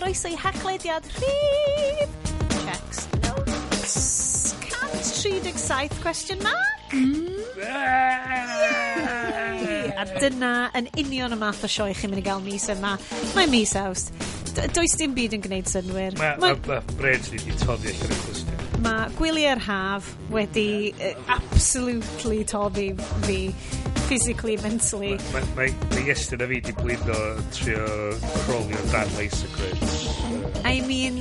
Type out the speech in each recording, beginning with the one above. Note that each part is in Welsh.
chroeso i Haclediad rhif checks notes 137 question mark? Yay! A dyna yn union y math o sioe chi'n mynd i gael mis yma. Mae mis Awst. Does dim byd yn gwneud synwyr. Mae ma, ma brêns ni wedi toddi allan o'r clustia. Mae gwyliau'r haf wedi absolutely toddi fi physically, mentally. Mae Iestyn a fi wedi blino yn trio crawlio dan laser grids. I mean,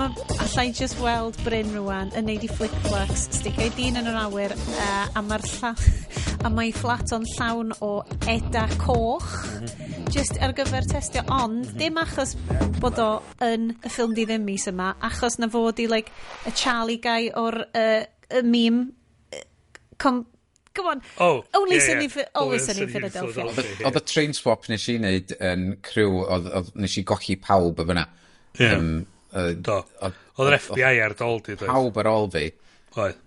allai just weld Bryn rwan yn neud i flick-flacs, sticio ei dyn yn yr awyr, a mae fflat o'n llawn o eda coch, just ar gyfer testio, ond dim achos bod o yn y ffilm di ddim mis yma, achos na fod i, like, y Charlie guy o'r y meme, come on, Oh, Only yeah. Sunny, Always Sunny in Philadelphia. Oedd y train swap nes i wneud yn crew, oedd nes i golli pawb o fyna. Ie. Do. Oedd yr FBI ar dôl di, doedd? Pawb ar ôl fi. Oedd.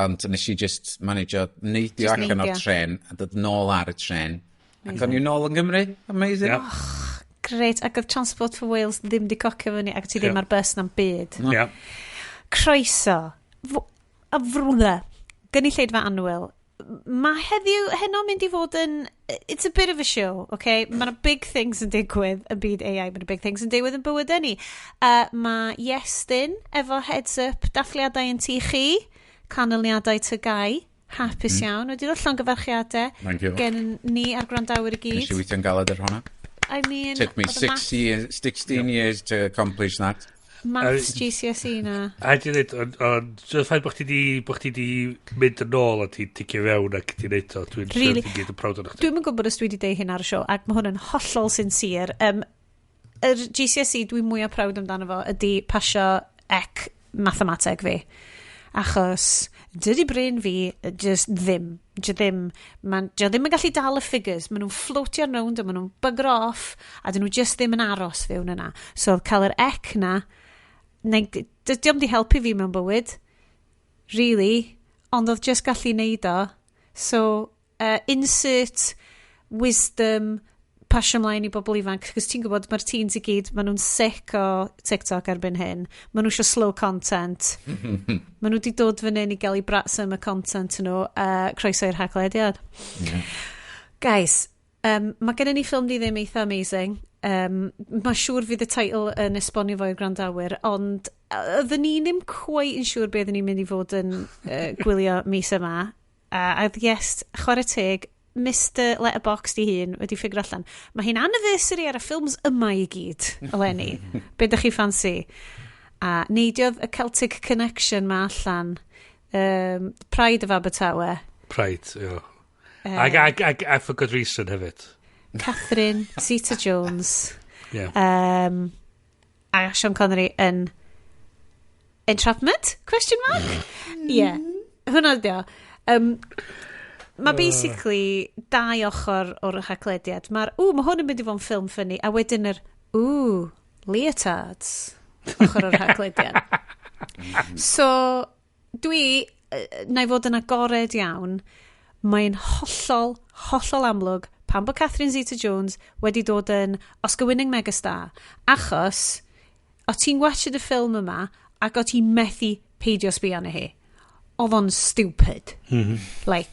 Ond nes i just manage neidio Just allan o'r neidio. tren a dod nôl ar y tren. Ac o'n i nôl yn Gymru. Amazing. Great, ac oedd Transport for Wales ddim di cocio fyny, ac ti ddim ar bus na'n byd. Croeso. A frwle. Gynulleidfa annwyl. Mae heddiw, heno mynd i fod yn... It's a bit of a show, okay? Mae yna big things yn digwydd yn byd AI, mae yna big things yn digwydd yn bywyd ni. Mae Iestyn efo heads up dathliadau yn tŷ chi, canlyniadau TGAU, hapus iawn. Wedi dod llongyfarchiadau Thank you. gen ni a'r gwrandawyr i Nes gyd. i weithio'n galed ar hwnna. I mean, Took me oedd y 6 years, 16 years to accomplish that. Maths GCSE na. A di dweud, ond just ffaith bo chdi di mynd yn ôl a ti ticio fewn ac ti neud o, dwi'n Really? siŵr ti'n gyd yn proud o'n chdi. Dwi'n yn gwybod os dwi wedi deud hyn ar y siow, ac mae hwn yn hollol sincere. Yr GCSE dwi'n mwyaf proud amdano fo ydy pasio ec mathemateg fi. Achos dydy brain fi just ddim. Dio ddim, man, dio ddim yn gallu dal y figures. Maen nhw'n floatio rownd a maen nhw'n bugger off a dyn nhw just ddim yn aros fewn yna. So oedd cael yr ec na, neu, dydy o'm di helpu fi mewn bywyd, really, ond oedd just gallu neud o. So, insert wisdom, pasio ymlaen i bobl ifanc, cos ti'n gwybod mae'r teens i gyd, maen nhw'n sick o TikTok erbyn hyn. Maen nhw eisiau slow content. Maen nhw wedi dod fan hyn i gael eu Brat Summer content nhw. Croeso i'r Haclediad. Guys, mae gennym ni ffilm di ddim eitha amazing. Mae siŵr fydd y teitl yn esbonio fo i'r gwrandawyr, ond oedden ni ddim quite yn siŵr beth ni'n mynd i fod yn gwylio mis yma. A yes, chwarae teg, Mr Letterboxd i hun wedi ffigur allan. Mae hi'n anniversary ar y ffilms yma i gyd, eleni. Be ydych chi ffansi? A neidiodd y Celtic Connection ma allan. Pride of Abertawe. Pride, ie. Ac for good reason hefyd. Catherine Zeta-Jones a Sean Connery yn Entrapment? Question mark? Ie. Yeah. Hwna ydi o. Mae basically dau ochr o'r Haclediad. Mae'r, ww, mae hwn yn mynd i fod yn ffilm funny, a wedyn yr, ww, leotards ochr o'r Haclediad. So, dwi, na i fod yn agored iawn, mae'n hollol, hollol amlwg pan bod Catherine Zeta-Jones wedi dod yn Oscar-winning megastar, achos o ti'n watchad y ffilm yma ac o ti'n methu peidio sbio arni hi. Oedd o'n stupid. Like,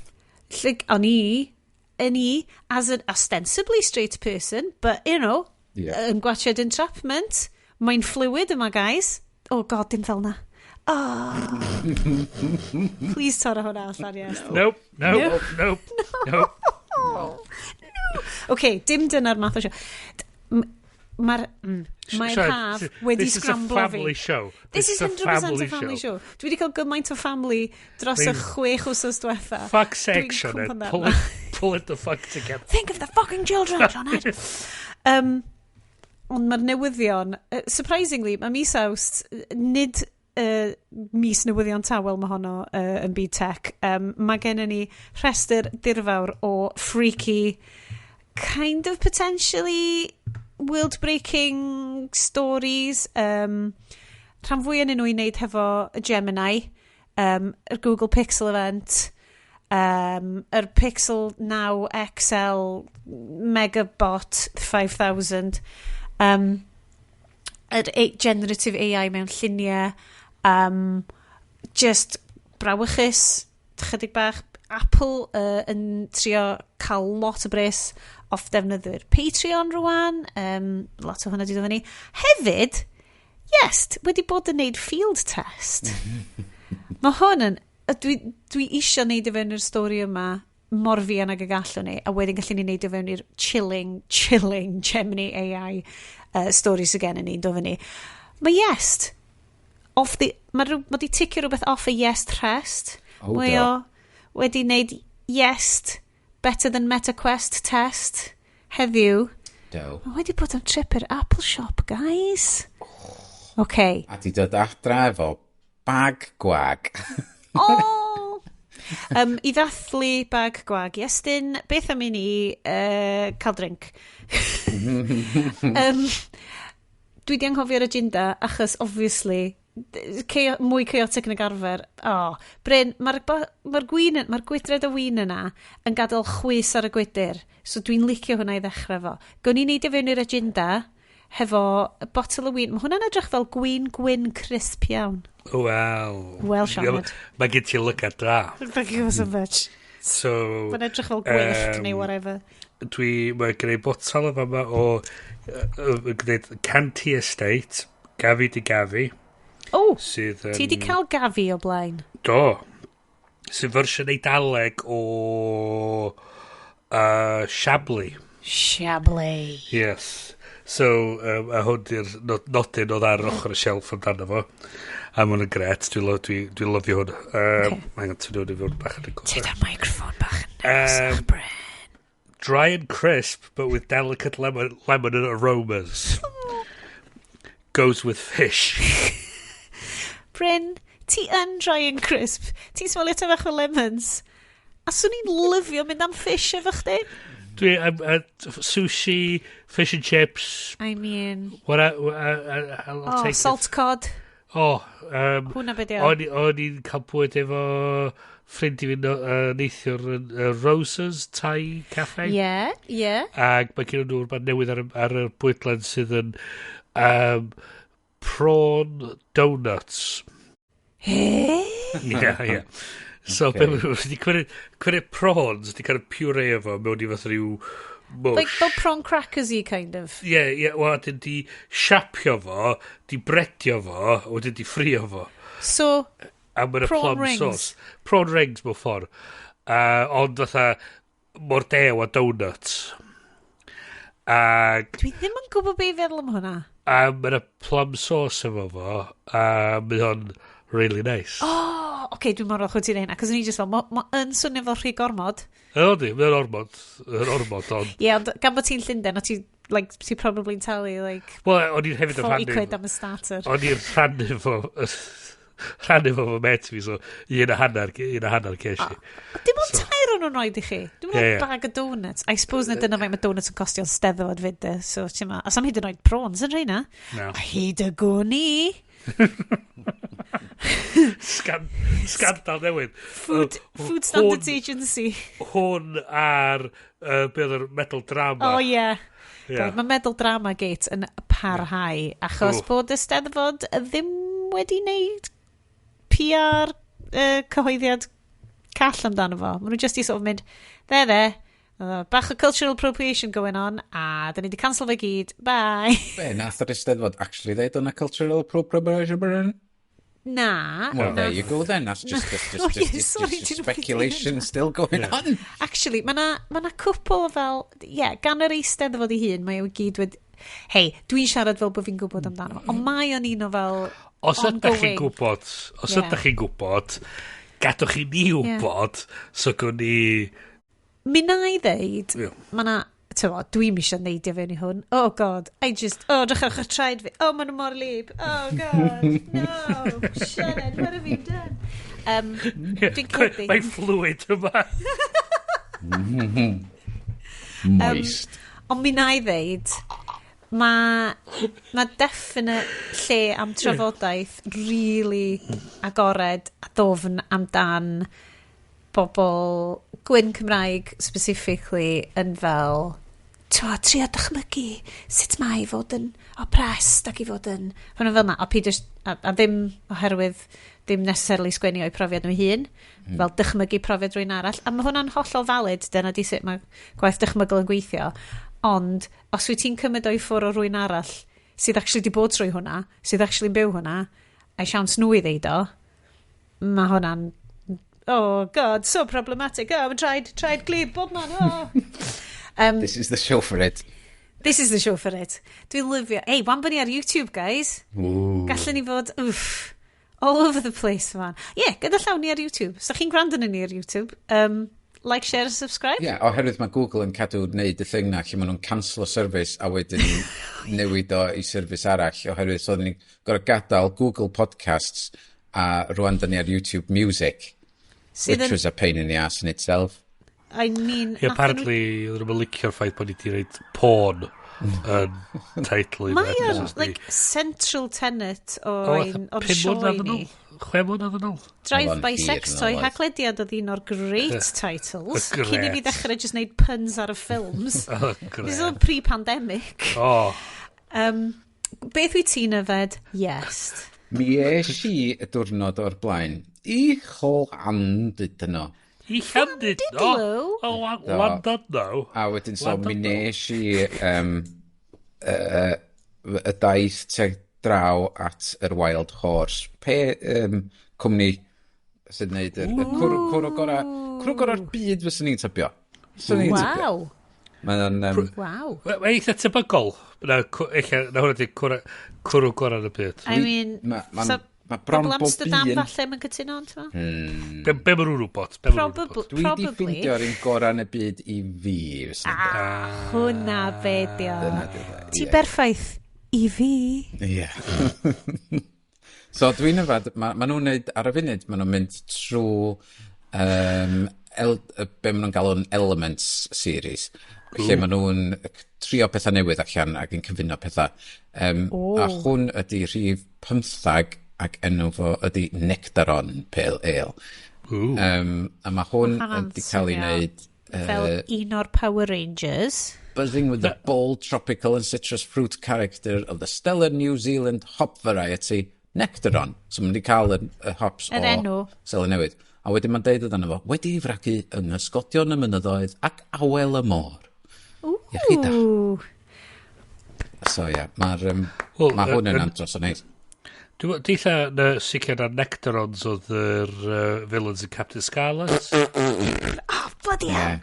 o'n i, yn i, as an ostensibly straight person, but, yn gwatchad Entrapment, mae'n fluid yma, guys. Oh God, dim fel na. Oh. Please torra hwnna allan, yes. Nope, nope, nope, nope. No. OK, dim dyna'r math o sioe. Mae'r Sorry, haf wedi this is a scramblo fi. family show. This is 100% a family show. Dwi wedi cael gymaint o family dros y 6 wsos diwetha. Fuck sake, Dwi'n Sioned. cwmpo Pull it the fuck together. Think of the fucking children, Sioned. Ond mae'r newyddion, surprisingly, mae mis Awst, nid mis newyddion tawel mae honno yn byd tech. Mae gennym ni rhestr dirfawr o freaky, kind of potentially world-breaking stories. Rhan fwyaf yn nhw i wneud hefo y Gemini, yr Google Pixel event, yr Pixel 9 XL Megabot 5000. Yr generative AI mewn lluniau, just brawychus, chydig bach. Apple yn trio cael lot o bres off defnyddwyr Patreon rwan, lot o hwnna di dod fyny. Hefyd, yes, wedi bod yn neud field test. Mae hwn yn... Dwi isio neud i fewn i'r stori yma mor fuan ag y gallwn ni, a wedyn gallwn ni neud o fewn i'r chilling, chilling Gemini AI stori sydd gen i ni'n dod fyny. Mae Yes, off the, mae di ticio rhywbeth off y Yes rest. Oh, Mae do. o wedi wneud Yes Better Than MetaQuest test heddiw. Do. Mae wedi bod am trip i'r Apple Shop, guys. Okay. A di dod adra efo bag gwag. Oh! I ddathlu bag gwag Iestyn, beth am i ni cael drink? Dwi di anghofio'r agenda, achos obviously, mwy chaotic nag arfer. Oh, Bryn, mae'r ma gwin, mae'r gwydred o win yna yn gadael chwys ar y gwydr. So dwi'n licio hwnna i ddechrau fo. Gwn i neud i fewn i'r agenda hefo botel o win. Mae hwnna'n edrych fel gwin gwyn crisp iawn. Wel. Wel, Sioned. Mae gen ti lygad da. Thank you so much. So, Mae'n edrych fel gwyllt neu whatever. Mae gen i botel o fama o gwneud Canty Estate, Gavi di Gavi, Oh, sydd yn... ti di cael Gavi o blaen? Do. Sy'n fersiwn Eidaleg o Chablis. Chablis. Yes. So, a hwn di'r nodyn oedd ar ochr y shelf amdano fo. A ma' hwn yn gret. Dwi'n lo, dwi lyfio hwn. Ocê. Mae'n tynnu hwn i fewn bach yn y Ti da'r microphone bach yn agosach, Bryn. Dry and crisp, but with delicate lemon and aromas. Goes with fish. Bryn, ti yn dry and crisp. Ti'n smelio ta fach o lemons. A swn i'n lyfio mynd am fish efo chdi. Dwi, sushi, fish and chips. I mean... What I'll Oh, take salt it. cod. Oh, Hwna be di o. O'n i'n cael bwyd efo ffrind i fi neithiwr yn Roses Thai Cafe. Yeah. Ac mae gen nhw rhywbeth newydd ar y bwydlen sydd yn prawn donuts. He? Ie. So, Okay. okay. be wedi cymryd prawns, wedi cael puree efo mewn i fath rhyw mush. Like, fel prawn crackers i, kind of. Ie, wel, wedyn di siapio fo, di bredio fo, a wedyn di ffrio fo. So, A mae'n Prawn plum rings. sauce. Prawn rings mewn ffordd. Ond fatha, mor dew a donuts. Ac dwi ddim yn gwybod be i feddwl am hwnna. A mae'n plum sauce efo fo, a mae o'n really nice. Oh, oce, okay, dwi'n mor falch wyt ti'n neud hynna, cos o'n i just fel, ma yn swnio fel rhy gormod. O, di, mae'n ormod, yn ormod, ond... Ie, yeah, ond gan bod ti'n Llundain, o ti, like, ti probably'n talu, like, Wel, o'n i'n hefyd yn 40 rhannu... quid am y starter. O'n i'n rhannu fo met fi, so 1.5 ces i. Dim ond tair o'n nhw'n rhoi i chi. Dim ond Ie, ie. bag o donuts. I suppose na dyna faint mae donuts yn costio'n steddfod fyd, de. So, ti'n ma, os am hyd yn oed prawns yn rheina. No. A hyd y gwn i. Scandal newydd. Food Standards Agency. Hwn ar, be oedd yr metal drama. Oh, yeah. Ie. God, mae Metal Drama Gate yn parhau, achos Wff. bod y Steddfod ddim wedi wneud PR cyhoeddiad call amdano fo. Maen nhw just i sort of mynd, there, there, bach o cultural appropriation going on, a da ni wedi cancel fe gyd, bye. Be, nath yr Eisteddfod actually ddeud o'na cultural appropriation? Na. Well, there you go then. That's just, Oh, yeah, sorry, just didn't speculation still going on. Actually, mae na, ma na cwpl o fel, ie, yeah, gan yr Eisteddfod ei hun, mae o i gyd wedi... Hei, dwi'n siarad fel bod fi'n gwybod amdano fo, ond mae o'n un o fel Os ydych chi'n ongoing. gwybod, os ydych chi'n gwybod, gadwch i ni wybod, so gwn ni... Mi na i ddeud, Ie. mae na, tywa, dwi'n eisiau neidio fewn i hwn. Oh God, I just, oh, drych ar traed fi. Oh, maen nhw mor lib. Oh God, no, Sianed, what have you done? Dwi'n credu. Mae'n fluid yma. Moist. Ond mi na i ddeud, mae definite lle am trafodaeth really agored a dofn amdan bobl gwyn Cymraeg specifically yn fel Trio dychmygu sut mae i fod yn oppressed ac i fod yn hwnnw fel na, a peidio, a ddim oherwydd ddim necessarily sgwennu o'i profiad nhw hun, fel dychmygu profiad rhywun arall, a mae hwnna'n hollol valid, dyna di sut mae gwaith dychmygol yn gweithio, ond os wyt ti'n cymryd o'i ffwrdd o rywun arall sydd actually di bod trwy hwnna, sydd actually'n byw hwnna, a'i siawns nhw i ddeud o, mae hwnna'n, oh God, so problematic. Oh, traed glib, bob man, oh. This is the show for it. This is the show for it. Dwi'n lyfio. Hey, wan bod ni ar YouTube, guys. Ooh. Gallen ni fod, uff, all over the place, man. Ie, yeah, gyda llaw ni ar YouTube. So chi'n gwrando ni ar YouTube, like, share, and subscribe. Ie, yeah, oherwydd mae Google yn cadw wneud y thing na lle maen nhw'n cancel o service a wedyn newid o i service arall, oherwydd so oedden ni'n gorfod gadael Google Podcasts a rwan dyn ni ar YouTube Music, Sydd which yn, was a pain in the ass in itself. I mean, Yeah, apparently, oedden nhw'n licio'r ffaith bod ni wedi rhoid porn yn title i Mae o'n, like, central tenet o ein, o'r 5 sioe mlynedd yn ni. ôl? 6 mlynedd yn ôl? Drive Oedd o'n by hir Sex yn Toy, ôl, oedd. Haclediad oedd un o'r great titles. Gret. Cyn i fi ddechrau just wneud puns ar y ffilms. Oh, This is all gret. pre-pandemic. Oh, Beth wyt ti'n yfed? Yes. Mi es i y diwrnod o'r blaen i Llandudno. I Llandudno? Llandudno? Oh, Llandudno? A wedyn so mi Llandudno. nes i y daith tuag draw at yr Wild Horse. Pe cwmni sy'n neud y cwrw gora'r byd fyswn i'n tybio. Fyswn i'n tybio. Waw. Mae'n Waw. Mae'n eitha tebygol. Na, ella, na hwnna di cwrw gorau yn y byd. I mean, so, ma bron pobl bob Amsterdam un. falle mae'n cytuno, ond ti'n Be, be maen nhw'n wybod? Be ma' nhw'n Probably. wybod? Dwi di Probably. ffeindio'r un gorau yn y byd i fi, fyswn i'n deud. Ah, hwnna be di o. Dyna di o, Ti ie. berffaith i fi. Ie. So dwi'n yfad, ma nhw'n neud, ar y funud, ma nhw'n mynd trwy be ma nhw'n galw'n Elements series, lle ma nhw'n trio pethau newydd allan ac yn cyfuno pethau. A hwn ydy rhif 15 ac enw fo ydy Nectaron Pale Ale. Ooh. A mae hwn Ma' hwnna'n wedi cael ei swnio wneud fel un o'r Power Rangers. Buzzing with the bold tropical and citrus fruit character of the stellar New Zealand hop variety Nectaron. So mae'n wedi cael y hops Yr o enw. Seland Newydd. A wedyn mae'n deud amdano fo, wedi ei fragu yng nghysgodion y mynyddoedd ac awel y môr. Iechyd da. Ooh. So ie, yeah, mae'r Wel, ma hwn yn andros o neis. Dwi'n deitha na sicr na Nectarons oedd yr villains yn Captain Scarlet. Oh, bloody hell.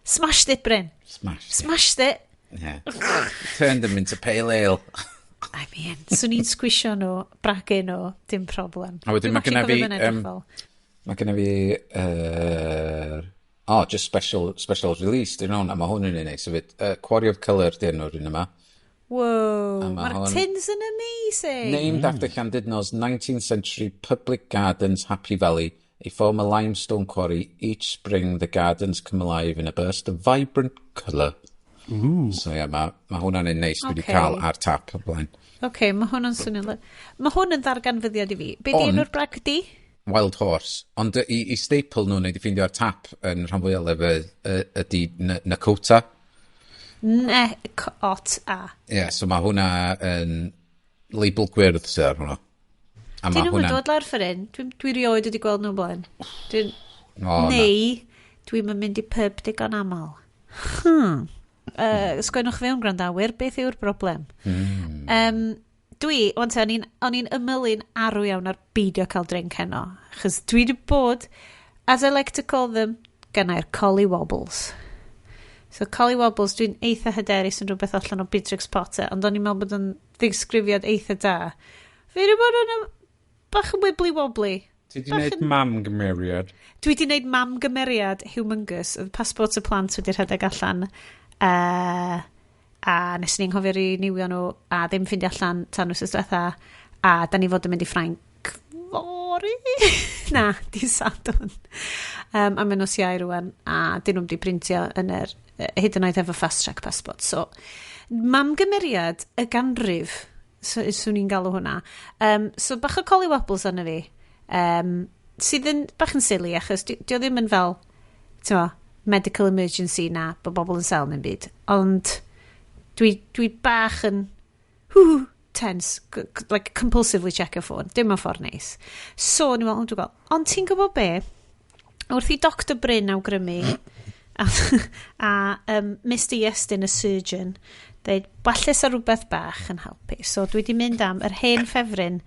Smashed it, Bryn. Smash. Smashed it. Yeah. Turned them into pale ale. I mean, swn i'n sgwisio nhw, bragu nhw, dim problem. A wedyn Dwi'm ma' gynna actually fi, cofio fe'n edrych fel. Mae genna fi oh, just special release, dyn nhw'n, a mae hwn yn un neis hefyd. Quarry of Colour, dyn nhw'r un yma. Whoa, A ma' mae'r tins yn amazing. Named after Llandudno's 19th century public gardens, Happy Valley, a former limestone quarry, each spring the gardens come alive in a burst of vibrant colour. Ooh. So ie, yeah, mae ma hwnna'n un neis dwi wedi Ocê. cael ar tap o blaen. Oce, mae hwn yn swnio... Mae hwn yn ddarganfyddiad i fi. Be di Ond- enw'r bragdy? Wild Horse. Ond i staple nhw wneud i ffeindio ar tap yn rhan fwyaf lefydd ydy Nakota. Ne, ot a. Ie, yeah, so mae hwnna yn label gwyrdd sydd ar hwnna. A Dyn mae nhw'n hwnna'n dod lawr ffor hyn. Dwi rioed wedi gweld nhw o blaen. Dwi'n... O, na. Neu, dwi'n mynd i pub digon aml. Sgwennwch fewn, gwrandawyr, beth yw'r broblem? Dwi, wan te, o'n i'n ymylu'n arw iawn ar beidio cael drink heno. Achos dwi wedi bod, as I like to call them, gynnau'r collie wobbles. So collie wobbles, dwi'n eitha hyderus yn rhywbeth allan o Beatrix Potter, ond o'n i'n meddwl bod yn ddisgrifiad eitha da. Fi wedi bod yn bach yn wibbly wobbly. Ti wedi Bach gwneud mam gymeriad? Dwi wedi gwneud mam gymeriad humongous. Oedd passport y plant wedi rhedeg allan. A nes ni'n nghofio riniwio nhw a ddim ffindio allan tan wythnos diwetha. A da ni fod yn mynd i Ffrainc fory? Na, di Sadwrn. A maen nos Iau rwan. A dyn nhw'n wedi printio yn yr, hyd yn oed efo fast track passport. So, mam gymeriad y ganrif, so, swn i'n galw hwnna. So, bach o collie wobbles arno fi. Sydd yn bach yn silly, achos di o ddim yn fel, ti'n mo, medical emergency na, bod bobl yn sel neu'n byd. Ond dwi bach yn hw, tense, like compulsively check your phone. Dim yn ffordd neis. So, ni'n meddwl, dwi'n gweld. Ond ti'n gwybod be? Wrth i Dr Bryn awgrymu a Mr Iestyn, y surgeon, dweud, falle sa rhywbeth bach yn helpu. So dwi wedi mynd am yr hen ffefryn,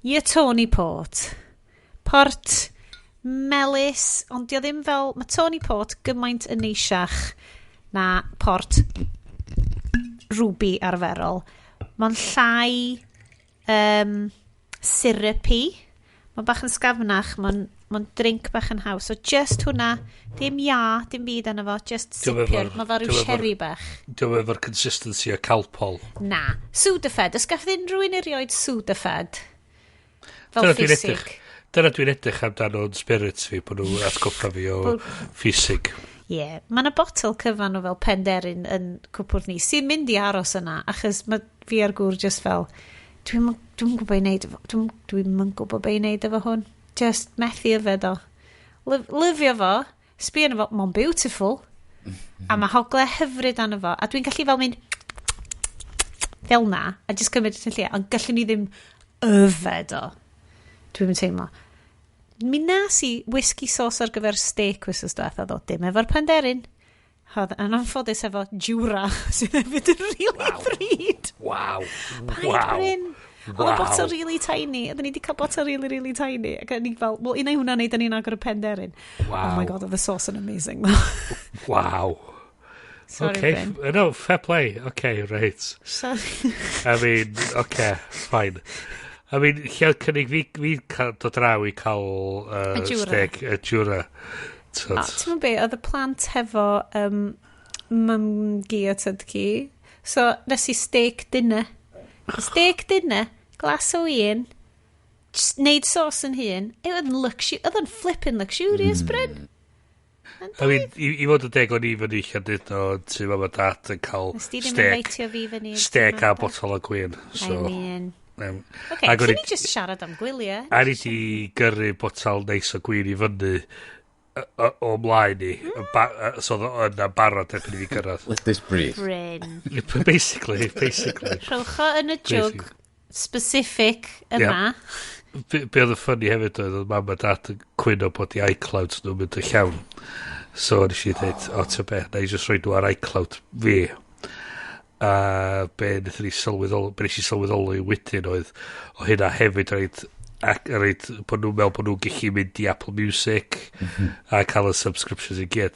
y Tawny Port. Port melys, ond dio ddim fel, mae Tawny Port gymaint yn neisiach na port ruby arferol. Mae'n llai syrupy. Mae'n bach yn sgafnach, mae'n drink bach yn haws. So just hwnna, dim ia, dim byd arno fo, just sipio. Mae fel rhyw sherry bach. Diolch efo'r consistency o Calpol. Na. Sudafed. Os gath unrhyw un erioed Sudafed? Fel ffisig. Dyna dwi'n edrych amdano yn spirits fi, bod nhw'n atgoffa fi o ffisig. Ie, yeah. Mae yna botel cyfan o fel penderyn yn cwpwrdd ni, sy'n mynd i aros yna, achos mae fi a'r gŵr just fel, dwi'n gwybod i wneud, dwi'n gwybod be i wneud efo hwn. Just methu yfed o. Lyfio fo, sbio arno fo, mae'n beautiful, a mae hogle hyfryd arno fo, a dwi'n gallu fel mynd fel na, a just cymryd yn lle, ond gallwn ni ddim yfed o. Dwi'n teimlo. Mi nas i whisky sauce ar gyfer steak wythnos diwetha ddo, dim efo'r penderyn. Oedd yn anffodus efo Jura, sydd hefyd yn really ddrud. Waw. Paid Bryn. Oedd y botel really tiny. Oedden ni wedi cael botel really, really tiny. Ac o'n i fel, wel, un ai hwnna neu da ni'n agor y penderyn. Wow. Oh my God, oedd y sauce yn amazing. Wow. Sorry, okay. Bryn. No, fair play. Okay, right. Sorry. I mean, okay, fine. I mean, lle oedd cynnig fi cael dod draw i cael steak, y Jura. Ti'n meddwl be, oedd y plant hefo mam-gu a tad-cu. So, nes i steak dinner. Steak dinner, glas o un, just neud sauce yn hun. Oedd yn oedd yn flipping luxurious, Bryn. I mean, i fod yn deg, o'n i fyny Llandudno, ti mam a dad yn cael steak, steak a botol o gwin. So. I mean... Okay, allen ni just siarad am gwyliau. A ni di gyrru botel neis o gwin i fyny o mlaen i. So oedd yna barod erbyn i fi gyrraedd. Let this breathe. Bryn. Basically. Rhowch o yn y jug specific yma. Be oedd y funny hefyd oedd mam a dad yn cwyno bod i iCloud nhw'n mynd yn llawn. So nes i ddweud, o ta be, na i just rhoi nhw ar iCloud fi. A be nes i sylweddoli wedyn oedd o hynna hefyd rhaid bod nhw'n meddwl bod nhw'n gallu mynd i Apple Music a cael y subscriptions i gyd.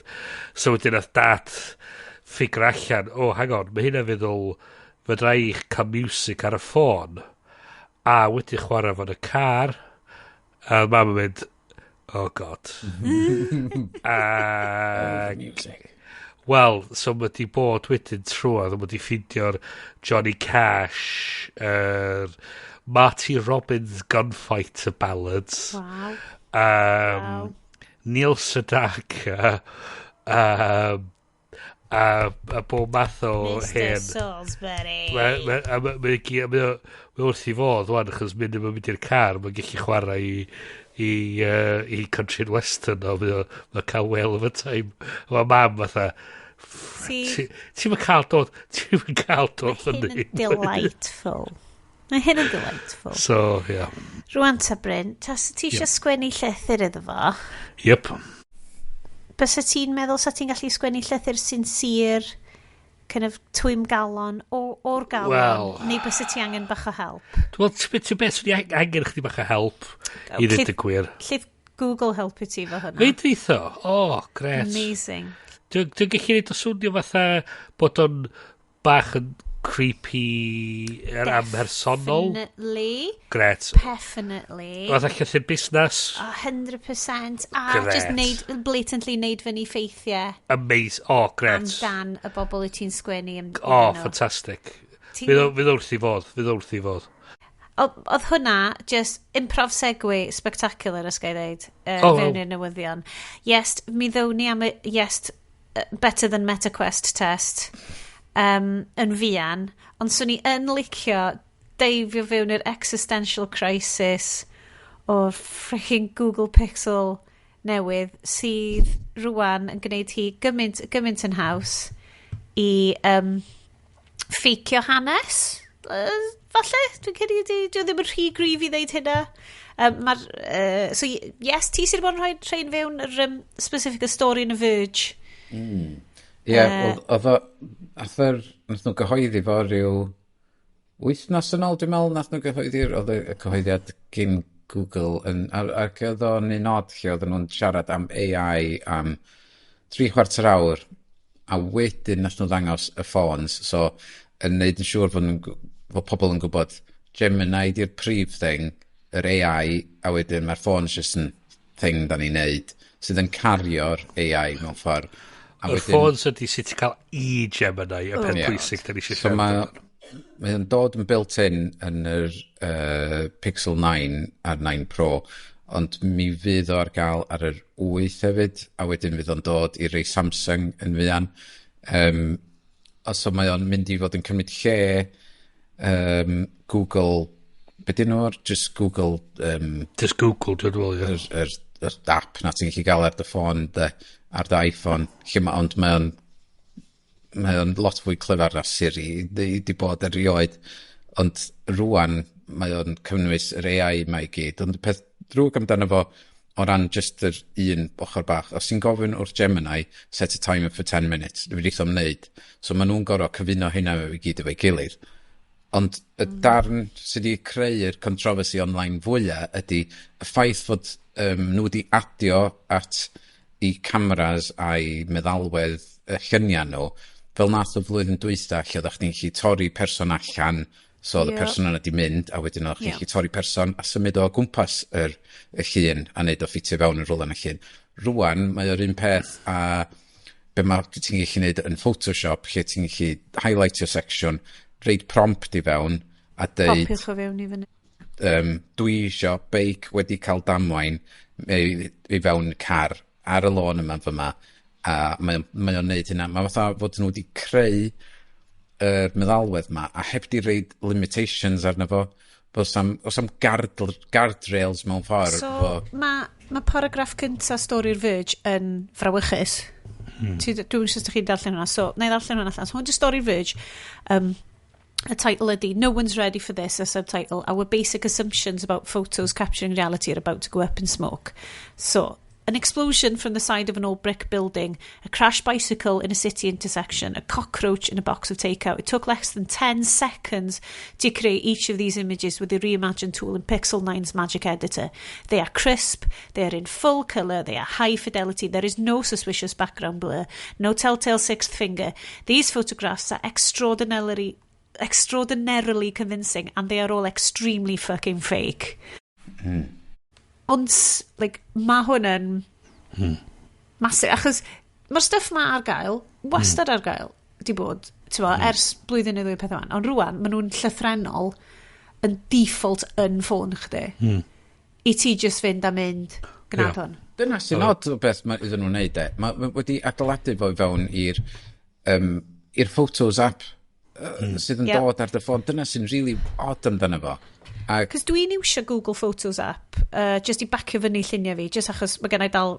So wedyn nath dad ffigur allan, oh hang on, mae hynna feddwl fedra i cael music ar y ffôn a wedyn chwarae fo'n y car a mam yn mynd, oh God. A music. Wel, so mae di bod wedyn trwodd, mae di ffeindio'r Johnny Cash, Marty Robbins Gunfighter Ballads. Wow. Wow. Neil Sedaka, a bob math o hen. Mr Salisbury. Mae wrth i fodd, wan, achos mynd yn mynd i'r car, mae'n gallu chwarae i Country and Western, o mae'n cael whale of a time. Mae mam fatha, ti'n mynd cael dod, ti'n mynd cael dod fyny. Mae hyn yn delightful. Mae hyn yn delightful. So, yeah. Rwan ta Bryn, tas ti eisiau sgwennu llythyr iddo fo? Yep. Bysa ti'n meddwl sa ti'n gallu sgwennu llythyr sincere, kind of twym galon, o'r galon, well, neu bysa ti angen bach o help? Wel, ti'n beth, swn i angen chdi bach o help i ddweud y gwir. Llith Google helpu ti fo hwnna. Fe ddeitho? Oh, gret. Amazing. Dwi'n gallu neud o swnio fatha bod o'n bach yn creepy er amhersonol. Definitely. Gret. Definitely. Fatha llythyr busnes. 100%. A gret. Just neud, blatantly neud fyny ffeithiau. Amazing. Oh, gret. Amdan y bobl wyt ti'n sgwennu. Oh, fantastic. Fydd wrth i fod. Fydd wrth i fod. Oedd hwnna just improv segue spectacular, os ga i ddeud, fewn i'r newyddion. Yes, mi ddown ni am y yes, better than MetaQuest test yn fuan, ond swn i yn licio deifio fewn i'r existential crisis o'r freaking Google Pixel newydd sydd rwan yn gwneud hi gymaint, gymaint yn haws i ffeicio hanes. Falle, dwi'n credu dwi ddim yn rhy gryf i ddeud hynna. So, yes, ti sydd wedi bod yn rhoi train fewn yr specific story yn y Verge. Ie, yeah, oedd o, nath nhw gyhoeddi fo rhyw wythnos yn ôl, dwi'n meddwl, nath nhw gyhoeddi'r, oedd y cyhoeddiad gyn Google, yn, ac oedd o'n un od lle oedden nhw'n siarad am AI am 3/4 awr, a wedyn nath nhw ddangos y ffôns, so yn neud yn siŵr fod pobl yn gwybod Gemini di'r prif thing, yr AI, a wedyn mae'r ffôns jyst yn thing da ni'n neud, sydd yn cario'r AI mewn ffordd. A Yr ffôns ydy sut ti'n cael i Gemini, y peth pwysig da ni eisiau So mae o'n dod yn built-in yn yr Pixel 9 a'r 9 Pro, ond mi fydd o ar gael ar yr 8 hefyd, a wedyn fydd o'n dod i rei Samsung yn fuan. A so mae o'n mynd i fod yn cymryd lle Google, be dyn nhw? Just Google, Just Google, dwi'n meddwl, ie. Yr app na ti'n gallu gael ar dy ffôn, ar dy iPhone, lle ma, ond mae o'n lot fwy clyfar na Siri di bod erioed, ond rwan mae o'n cynnwys yr AI ma i gyd, ond y peth drwg amdano fo o ran just yr un ochr bach, os ti'n gofyn wrth Gemini, "Set a timer for 10 minutes," dwi'n wedi wneud. So maen nhw'n gorfod cyfuno hynna i gyd efo'i gilydd. Ond y darn sydd wedi creu'r controversy online fwyaf ydy y ffaith fod nhw wedi adio at i cameras a'i meddalwedd y lluniau nhw, fel nath o flwyddyn dwytha lle oeddech chdi'n gallu torri person allan, so oedd y person yna di mynd, a wedyn oeddech chi'n gallu torri person a symud o gwmpas y llun a neud o ffitio fewn yn rhywle yn y llun. Rwan, mae o'r un peth a be mae ti'n gallu neud yn Photoshop, lle ti'n gallu highlightio section, roid prompt i fewn a deud Popiwch o fewn i fyny. Dwi isio beic wedi cael damwain i fewn car ar y lôn yma fyma, a mae o'n neud hynna. Mae fatha fod nhw wedi creu yr meddalwedd ma a heb di roid limitations arno fo. Os am guardrails mewn ffordd. So, mae ma paragraff cynta stori'r Verge yn frawychus. Dwi'n siŵr os ydych chi'n darllen hwnna. So, na i ddarllen hwnna allan. So, hwn 'di stori'r Verge. Y title ydy "No one's ready for this", a subtitle, "Our basic assumptions about photos capturing reality are about to go up in smoke." So, an explosion from the side of an old brick building, a crashed bicycle in a city intersection, a cockroach in a box of takeout. It took less than 10 seconds to create each of these images with the reimagined tool in Pixel 9's Magic Editor. They are crisp, they are in full colour, they are high fidelity, there is no suspicious background blur, no telltale sixth finger. These photographs are extraordinarily extraordinarily convincing and they are all extremely fucking fake. Ond, like, mae hwn yn massive, achos mae'r stuff ma ar gael, wastad ar gael, di bod, ti'n bo, ers blwyddyn neu ddwy pethau fan, ond rwan, maen nhw'n llythrenol yn default yn ffôn chdi. I ti just fynd a mynd, gwna hwn. Dyna sy'n odd o beth mae iddyn nhw'n neud e. Mae wedi adeiladu fo i fewn i'r Photos app sydd yn dod ar dy ffôn. Dyna sy'n really odd amdano fo. Ac Cos dwi'n iwsio Google Photos app, just i bacio fyny lluniau fi, just achos mae gen i dal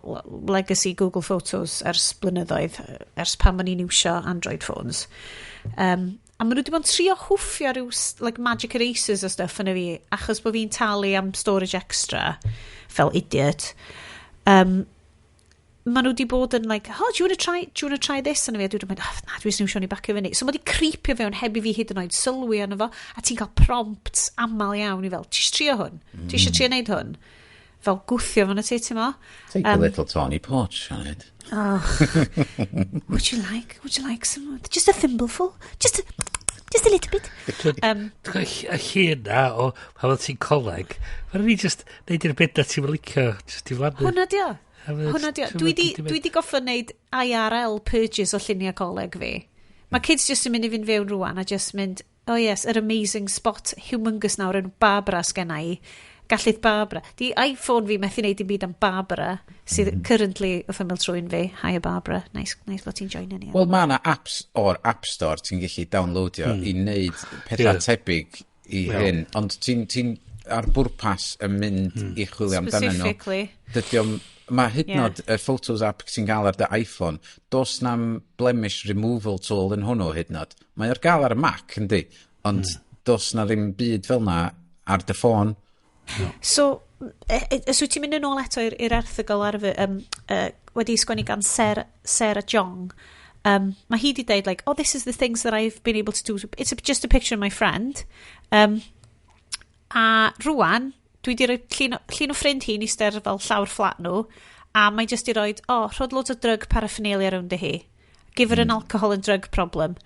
legacy Google Photos ers blynyddoedd, ers pan o'n i'n iwsio Android phones. A maen nhw wedi bod yn trio hwffio rhyw like magic erasers a stuff yn y fi, achos bod fi'n talu am storage extra, fel idiot. Maen nhw wedi bod yn like, "Oh, do you wanna try this?" Yn y fi, a dwi wedi mynd, "Oh, na, dwi'n iwsio ni bacio fyny." So mae wedi creepio fewn heb i fi hyd yn oed sylwi arno fo, a ti'n cael prompts aml iawn i fel, "Ti eisiau trio hwn? Ti eisiau trio neud hwn?" Fel gwthio fo'n y ti, ti'n mo? Take a little tawny port, Sianed. Oh. Would you like some, just a thimbleful? Just a little bit. Y llun na o pan oedd ti'n coleg, mae'n ni just neud i'r beth na ti'n licio, just i flannu. Hwna dio. Hwna dio. Dwi di goffo wneud IRL purges o lluniau coleg fi. Mae kids just yn mynd i fynd fewn rwan a just mynd, "Oh yes, yr amazing spot humongous nawr yn Barbara sgenna i. Gallith Barbara." Di iPhone fi methu wneud dim byd am Barbara, sydd currently wrth ymyl trwyn fi. Hiya Barbara, nice bod ti'n join ni. Wel, mae yna apps o'r App Store ti'n gallu downloadio i wneud pethau tebyg i hyn, ond ti'n ti ar bwrpas yn mynd i chwilio amdanyn nhw. Specifically. Dydy o'm. Mae hyd yn oed y Photos app sy'n gael ar dy iPhone, does na'm blemish removal tool yn hwnnw hyd yn oed. Mae ar gael ar y Mac, yndi, ond does na ddim byd fel na ar dy ffôn. So, so wyt ti'n mynd yn ôl eto i'r erthygl ar y, wedi sgwennu gan Sarah Jeong. Mae hi di deud, like, "Oh, this is the things that I've been able to do. It's just a picture of my friend." A rwan, dwi di rhoi llun o ffrind hi'n eistedd fel llawr fflat nhw, a mae just di rhoi, "Oh, rhod loads o drug paraphernalia rownd hi. Give her an alcohol and drug problem."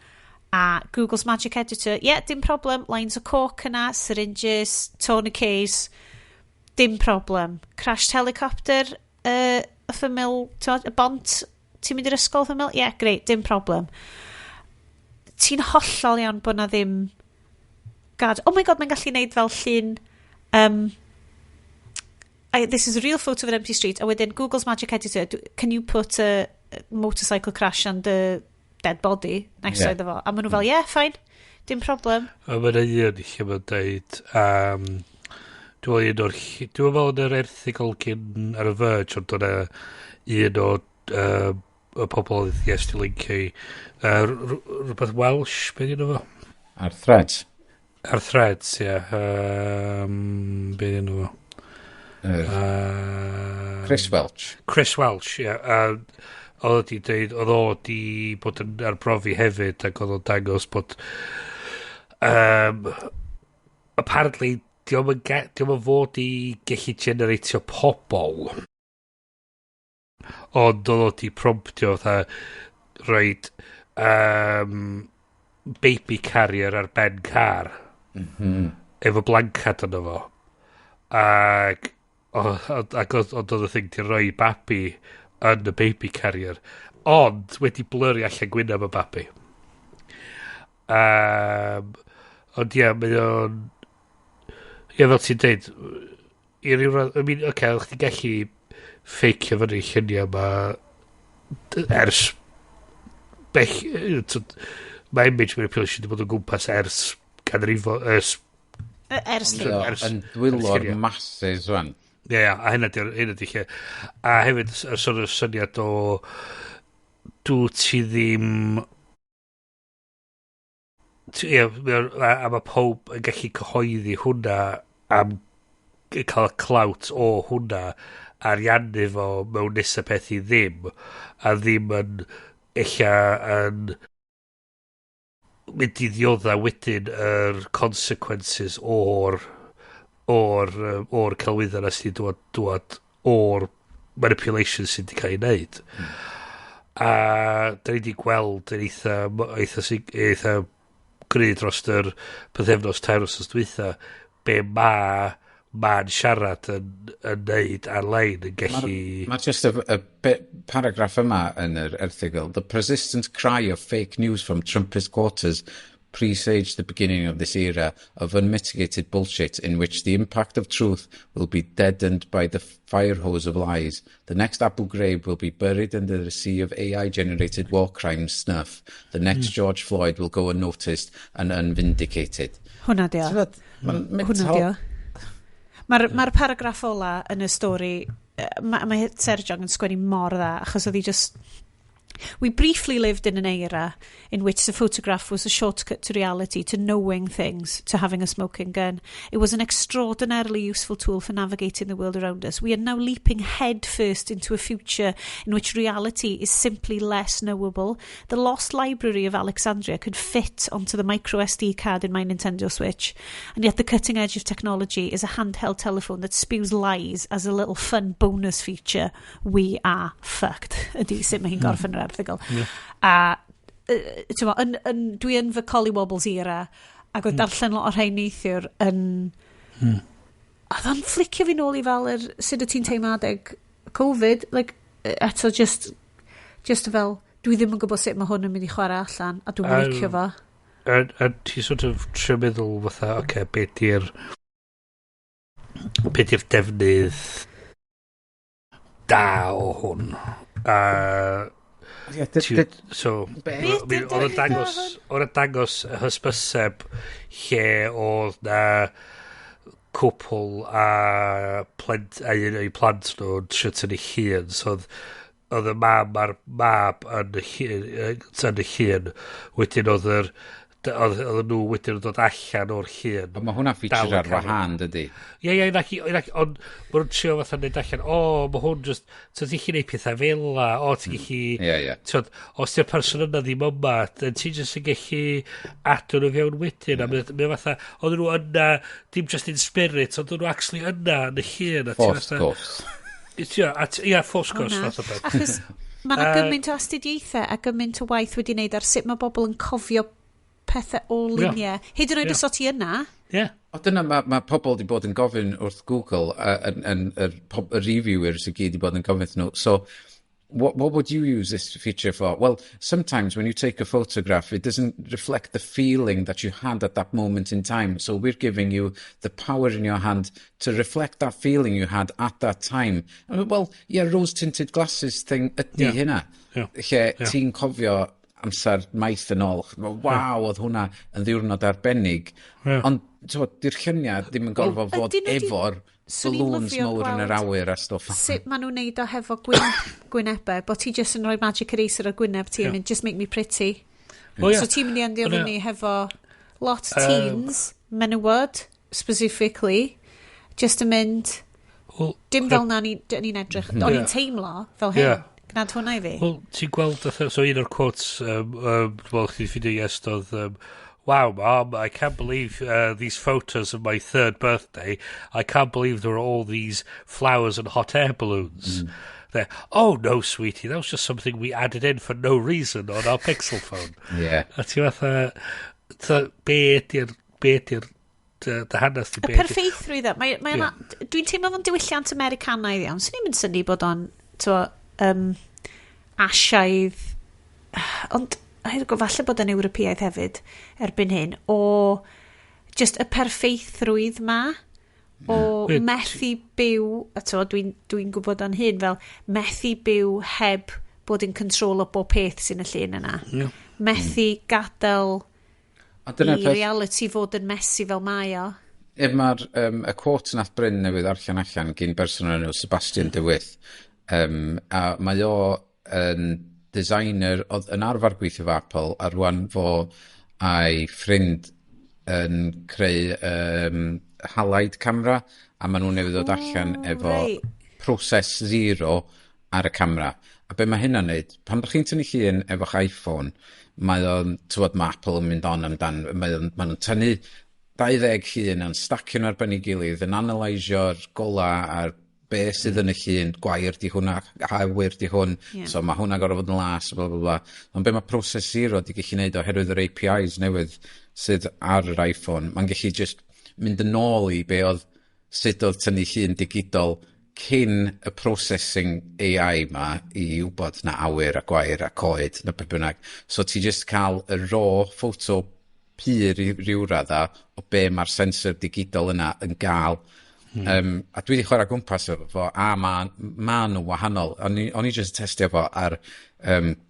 A Google's Magic Editor, yeah, dim problem. Lines o coke yna, syringes, tourniquets, dim problem. Crashed helicopter, wrth ymyl, t'mod, y bont, ti'n mynd i'r ysgol wrth ymyl? Yeah, great, dim problem. Ti'n hollol iawn bod na ddim. God, oh my God, mae'n gallu neud fel llun. "This is a real photo of an empty street." A wedyn Google's Magic Editor, "Can you put a motorcycle crash and a dead body next iddo fo?" A maen nhw fel, "Yeah, fine, dim problem." A mae'n un lle mae'n deud, dwi'n meddwl un o'r, dwi'n meddwl yn yr erthygl gyn ar y Verge, ond o'na un o y pobl oedd yes di linkio i, rhywbeth Welsh, beth yna fo? Ar Threads. Ar Threads, ie. Yeah. Beth yna fo? Chris Welch. Chris Welch, ie. Yeah. Oedd o di deud, oedd o di bod yn arbrofi hefyd, ac oedd o'n dangos bod apparently, dio'm yn fod i gallu generatio pobol. Ond oedd o di promptio fatha roid baby carrier ar ben car efo blancad yno fo. Ac ond oedd y thing ti roi babi yn y baby carrier. Ond wedi blurru allan gwyneb y babi. Ond ie, mae o'n. Ie, fel ti'n deud, i ryw radd, I mean, oce, okay, chdi gallu ffeicio fyny lluniau yma ers bell, mae image manipulation wedi bod o gwmpas ers canrifo, ers Ers llun. Yn dwylo'r ers lluniau. masses, wan. Ie, yeah, a hynna di lle. A hefyd, y sort of syniad o dw ti ddim ie, a mae pob yn gallu cyhoeddi hwnna am cael y clout o hwnna ariannu fo mewn nesa peth i ddim a ddim yn ella yn mynd i ddiodda wedyn yr consequences o'r celwydda na sydd wedi dod o'r manipulation sydd wedi cael ei wneud. A da ni wedi gweld yn eitha gry dros yr pythefnos, 3 wythnos dwytha, be ma'n siarad yn neud ar-lein yn gallu. Mae just y paragraff yma yn yr erthygl. "The persistent cry of fake news from Trumpist quarters presaged the beginning of this era of unmitigated bullshit in which the impact of truth will be deadened by the fire hose of lies. The next Abu Ghraib will be buried under the sea of AI-generated war crimes snuff. The next George Floyd will go unnoticed and unvindicated." Hwna di o. T'mod, ma'n Hwna mental. di o. Mae'r ma paragraff ola yn y stori, mae Sarah Jeong yn sgwennu mor dda, achos oedd hi just... "We briefly lived in an era in which the photograph was a shortcut to reality, to knowing things, to having a smoking gun. It was an extraordinarily useful tool for navigating the world around us. We are now leaping headfirst into a future in which reality is simply less knowable. The lost library of Alexandria could fit onto the micro SD card in my Nintendo Switch, and yet the cutting edge of technology is a handheld telephone that spews lies as a little fun bonus feature. We are fucked." Ydy sut mae hi'n gorffen yr erthygl. A t'mo, dwi yn fy Collywobbles era, ac oedd darllen lot o'r rhain neithiwr yn. Oedd o'n flicio fi nôl i fel yr, sut wyt ti'n teimlo adeg Covid, like, eto just fel, dwi ddim yn gwybod sut mae hwn yn mynd i chwarae allan, a dwi'n licio fo. A ti sort of trio meddwl fatha, oce, okay, be di'r defnydd da o hwn? A Ie, so, Be I mean, di'r oedd o'n defnydd da dangos, o hwn? oedd o'n dangos y hysbyseb lle oedd na cwpl a plent, a un o'i plant nhw'n trio tynnu llun. So oedd y mam a'r mab yn y llun, yn y llun. Wedyn oedd nhw wedyn yn dod allan o'r llun. Ond mae hwnna feature ar wahân, dydy? Ie, naci, ond ma' nhw'n trio fatha neud allan, o, mae hwn just, ti'n gallu neud pethau fel la, o, ti'n gallu, Ie, ie. T'wod, os ti'r person yna ddim yma, then ti'n just yn gallu adio nhw fewn wedyn, a mae fatha, oedden nhw yna, dim just in spirit, ond nhw actually yna yn y llun. A ti Force ghost. Ie, ie, force ghost, fath o beth. Achos mae yna gymaint o astudiaethau a gymaint o waith wedi wneud ar sut mae bobl yn cofio pethau o luniau. Hyd yn oed os o ti yna. Ie. O dyna mae pobl wedi bod yn gofyn wrth Google, y reviewers i gyd wedi bod yn gofyn wrth nhw. So, what would you use this feature for? Well, sometimes when you take a photograph, it doesn't reflect the feeling that you had at that moment in time. So we're giving you the power in your hand to reflect that feeling you had at that time. I mean, well, yeah, rose-tinted glasses thing ydy hynna. Lle ti'n cofio amser maith yn ôl. Waw, oedd hwnna yn ddiwrnod arbennig. Ond, t'mod, di'r lluniau ddim yn gorfod fod ydyn nhw efo'r Swn i'n balloons lyfio mawr yn yr gweld awyr a stwff. sut maen nhw'n neud o hefo gwynebau, bod ti just yn rhoi magic eraser ar gwyneb ti, yeah, mynd, "Just make me pretty." O, ie. So ti'n mynd i endio Ond ie. fyny hefo lot teens, menywod, specifically, just yn mynd, Wel, dim fel na ni'n ni edrych, o'n i'n teimlo fel hyn. Gnad hwnna i fi. Wel, ti'n gweld, fatha, so un o'r quotes, wel, chdi ffindio, yes, oedd, "Wow, Mom, I can't believe these photos of my third birthday. I can't believe there are all these flowers and hot air balloons there." "Oh, no, sweetie, that was just something we added in for no reason on our Pixel phone." A ti fatha, be ydi'r dy hanes ti? Y Be ydi- perffeithrwydd e. Mae dwi'n teimlo fo'n diwylliant Americanaidd iawn. Swn i'n mynd synnu bod o'n Asiaidd, ond go falle bod yn Ewropeaidd hefyd erbyn hyn, o just y perffeithrwydd ma o methu byw, a dwi'n dwi gwybod o'n hyn fel methu byw heb bod in control o bob peth sy'n y llun yna. Methu gadael A dyna'r i peth, reality fod yn messy fel mae o. E, mae'r y quote nath Bryn newydd arllen allan gyn berson o'r enw Sebastian DeWitt, a mae o yn designer oedd yn arfer gweithio fo Apple, a rwan fo a'i ffrind yn creu Halide camera, a maen nhw newydd ddod allan efo Process Zero ar y camera. A be mae hynna'n neud, pan ydych chi'n tynnu llun efo'ch iPhone, mae o'n, tywod, mae Apple yn mynd on amdan, mae nhw'n tynnu 20 llun yn stacio nhw ar ben ei gilydd, yn analysio'r gola a'r be sydd yn y llun, gwair di hwnna, awyr di hwn, so mae hwnna gorfod fod yn las, bla bla bla. Ond be mae Process Zero di gallu neud oherwydd yr APIs newydd sydd ar yr iPhone, mae'n gallu just mynd yn ôl i be oedd, sut oedd tynnu llun digidol cyn y processing AI ma i wybod na awyr a gwair a coed na be bynnag. So ti just cael y raw photo pur i ryw radda o be mae'r sensor digidol yna yn gael. A dwi wedi chwarae gwmpas efo fo, a ma nhw wahanol. O'n i just testio fo ar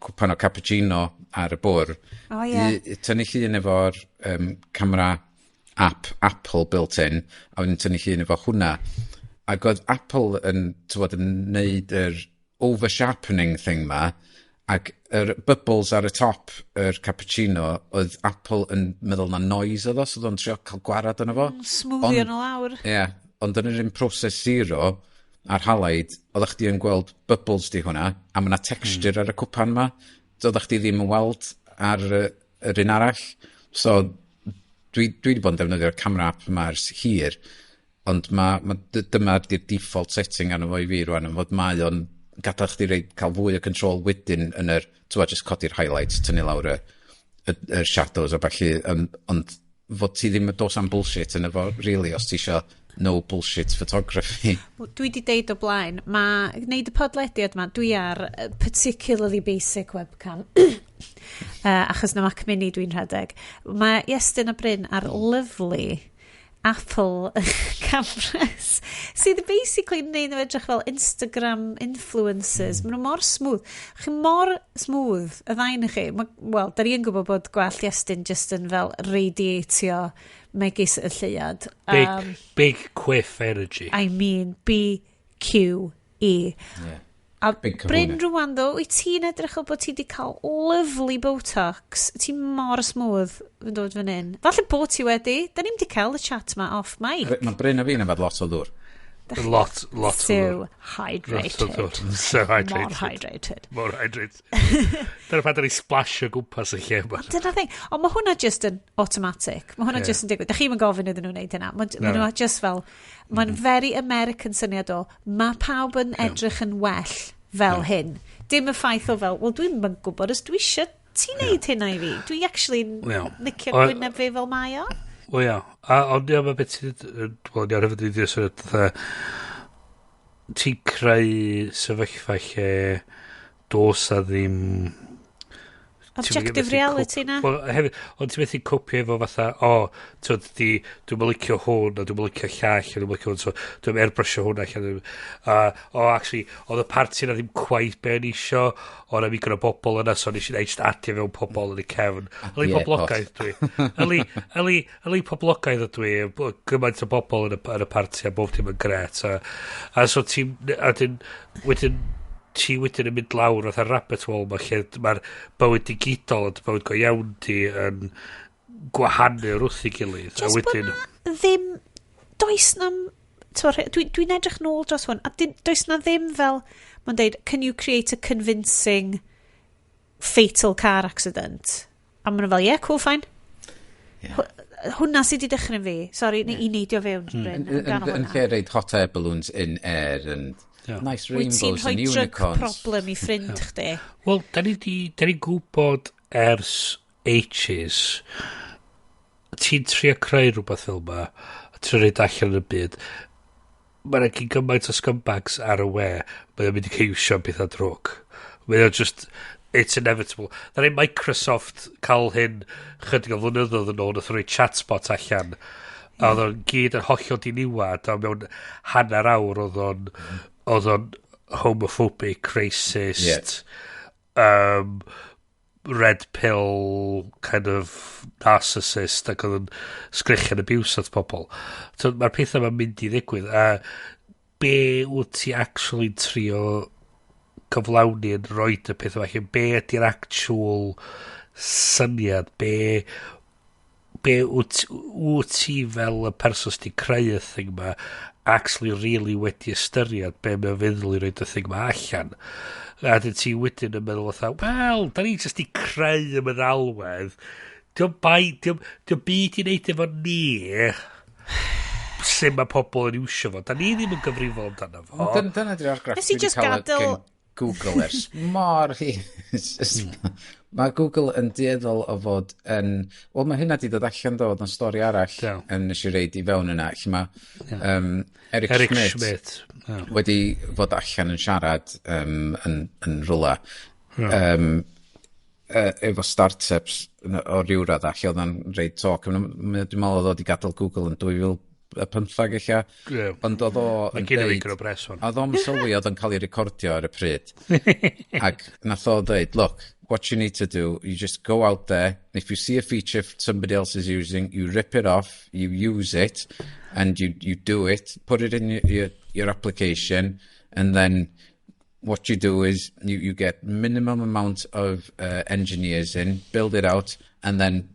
cwpan o cappuccino ar y bwr. O, ie. I tynnu llun efo'r camera app Apple built-in, a wedyn tynnu llun efo hwnna. Ac oedd Apple yn, tywod, yn neud yr over-sharpening thing ma, ac yr bubbles ar y top yr cappuccino, oedd Apple yn meddwl na noise oedd o, so oedd o'n trio cael gwarad yno fo. Smoothio nhw lawr. Ie, yeah, ond yn yr un Process Zero ar Halide, oeddech chdi yn gweld bubbles di hwnna, a mae yna texture ar y cwpan ma, oeddech chdi ddim yn weld ar yr un arall. So, dwi wedi bod yn defnyddio'r camera app yma ers hir, ond ma dyma di'r default setting arno fo i fi rwan, yn fod mae o'n gadael chdi rei, cael fwy o control wedyn yn yr, ti'n just codi'r highlights, tynnu lawr y shadows a ballu, ond fod ti ddim yn dos am bullshit yn efo, really, os ti isio no bullshit photography. Wel, dwi di deud o blaen, mae gwneud y podlediad yma, dwi ar particularly basic webcam, achos na Mac Mini dwi'n rhedeg. Mae Iestyn a Bryn ar lovely Apple cameras sydd basically yn neud nhw edrych fel Instagram influencers. Maen nhw mor smooth. Chi mor smooth, y ddau yn chi. Wel, da ni yn gwybod bod gwallt Iestyn just yn fel radiatio Megis y lleuad. Big, big quiff energy. I mean, BQE. Yeah. A Big kahuna. Bryn rwan ddo, wyt ti'n edrych o bod ti wedi cael lovely Botox? Ti mor smooth yn dod fan hyn. Falle bod ti wedi. Da ni'm wedi cael y chat ma off mic. Mae Bryn a fi'n yfed lot o ddŵr. Lot, lot o So ddŵr. Lot o hydrated. ddŵr. So hydrated. Mor hydrated. More hydrated. Dyna pan da ni splash o gwmpas y lle yma. Dyna thing. Ond mae hwnna just yn automatic. Mae hwnna just yn digwydd. Da chi'm yn gofyn iddyn nhw wneud hynna. Mae ma Na. nhw just fel... Mae'n very American syniad o, mae pawb yn edrych yn well fel hyn. Dim y ffaith o fel, wel, dwi'n yn gwybod os dwi eisiau ti wneud hynna i fi. Dwi actually licio gwyneb fi fel mae o. Wel ia. A ond ia, mae beth ti'n... Wel, iawn hefyd i ddweud syniad, fatha, ti'n creu sefyllfa lle dos a ddim... Objective Ti'n methu reality na. Wel, hefyd, ond ti'n methu copio efo fatha, o, ti'n di, dwi'n licio hwn, a dwi'n licio llall, a dwi'n licio hwn, so dwi'n airbrusio hwn allan. A, o, actually, oedd y parti na ddim quite be o'n isio, o'n am igon o bobl yna, so nes i just adio fewn pobl yn y cefn. Yli poblogaidd dwi. Yli, yli, yli poblogaidd ydw i, gymaint o bobl yn y parti a bob dim yn gret. A so ti'n, a dyn, wedyn, ti wedyn yn mynd lawr fatha rabbit hole ma lle mae'r bywyd digidol a dy bywyd go iawn ti yn gwahanu wrth ei gilydd. A Just bod wedyn, na ddim, does na, dwi'n edrych nôl dros hwn, a does na ddim fel, mae'n deud, "Can you create a convincing fatal car accident?" A maen nhw fel, "Yeah, cool, fine." Hwna sydd wedi dechrau fi. Sorry, yeah. I neidio fewn, Bryn. Yn Amdano yn hwnna. lle reid hot air balloons in air and nice Wyt ti'n rainbows rhoi and drug unicorns. problem i ffrind chdi? Wel, da ni'n gwybod ers ages, ti'n trio creu rhywbeth fel yma, a trio roid allan yn y byd, mae'n gyn gymaint o scumbags ar y we, mae'n mynd i cael iwsio am pethau drwg. Mae'n just, it's inevitable. Da ni Microsoft cael hyn chydig o flynyddoedd yn ôl, nath rhoi chatbot allan. A oedd o'n gyd yn hollol diniwad, a mewn hanner awr oedd o'n homophobic, racist, red pill kind of narcissist ac oedd yn sgrechian abuse at pobl. So mae'r pethau yma'n mynd i ddigwydd a be wyt ti actually trio cyflawni yn roid y peth yma allan? Be ydy'r actual syniad? Be wyt ti fel y person sydd wedi creu y thing ma actually really wedi ystyried be mae'n feddwl i roid y thing ma allan? A dyn ti wedyn yn meddwl fatha, wel, da ni jyst i creu y meddalwedd. Dio'm bai, dio'm byd i wneud efo ni sut mae pobl yn iwsio fo. Da ni ddim yn gyfrifol amdano fo. Dyna di'r argraff Nes i dwi wedi just cael gadael gen Google ers mor hir. Mae Google yn dueddol o fod yn... Wel, mae hynna di dod allan do, oedd yn stori arall yn nes i reid i fewn yna, lle mae Eric, Eric Schmidt, Schmidt. Wedi fod allan yn siarad yn rwla efo startups o ryw radd lle oedd o'n reid talk. Dwi'n meddwl oedd o wedi gadael Google yn 2015 eich. Ond oedd o Mae yn gen i deud ddigon o bres o'n. Oedd o'n sylwi oedd o'n cael ei recordio ar y pryd. Ac nath o dweud, "Look, what you need to do, you just go out there, if you see a feature somebody else is using, you rip it off, you use it, and you do it, put it in your application, and then what you do is you get minimum amount of engineers in, build it out, and then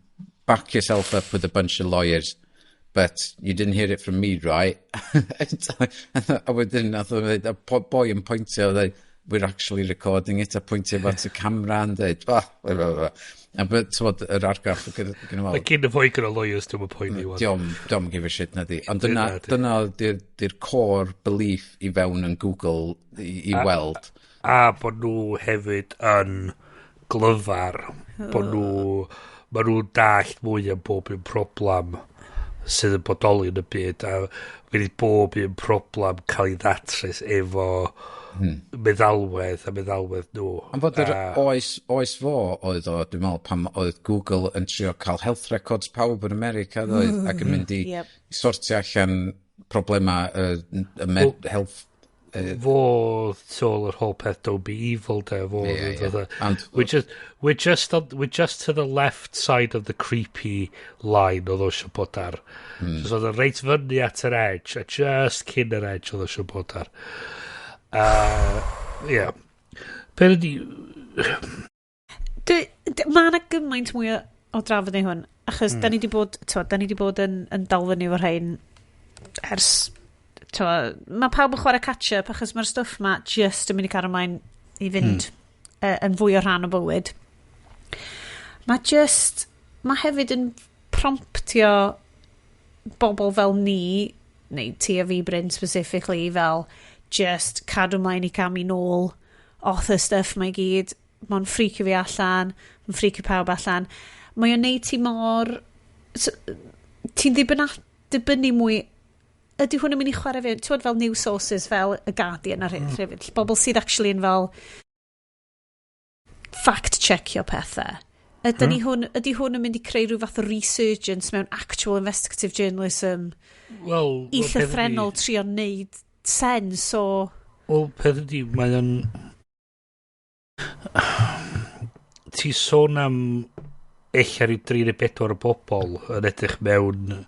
back yourself up with a bunch of lawyers. But you didn't hear it from me, right?" A wedyn, nath o dweud, y boi yn pwyntio, dweud, "We're actually recording it," a pwyntio at y camera yn dweud, "Oh, blah, blah, blah." A but, t'mod, yr argraff gyda Mae gen y fwy gyda lawyers, dwi'n poeni wan. Dio'm give a shit na di. Ond dyna, Dyna di. dyna di'r core belief i fewn yn Google i weld. A bod nhw hefyd yn glyfar. Bod nhw... Mae nhw'n dallt mwy am bob un problem sydd yn bodoli yn y byd a fydd bob un problem cael ei ddatrys efo meddalwedd a meddalwedd nhw. Ond fod yr oes fo oedd o, dwi'n meddwl, pam oedd Google yn trio cael health records pawb yn America, doedd, ac yn mynd i sortio allan problemau y health Fo tu ôl yr whole peth "Don't be evil" de, fo Ie, ie. We're just to the left side of the creepy line oedd o eisiau bod ar. So oedd o reit fyny at yr edge, a just cyn yr edge oedd o eisiau bod ar. Yeah. Be ydi Mae yna gymaint mwy o drafod neu hwn, achos da ni di bod, t'wod, da ni di bod yn dal fyny efo rhain ers, t'wod, mae pawb yn chwarae catch-up achos mae'r stwff ma just yn mynd i cario ymlaen i fynd yn fwy o rhan o bywyd. Mae hefyd yn promptio bobl fel ni, neu ti a fi, Bryn, specifically, fel just cadw mlaen i camu nôl off y stuff mae gyd. Mae'n ffricio fi allan, mae'n ffricio pawb allan. Mae o'n neud ti mor, so, ti'n dibynnu mwy, ydy hwn yn mynd i chwarae fi, ti'n fel news sources fel y Guardian a'r hyn, mm. bobl sydd actually yn fel fact-checkio pethau. Ydy hwn yn mynd i creu rhyw fath o resurgence mewn actual investigative journalism Wel, i llythrennol trio neud sens o Wel, peth ydi, mae o'n, ti sôn am ella rhyw 3 neu 4 o bobl yn edrych mewn,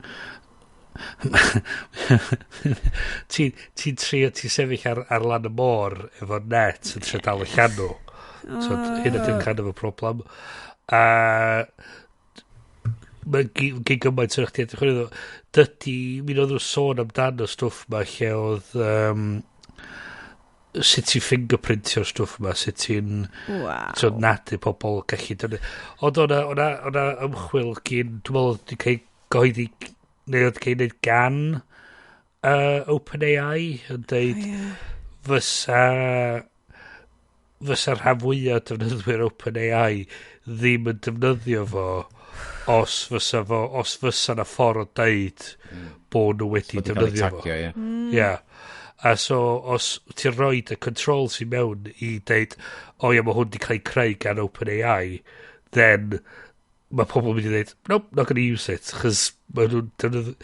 ti'n trio, ti'n sefyll ar lan y môr efo net yn trio dal y llanw. So hyn ydy'n kind of a problem. A mae'n gyn gymaint o'r chdi edrych iddo. Dydy, mi oedd nhw sôn amdano stwff ma lle oedd sut ti'n fingerprintio'r stwff ma, sut ti'n so nadu pobl gallu defnyddio. Ond o'na ymchwil gyn, dwi'n meddwl oedd wedi cael ei gyhoeddi, neu oedd cael ei wneud gan OpenAI yn deud fysa rhan fwyaf o defnyddwyr OpenAI ddim yn defnyddio fo os fysa na ffordd o deud bod nhw wedi Wedi cael ei defnyddio fo. tagio, ie. Ie. A so, os ti'n rhoi y controls i mewn i deud, "O ia, mae hwn wedi cael ei creu gan OpenAI," then mae pobl yn mynd i dweud, "Nope, not gonna use it," chos mae nhw'n defnydd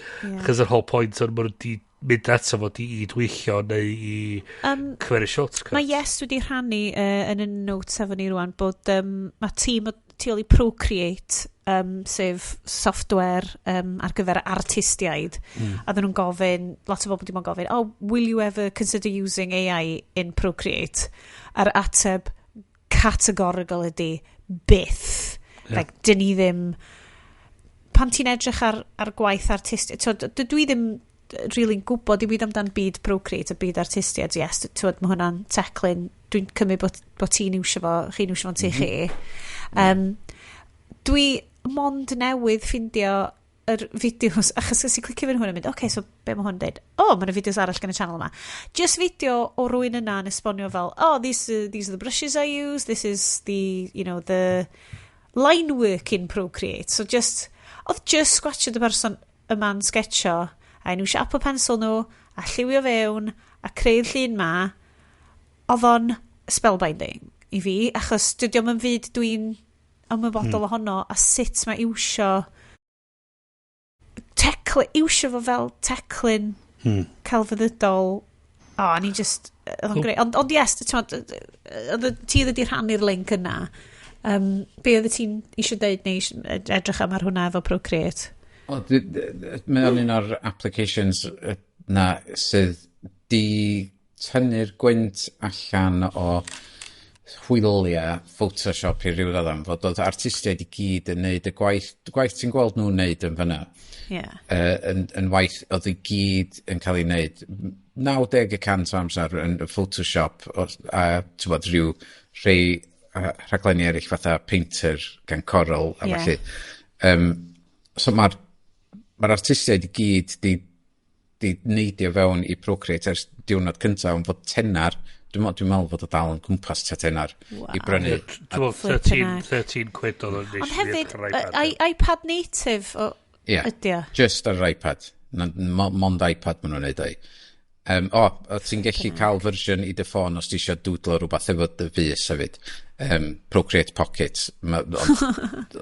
chos yr whole point o'n maen nhw wedi mynd ato fo di i dwyllio neu i cymeryd shortcuts. Mae Yes wedi rhannu yn y notes efo ni rwan bod mae tîm o tu ôl i Procreate, sef software ar gyfer artistiaid, a ddyn nhw'n gofyn, lot o bobl wedi bod yn gofyn, "Oh, will you ever consider using AI in Procreate?" A'r ateb categorical ydy byth. Like, dyn ni ddim, pan ti'n edrych ar gwaith artist, t'wod, dwi ddim really'n gwybod dim byd amdan byd Procreate a byd artistiaid, yes, t'wod, mae hwnna'n teclyn, dwi'n cymryd bod ti'n iwsio fo, chi'n iwsio fo'n tu chi. Dwi mond newydd ffindio yr fideos, achos nes i clicio fyny hwn yn mynd, "Okay, so be mae hwn yn dweud? Oh, mae yna fideos arall gan y channel yma." Just fideo o rywun yna yn esbonio fel, "Oh, these are the brushes I use, this is the, you know, the line work in Procreate." So just, oedd just sgwatio y person yma'n sketcho, a nhw eisiau Apple Pencil nhw, a lliwio fewn, a creu'r llun ma, oedd o'n spellbinding i fi, achos dydy o'm yn fyd dwi'n ymwybodol ohono, a sut mae iwsio teclyn, iwsio fo fel teclyn celfyddydol. O, oh, ni just, oedd o'n greu. Ond yes, t'mod, oedd ti wedi rhannu'r link yna. Be oedd ti'n eisiau deud neu edrych am ar hwnna efo Procreate? O, mae o'n un o'r applications na sydd di tynnu'r gwynt allan o hwyliau Photoshop i ryw raddau, fod oedd artistiaid i gyd yn neud y gwaith, gwaith ti'n gweld nhw'n neud yn fyna, yn waith oedd i gyd yn cael ei wneud 90% o amser yn y Photoshop a ti'n bod rhyw rhai rhaglenni eraill fatha Painter gan Corel a felly. So mae'r artistiaid i gyd di neidio fewn i Procreate ers diwrnod cyntaf, ond fod tenar, dwi'n meddwl fod o dal yn gwmpas tua tenar i brynu. Ie, dwi'n meddwl Flippin' 13, heck. 13 quid oedd o'n Ond hefyd, iPad native o, ydy o? Just ar yr iPad. Mond iPad maen nhw'n neud o'i. O, ti'n gallu cael fersiwn i dy ffôn os ti eisiau doodlo rhywbeth efo dy fys hefyd. Procreate Pocket. Ond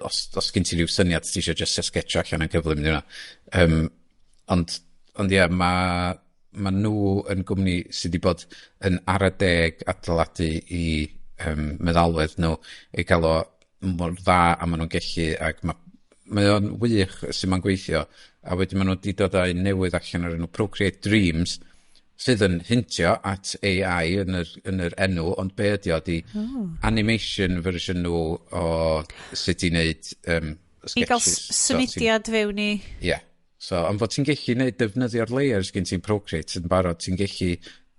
os gen ti rhyw syniad ti eisiau just sketcho allan yn gyflym, yna. Ond ie, mae Mae nhw yn gwmni sydd wedi bod yn ara deg adeiladu i meddalwedd nhw i gael o mor dda a maen nhw'n gallu, ac mae o'n wych sy'n ma'n gweithio. A wedyn maen nhw wedi dod â un newydd allan o'r enw Procreate Dreams, sydd yn hintio at AI yn yr enw, ond be ydi o ydi animation version nhw o sut i wneud sketches. I gael symudiad fewn i. Ie. Yeah. So, ond fod ti'n gallu neud defnyddio'r layers gen ti'n Procreate yn barod, ti'n gallu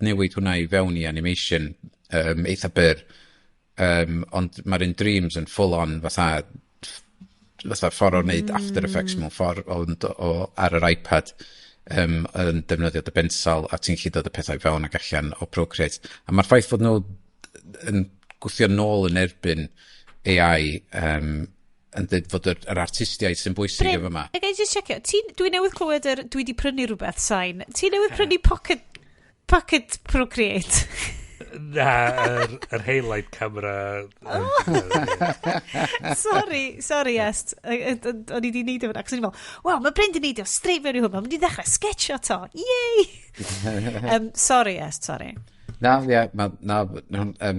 newid hwnna i fewn i animation eitha byr. Ond mae'r un Dreams yn full on fatha ffordd o wneud After Effects mewn ffordd, ond ar yr iPad yn defnyddio dy bensal, a ti'n gallu dod y pethau fewn ac allan o Procreate. A mae'r ffaith fod nhw yn gwthio nôl yn erbyn AI yn dweud fod yr artistiaid sy'n bwysig Bryn, efo yma. Ga i just checio, dwi newydd clywed yr "dwi di prynu rhywbeth" sain. Ti newydd prynu Pocket Procreate? Na, yr Halide camera. Sorry, sorry, Est. O'n i di neud o fyna, achos o'n i fel, "Wel, mae Bryn di neud o straight fewn i hwn, mae'n mynd i ddechrau sketcho to. Yay!" Sorry, Est, sorry. Na, ie, ma, na,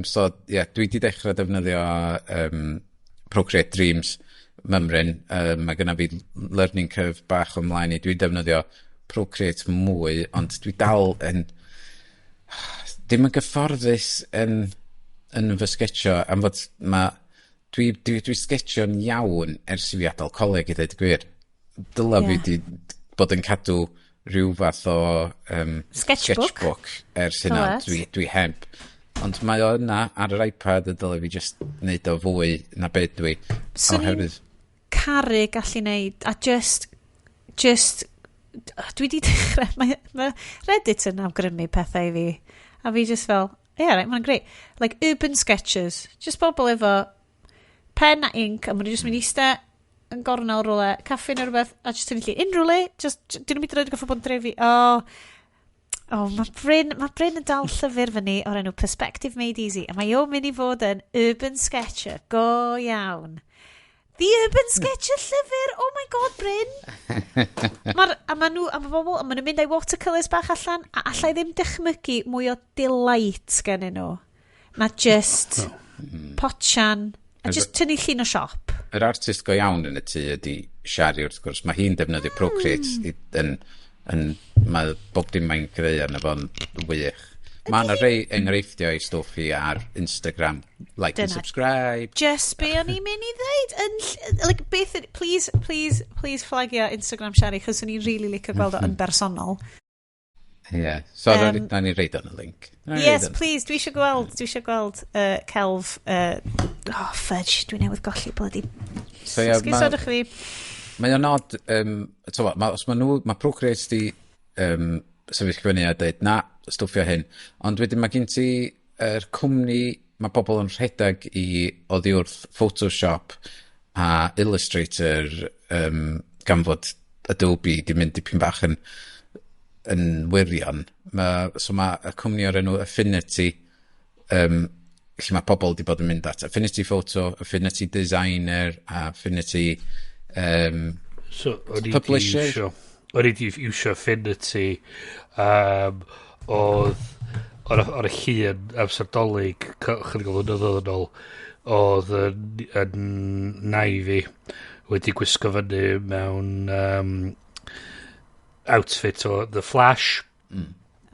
so, ie, dwi di dechrau defnyddio Procreate Dreams mymryn. Mae genna fi learning curve bach o mlaen i. Dwi'n defnyddio Procreate mwy, ond dwi dal yn ddim yn gyfforddus yn fy sketcho, am fod ma, dwi sketcho'n iawn ers i fi adael coleg, i ddweud y gwir. Dyla fi di bod yn cadw rhyw fath o sketchbook. Sketchbook ers hynna. Dyle. Dwi heb. Ond mae o yna ar yr iPad, y dyle fi just neud o fwy na beth dwi. Swn i'n Oherwydd, caru gallu neud, a just, dwi di dechrau, mae Reddit yn awgrymu pethau i fi, a fi just fel, "Yeah, right, mae'n great." Like, urban sketches, just bobl efo pen a ink, a maen nhw just mynd i iste yn gornel rhywle, caffi neu rhywbeth, a just tynnu llun. Unrhyw le, just, dyn nhw'n mynd i roed goffa bod yn drefi. Oh, mae Bryn yn dal llyfr fyny o'r enw Perspective Made Easy, a mae o'n mynd i fod yn urban sketcher, go iawn. The Urban Sketcher llyfr! Oh my God, Bryn! A ma nhw, a ma bobl, a ma nhw'n mynd â'i watercolours bach allan, a allai ddim dychmygu mwy o delight gennyn nhw. Na just potsian, a just tynnu llun o siop. Yr artist go iawn yn y tŷ ydy Shari, wrth gwrs. Mae hi'n defnyddio Procreate yn, mae bob dim mae'n creu arno fo'n wych. Mae yna rei enghreifftiau i stwff hi ar Instagram. Like and Dyna. subscribe. Just be o'n i'n mynd i ddeud. Like, beth, please, please, please flagio Instagram Shari, chos o'n i'n really licio gweld o yn bersonol. Ie. Yeah. So, na ni reid o'n y link. Na ni Yes, reid o'n- please, dwi eisiau gweld celf, oh, fudge, dwi newydd golli bloody. So, ie, Esgusodwch fi. Mae o'n odd, t'mo, os ma nhw, mae Procreate di sefyll fyny a dweud, "Na, stwffio hyn." Ond wedyn mae gen ti yr cwmni, mae pobl yn rhedeg i oddi wrth Photoshop a Illustrator, gan fod Adobe di mynd dipyn bach yn wirion. So mae y cwmni o'r enw Affinity, lle mae pobl di bod yn mynd at Affinity Photo, Affinity Designer a Affinity So, o'n i di Publisher. O'n i di iwsio Affinity, oedd o'r y llun amser Dolig chydig o flynyddoedd yn ôl, oedd yn nai fi wedi gwisgo fyny mewn outfit o The Flash.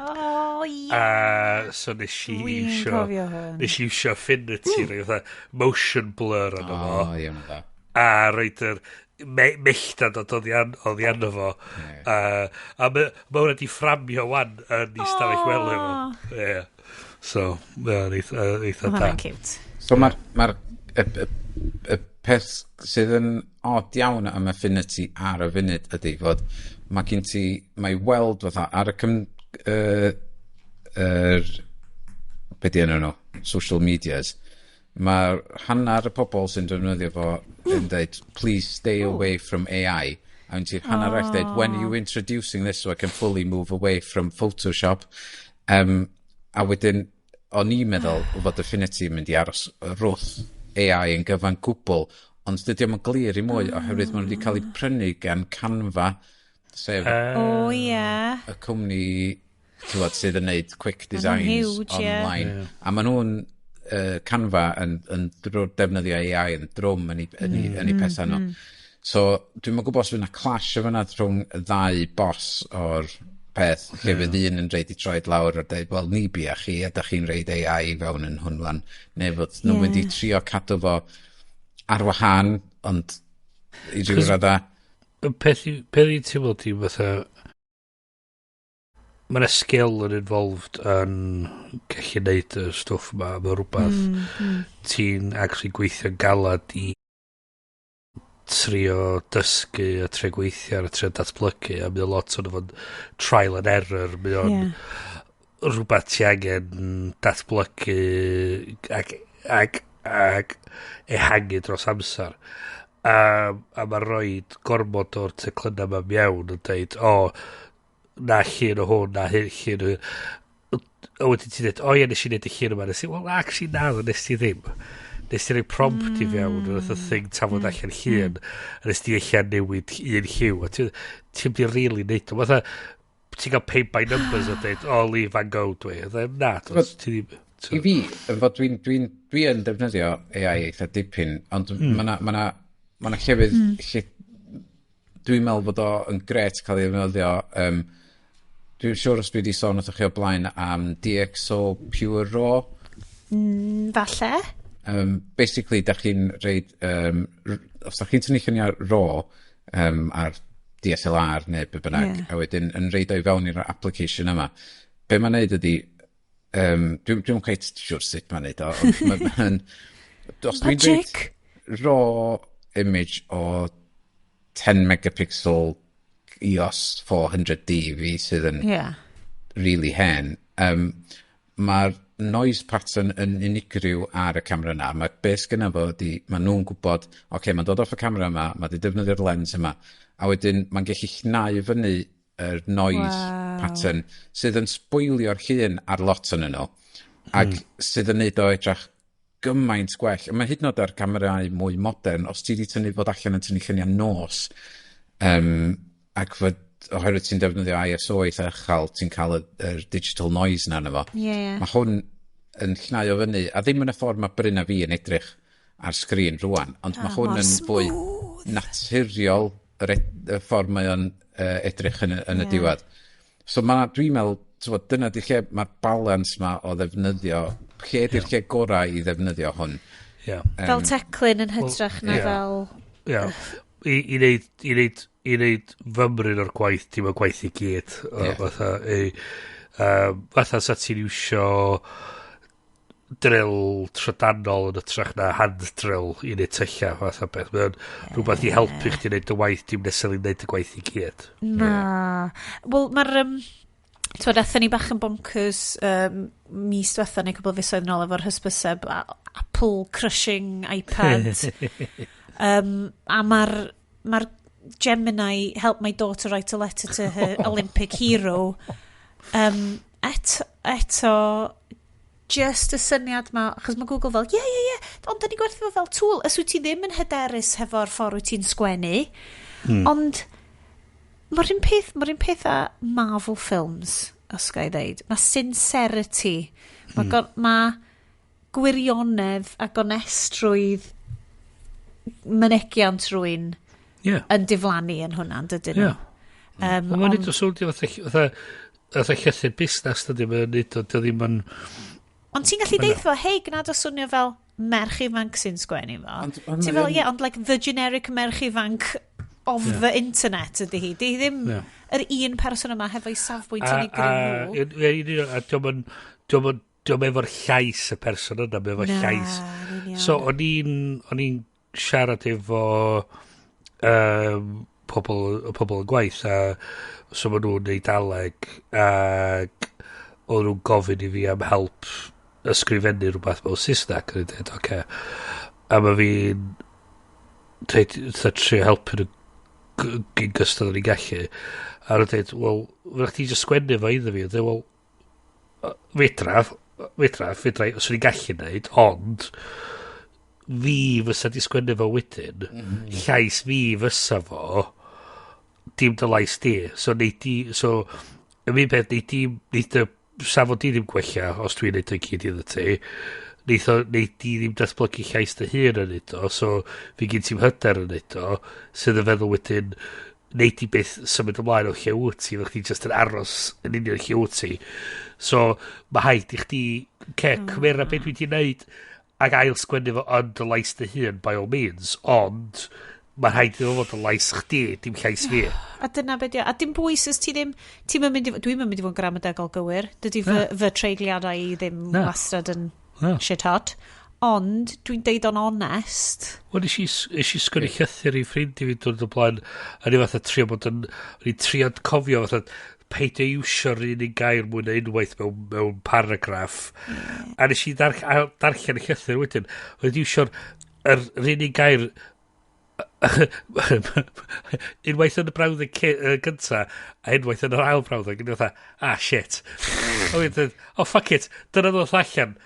Oh, ie. A so nes i Dwi'n iwsio cofio hwn. nes i iwsio Affinity, rhoi fatha motion blur arno fo O, ie, mae'n dda. a roed yr melltad o dod oddi arno fo. A ma hwnna di fframio wan yn ei stafell wely fo. Ie. So, mae'n eitha Mae da. hwnna'n cute. So mae'r ma y peth sydd yn odd iawn am Affinity ar y funud ydy fod mae gen ti, mae i weld fatha ar y yr, be di enw nhw, social medias, mae hanner y pobl sy'n defnyddio fo yn dweud, "Please stay away from AI." A wedyn ti'n hanner arall dweud, "When are you introducing this so I can fully move away from Photoshop?" A wedyn, o'n i'n meddwl fod Affinity yn mynd i aros wrth AI yn gyfan gwbl, ond dydy o'm yn glir i mwy oherwydd maen nhw wedi cael eu prynu gan Canva, sef O, ie. y cwmni Tywod, sydd yn neud quick designs huge, online. Yeah. A maen nhw'n Canva yn defnyddio AI yn drwm yn eu pethau nhw. So, dwi'n gwybod os fydd yna clash o fyna rhwng y ddau boss o'r peth, lle fydd un yn rhoid ei troed lawr a dweud, "Wel, ni bia chi, a da chi'n rhoid AI i fewn yn hwn wan." Neu fod nhw'n mynd i trio cadw fo ar wahân, ond i ryw radda. Y peth i teimlo ti fatha mae yna skill yn involved yn gallu neud y stwff yma. Mae rhywbeth ti'n actually gweithio'n galad i trio dysgu a trio gweithio ar a trio datblygu, a mae o lot o'n fod trial and error. Mae o'n rhywbeth ti angen datblygu ac ehangu dros amser, a mae rhoid gormod o'r teclynau yma mewn yn deud, "O, na llun o hwn, na llun o hwn," a wedyn ti'n dweud, "O ie, nes i wneud y llun yma." Nes i, well, actually na, nes ti ddim. Nes ti roi prompt i fewn, mm. Oedd y thing tafod allan llun, a nes ti eich newid un lliw, a ti'n di really neud o. Fatha, ti'n cael paint by numbers a dweud, "O, Lee Van Gogh dwi." A dweud, na, ti ddim. I fi, fod dwi yn defnyddio AI eitha dipyn, ond mae na, ma na llefydd lle dwi'n meddwl bod o yn gret cael ei ddefnyddio. Dwi'n siŵr os dwi wedi sôn wrthych chi o blaen am DxO Pure Raw. Falle. Basically, da chi'n rhoid, os da chi'n tynnu lluniau RAW ar DSLR neu be bynnag, a wedyn yn rhoid o i fewn i'r application yma, be mae'n neud ydy, dwi'n quite siŵr sut mae'n neud o, ond os dwi'n Magic. rhoid RAW image o 10 megapixel EOS 400D fi sydd yn really hen, mae'r noise pattern yn unigryw ar y camera yna. Mae beth sgynna fo ydi, mae nhw'n gwybod, oce, okay, mae'n dod off y camera yma, mae wedi defnyddio'r lens yma, a wedyn mae'n gallu llnau fyny yr noise pattern sydd yn sbwylio'r llun ar lot yn nhw, ac sydd yn neud o edrych gymaint gwell. A mae hyd yn oed ar camerâu mwy modern, os ti wedi tynnu fod allan yn tynnu lluniau nos, ac fod, oherwydd ti'n defnyddio ISO eitha uchel, ti'n cael y digital noise na arno fo. Ie, ie. Mae hwn yn llnau o fyny, a ddim yn y ffordd mae Bryn a fi yn edrych ar sgrin rwan, ond mae Ah, hwn mor yn fwy smooth. naturiol y ffordd mae o'n edrych yn y diwedd. So ma, dwi'n meddwl, t'mod, dyna di lle mae'r balans ma o ddefnyddio, lle di'r lle gorau i ddefnyddio hwn. Fel teclyn yn hytrach na fel. Ie. I wneud fymryn o'r gwaith, dim y gwaith i gyd. Fatha, fatha sa ti'n iwsio drill trydanol yn hytrach na hand drill i wneud tyllau, fatha beth. Mae'n rhywbeth i helpu chdi wneud y waith, dim nesaf i wneud y gwaith i gyd. Na. Wel, mae'r... Twyd, aethon ni bach yn bonkers mis diwetha neu cwbl o fisoedd nôl efo'r hysbyseb Apple crushing iPad. A mae'r ma Gemini "help my daughter write a letter to her Olympic hero." Eto, just y syniad ma, achos mae Google fel, Ie, ond da ni gwerthu fo fel tool." Os wyt ti ddim yn hyderus hefo'r ffordd wyt ti'n sgwennu, ond mae'r un peth â Marvel films, os ga i ddeud. Mae sincerity, mae ma gwirionedd a gonestrwydd mynegiant rhywun yn diflannu yn hwnna, yn dydyn nhw? Ie. Wel, mae'n neud o swnio fatha llythyr busnes, dydy, mae'n neud o, dio ddim yn. Ond ti'n gallu deud fo, "Hei, gwna o swnio fel merch ifanc sy'n sgwennu fo." Ond Ti'n mae fel, ie, ond like the generic merch ifanc of the internet ydy hi. Di hi ddim yr un person yma hefo'i safbwynt unigryw nhw. A dio'm efo'r llais y person yna, mae efo Na, llais. yn union. So, o'n i'n siarad efo pobl, pobl yn gwaith, a so maen nhw'n Eidaleg, ac o'n nhw'n gofyn i fi am help ysgrifennu rhywbeth mewn Saesneg, a o'n i'n dweud, "Oce." A mae fi'n dweud, fatha trio helpu nhw gyn gystal o'n i'n gallu. A nhw'n dweud, "Wel, fydd chdi jyst sgwennu fo iddo fi." A dweud, "Wel, fedra, os o'n i'n gallu neud, ond fi fysa di sgwennu fo wedyn, llais fi fysa fo, dim dy lais di." So, nei di, so, Y un peth, neud di, neud y safon di ddim gwella os dwi'n neud o gyd iddo ti. Neud di ddim datblygu llais dy hun yn neud o, so fi gyn ti'm hyder yn neud o, sydd yn feddwl wedyn, neud di beth symud ymlaen o lle wyt ti, fel chdi just yn aros yn union lle wyt ti. So, mae haid i chdi, ce, cymera beth dwi di wneud ac ail sgwennu fo yn dy lais dy hun, by all means, ond mae rhaid iddo fod yn lais chdi, dim llais fi. A dyna beth. A dim bwys os ti ddim. Ti'n mynd i, dwi'n mynd i fod yn gramadegol gywir. Dydy fy treigliadau i ddim Na. wastad yn Na. shit hot. Ond dwi'n deud o'n onest. Wel, nes i sgwennu llythyr i ffrind i fi dod o blaen, a ni fatha trio bod yn, o'n i'n trio cofio fatha, peidio iwsio'r un gair mwy na unwaith mewn paragraff. A nes i darllen y llythyr wedyn, oedd iwsio'r yr un un gair unwaith yn y brawddeg gynta a unwaith yn yr ail brawddeg, yn fatha, "Ah, shit." A wedyn, "Oh, fuck it, dyna ddoth allan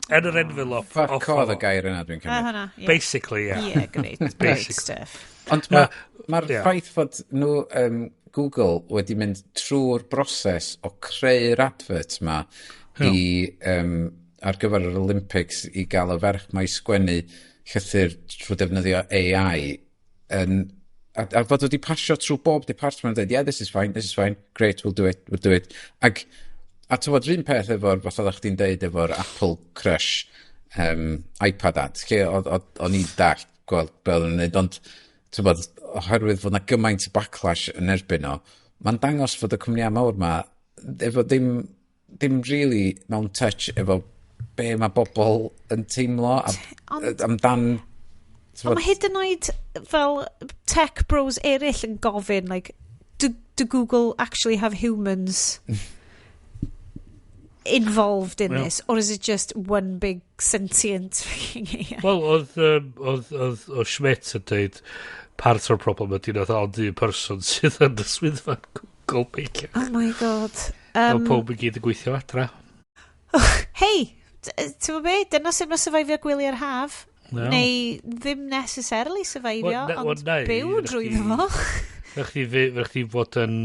yn yr envelope." Fuck off oedd o. y gair yna dwi'n A cymryd. hwnna, ie. Basically, yeah. Yeah, great. Great Basically. stuff. Ond mae'r ma Ie. ffaith fod nhw, Google, wedi mynd trwy'r broses o creu'r advert ma ar gyfer yr Olympics i gael y ferch mae sgwennu llythyr trwy defnyddio AI yn, a fod wedi pasio trwy bob department yn dweud, "Yeah, this is fine, this is fine, great, we'll do it, we'll do it." Ac, a ti'n bod, un peth efo'r, fatha oeddech chdi'n deud efo'r Apple Crush iPad ad, lle o'n i'n dallt gweld be oedd yn wneud, ond ti'n bod, oherwydd fod na gymaint o backlash yn erbyn o, mae'n dangos fod y cwmnïau mawr ma efo ddim really mewn touch efo be mae bobl yn teimlo a, amdan Ond mae hyd yn oed fel tech bros eraill yn gofyn, like, do Google actually have humans involved in this, or is it just one big sentient fucking AI? Wel, oedd Schmidt yn dweud part o'r problem ydy nath ond un person sydd yn y swyddfa Google beicio. Oh my God. Um, pob i gyd yn gweithio adra. Hei, ti'n gwybod be? Dyna sut mae survivio gwyliau'r haf. No. Neu ddim necessarily survivio, Wel, ond wel, neu, byw drwy fo. Fe chdi fod yn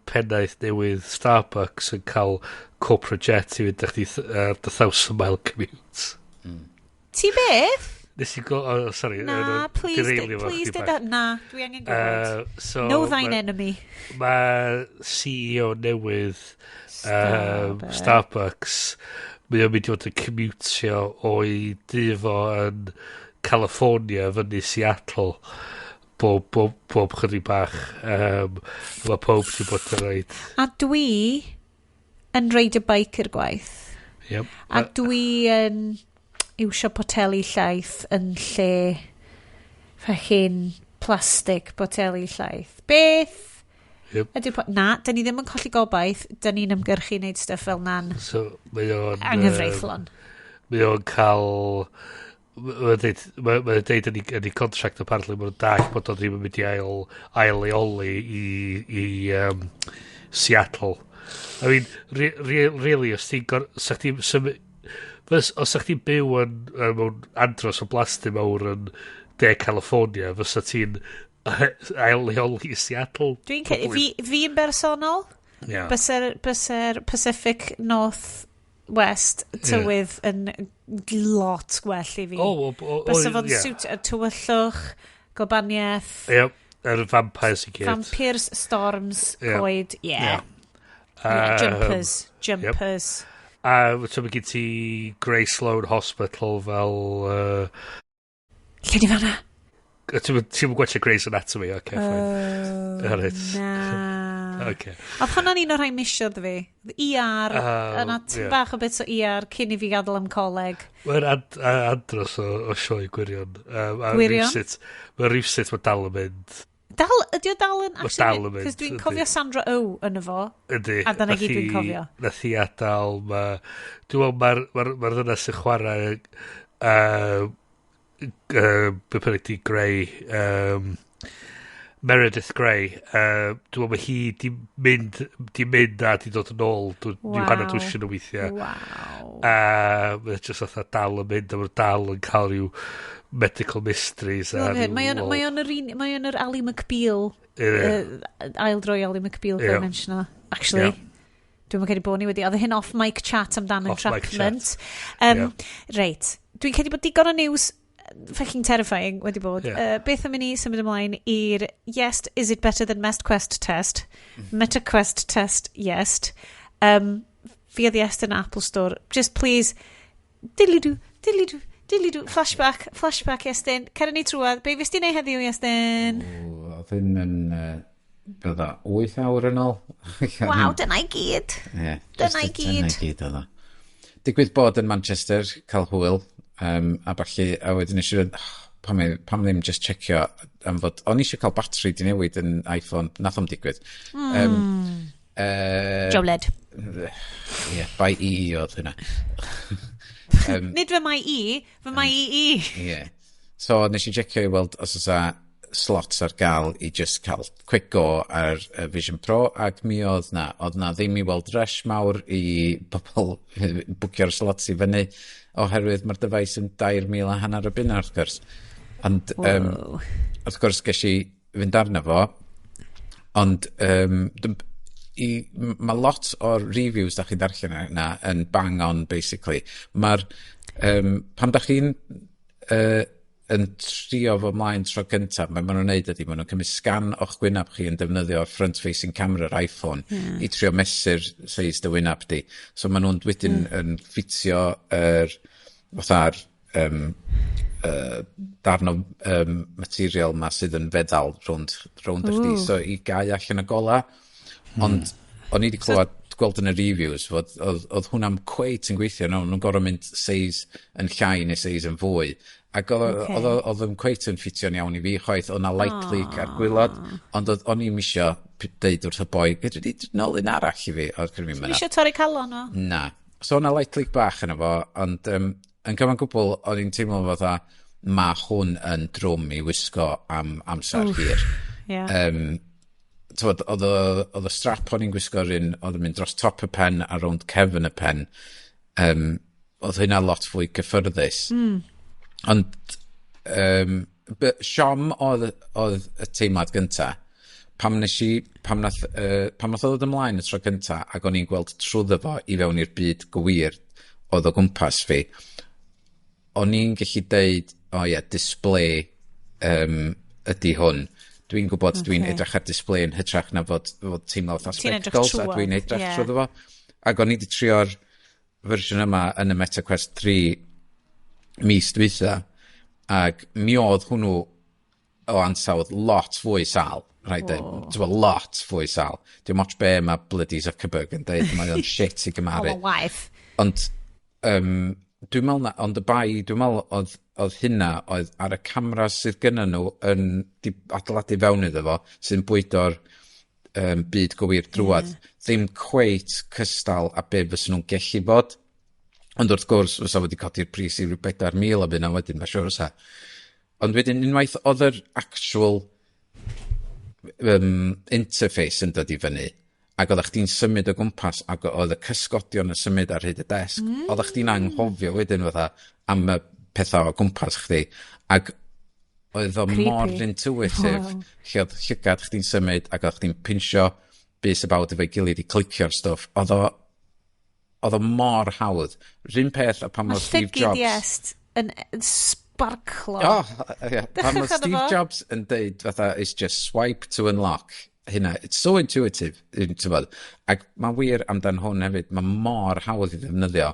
pennaeth newydd Starbucks yn cael corporate jet i fynd â chdi ar dy 1,000 mile commute. Ti beth? Nes i go... Oh, sorry. Na, please, derailio fo please chdi did bach. that. Na, dwi angen gwybod. So, Know thine enemy. Mae CEO newydd Starbucks. Starbucks, mae o'n mynd i fod yn commutio o'i dŷ fo yn California fyny Seattle bob chydig bach. Mae pob sy'n bod yn rhaid. A dwi yn reidio bike i'r gwaith. Yep. A dwi yn iwsio poteli llaeth yn lle fucking plastic poteli llaeth. Beth? Yep. Ydy'r Na, dyn ni ddim yn colli gobaith. Dyn ni'n ymgyrchu wneud stuff fel na'n So, mae o'n anghyfreithlon. Mae o'n cael... Mae'n deud, mae deud yn ei contract apparently mae'n dall bod o ddim yn mynd i ail leoli i Seattle. I mean, really, os ti'n sa chdi'n os sa chdi'n byw yn mewn andros o blasty mawr yn De California, fysa ti'n ail leoli i Seattle? Dwi'n fi yn bersonol, byse'r Pacific North West tywydd yn lot gwell i fi. O, Bysa fo'n ie. suit y tywyllwch, gobaniaeth, Yep, yr vampires i gyd. vampires, storms, coed, yeah. Ie. Yeah, jumpers, jumpers. A so mae gen ti Grey Sloan Hospital fel Lle di fanna? Ti'n gwachio Grey's Anatomy, okay, fine. Alright. Na. Okay. Oedd hwnna'n un o'r rhai misiodd fi. ER, yna tipyn bach o bits o ER cyn i fi gadael am coleg. Mae'n andros o sioe gwirion. A Gwirion? Rywsut, mae rhywsut mae dal yn mynd. Dal, ydy o dal yn Ma' actually dal yn mynd, Cos dwi'n ydi. cofio Sandra Oh yn fo. Ydy. A dyna Nath gyd dwi'n cofio. Nath hi adael, dwi'n meddwl mae'r ma ddynas sy'n chwarae be bynnag di Grey, Meredith Grey. Dwi'n meddwl mae hi di mynd a di dod yn ôl. Dwi'n hanner dwsin o weithiau. A mae'n just fatha dal yn mynd, a mae'n dal yn cael rhyw medical mysteries. A Love it. Mae o'n yr Ally McBeal, ail droi Ally McBeal yeah. Mention o. Actually, dwi'n credu bod ni wedi, oedd hyn off mic chat amdan Off mic entrapment. Reit, dwi'n credu bod digon o news fucking terrifying wedi bod. Beth am i ni symud ymlaen i'r Yes, is it better than Mest Quest test? Meta Quest test, yes. Fi oedd Yes yn Apple Store. Just please, diddly-do, diddly-do, diddly-do, flashback, flashback, Iestyn. Cer ni trwad. Be fes ti neud heddiw, Iestyn? Oedd hyn yn, bydda, 8 awr yn ôl. Waw, dyna i gyd. Ie. Dyna i gyd. Dyna i gyd oedd o. Digwydd bod yn Manchester, cael hwyl, a ballu, a wedyn eisiau, oh, pam ddim just checio am fod, o'n i eisiau cael batri di newid yn iPhone, nath o'm digwydd. Joe Led. Ie, by EE oedd hynna. Nid fy mai i, fy mai i i. Ie. So nes i checio i weld os oes slots ar gael i just cael quick go ar Vision Pro, ac mi oedd na ddim i weld rush mawr i bobl bwcio'r slots i fyny oherwydd mae'r dyfais yn 2,500 o bunna wrth gwrs. Ond wrth gwrs ges i fynd arno fo, ond mae lot o'r reviews da chi'n darllen yna yn bang on basically. Mae'r pam da chi'n yn trio fo mlaen tro cyntaf, mae nhw'n neud ydy, maen nhw'n cymryd sgan o'ch gwynab chi yn defnyddio front facing camera iPhone i trio mesur size dy wynab di. So maen nhw'n wedyn yn ffitio yr fatha'r darn o material ma sydd yn feddal rownd y chdi. So i gau allan y gola. Ond o'n i wedi clywed, gweld yn y reviews fod oedd hwnna'n cweit yn gweithio. No, nhw'n gorfod mynd seis yn llai neu seis yn fwy. Ac oedd oedd o'n cweit yn ffitio'n iawn i fi chwaith. Oedd na light leak ar gwylod, ond o'n i'm isio deud wrth y boi, "Fedri di nôl un arall i fi?" Oedd gynno fi Ti'n mynadd. eisiau torri calon o? Na. So o'na light leak bach yna fo, ond yn cyfan gwbl, o'n i'n teimlo fatha, ma hwn yn drwm i wisgo am amser hir. T'wod, oedd y strap o'n i'n gwisgo'r un, oedd yn mynd dros top y pen a rownd cefn y pen, oedd hynna lot fwy cyffyrddus. Ond siom oedd y teimlad gynta. Pam nes i, pam nath o ddod ymlaen y tro gynta ac o'n i'n gweld trwyddo fo i fewn i'r byd gwir oedd o gwmpas fi, o'n i'n gallu deud, "O oh ie, display ydy hwn." Dwi'n gwybod dwi'n edrych ar display yn hytrach na fod teimlo fatha Ti'n edrych spectacles a trwodd, dwi'n edrych trwyddo fo. Ac o'n i wedi trio'r fersiwn yma yn y Meta Quest 3 mis dwytha, ac mi oedd hwnnw o ansawdd lot fwy sal. Rhaid dweud, oh. Lot fwy sal. Dim ots be mae bloody Zuckerberg yn deud, mae o'n shit i gymharu. Oh, waith. Ond dwi'n meddwl na, ond y bai, dwi'n meddwl oedd hynna oedd ar y camera sydd gynna nhw yn di adeiladu fewn iddo fo, sy'n bwydo'r byd gywir drwad. Ddim cweit cystal a be fysa nhw'n gellu bod. Ond wrth gwrs, fysa wedi codi'r pris i ryw 4,000 o bunna wedyn, mae'n siŵr fysa. Ond wedyn, unwaith oedd yr actual interface yn dod i fyny, ac oeddech chdi'n symud o gwmpas, ac oedd y cysgodion yn symud ar hyd y desg, oeddech chdi'n anghofio wedyn fatha am y pethau o gwmpas chdi, ac oedd o Creepy. mor intuitive, lle oedd llygad chdi'n symud, ac oedd chdi'n pinsio bys y bawd efo'i gilydd i clicio'r stwff, oedd o mor hawdd. Run peth a pan Mae oedd Steve llygyd Jobs. Iest yn sparklo. Oh, yeah. Pan oedd Dechreuodd Steve fo. Jobs yn deud fatha, "It's just swipe to unlock." Hynna, it's so intuitive, ti'n. Ac mae'n wir amdan hwn hefyd, mae mor hawdd i ddefnyddio.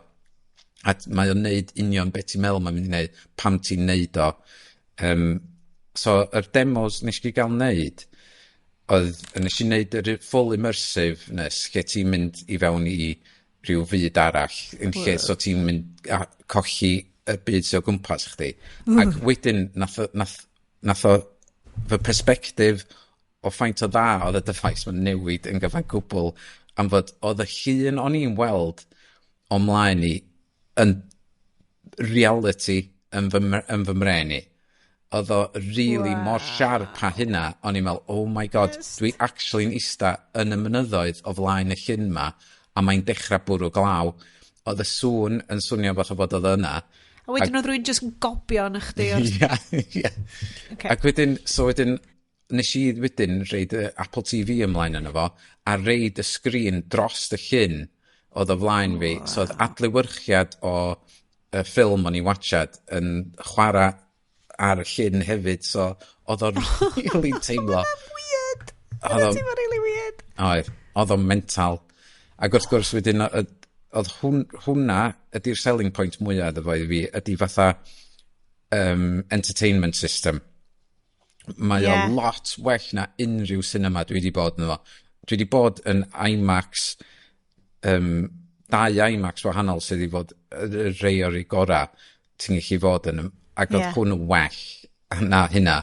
A mae o'n neud union beth ti'n meddwl mae'n mynd i neud, pam ti'n neud o. So, yr demos nes i gael neud, oedd, nes i neud yr full immersiveness, lle ti'n mynd i fewn i rhyw fyd arall, yn lle so ti'n mynd a colli y byd sydd o gwmpas chdi. Ac wedyn, nath o fy perspective o faint o dda oedd y dyfais mae'n newid yn gyfan gwbl am fod oedd y llun o'n i'n weld o mlaen i yn reality yn fy mren i. Oedd o really mor sharp a hynna, o'n i'n meddwl, "Oh my God, dwi actually'n ista yn y mynyddoedd o flaen y llyn ma, a mae'n dechrau bwrw glaw." Oedd y sŵn yn swnio fatha bod oedd yna. A wedyn oedd rhywun just yn gobio yn chdi o'r Ia. Ac wedyn, so wedyn, nes i wedyn roid y Apple TV ymlaen yno fo, a roid y sgrin dros y llyn oedd o flaen fi. So oedd adlewyrchiad o y ffilm o'n i watchad yn chwarae ar y llyn hefyd, so oedd o'n really teimlo. Weird. Oedd Oedd o'n really weird. Oedd, oedd o'n mental. Ac wrth gwrs wedyn, oedd hwnna ydy'r selling point mwyaf iddo fo i fi, ydy fatha entertainment system. Mae o lot well na unrhyw cinema dwi wedi bod yn fo. Dwi wedi bod yn IMAX, dau IMAX wahanol sydd wedi bod y rei o'r gora ti'n gallu fod yn, ac oedd hwn yn well na hynna.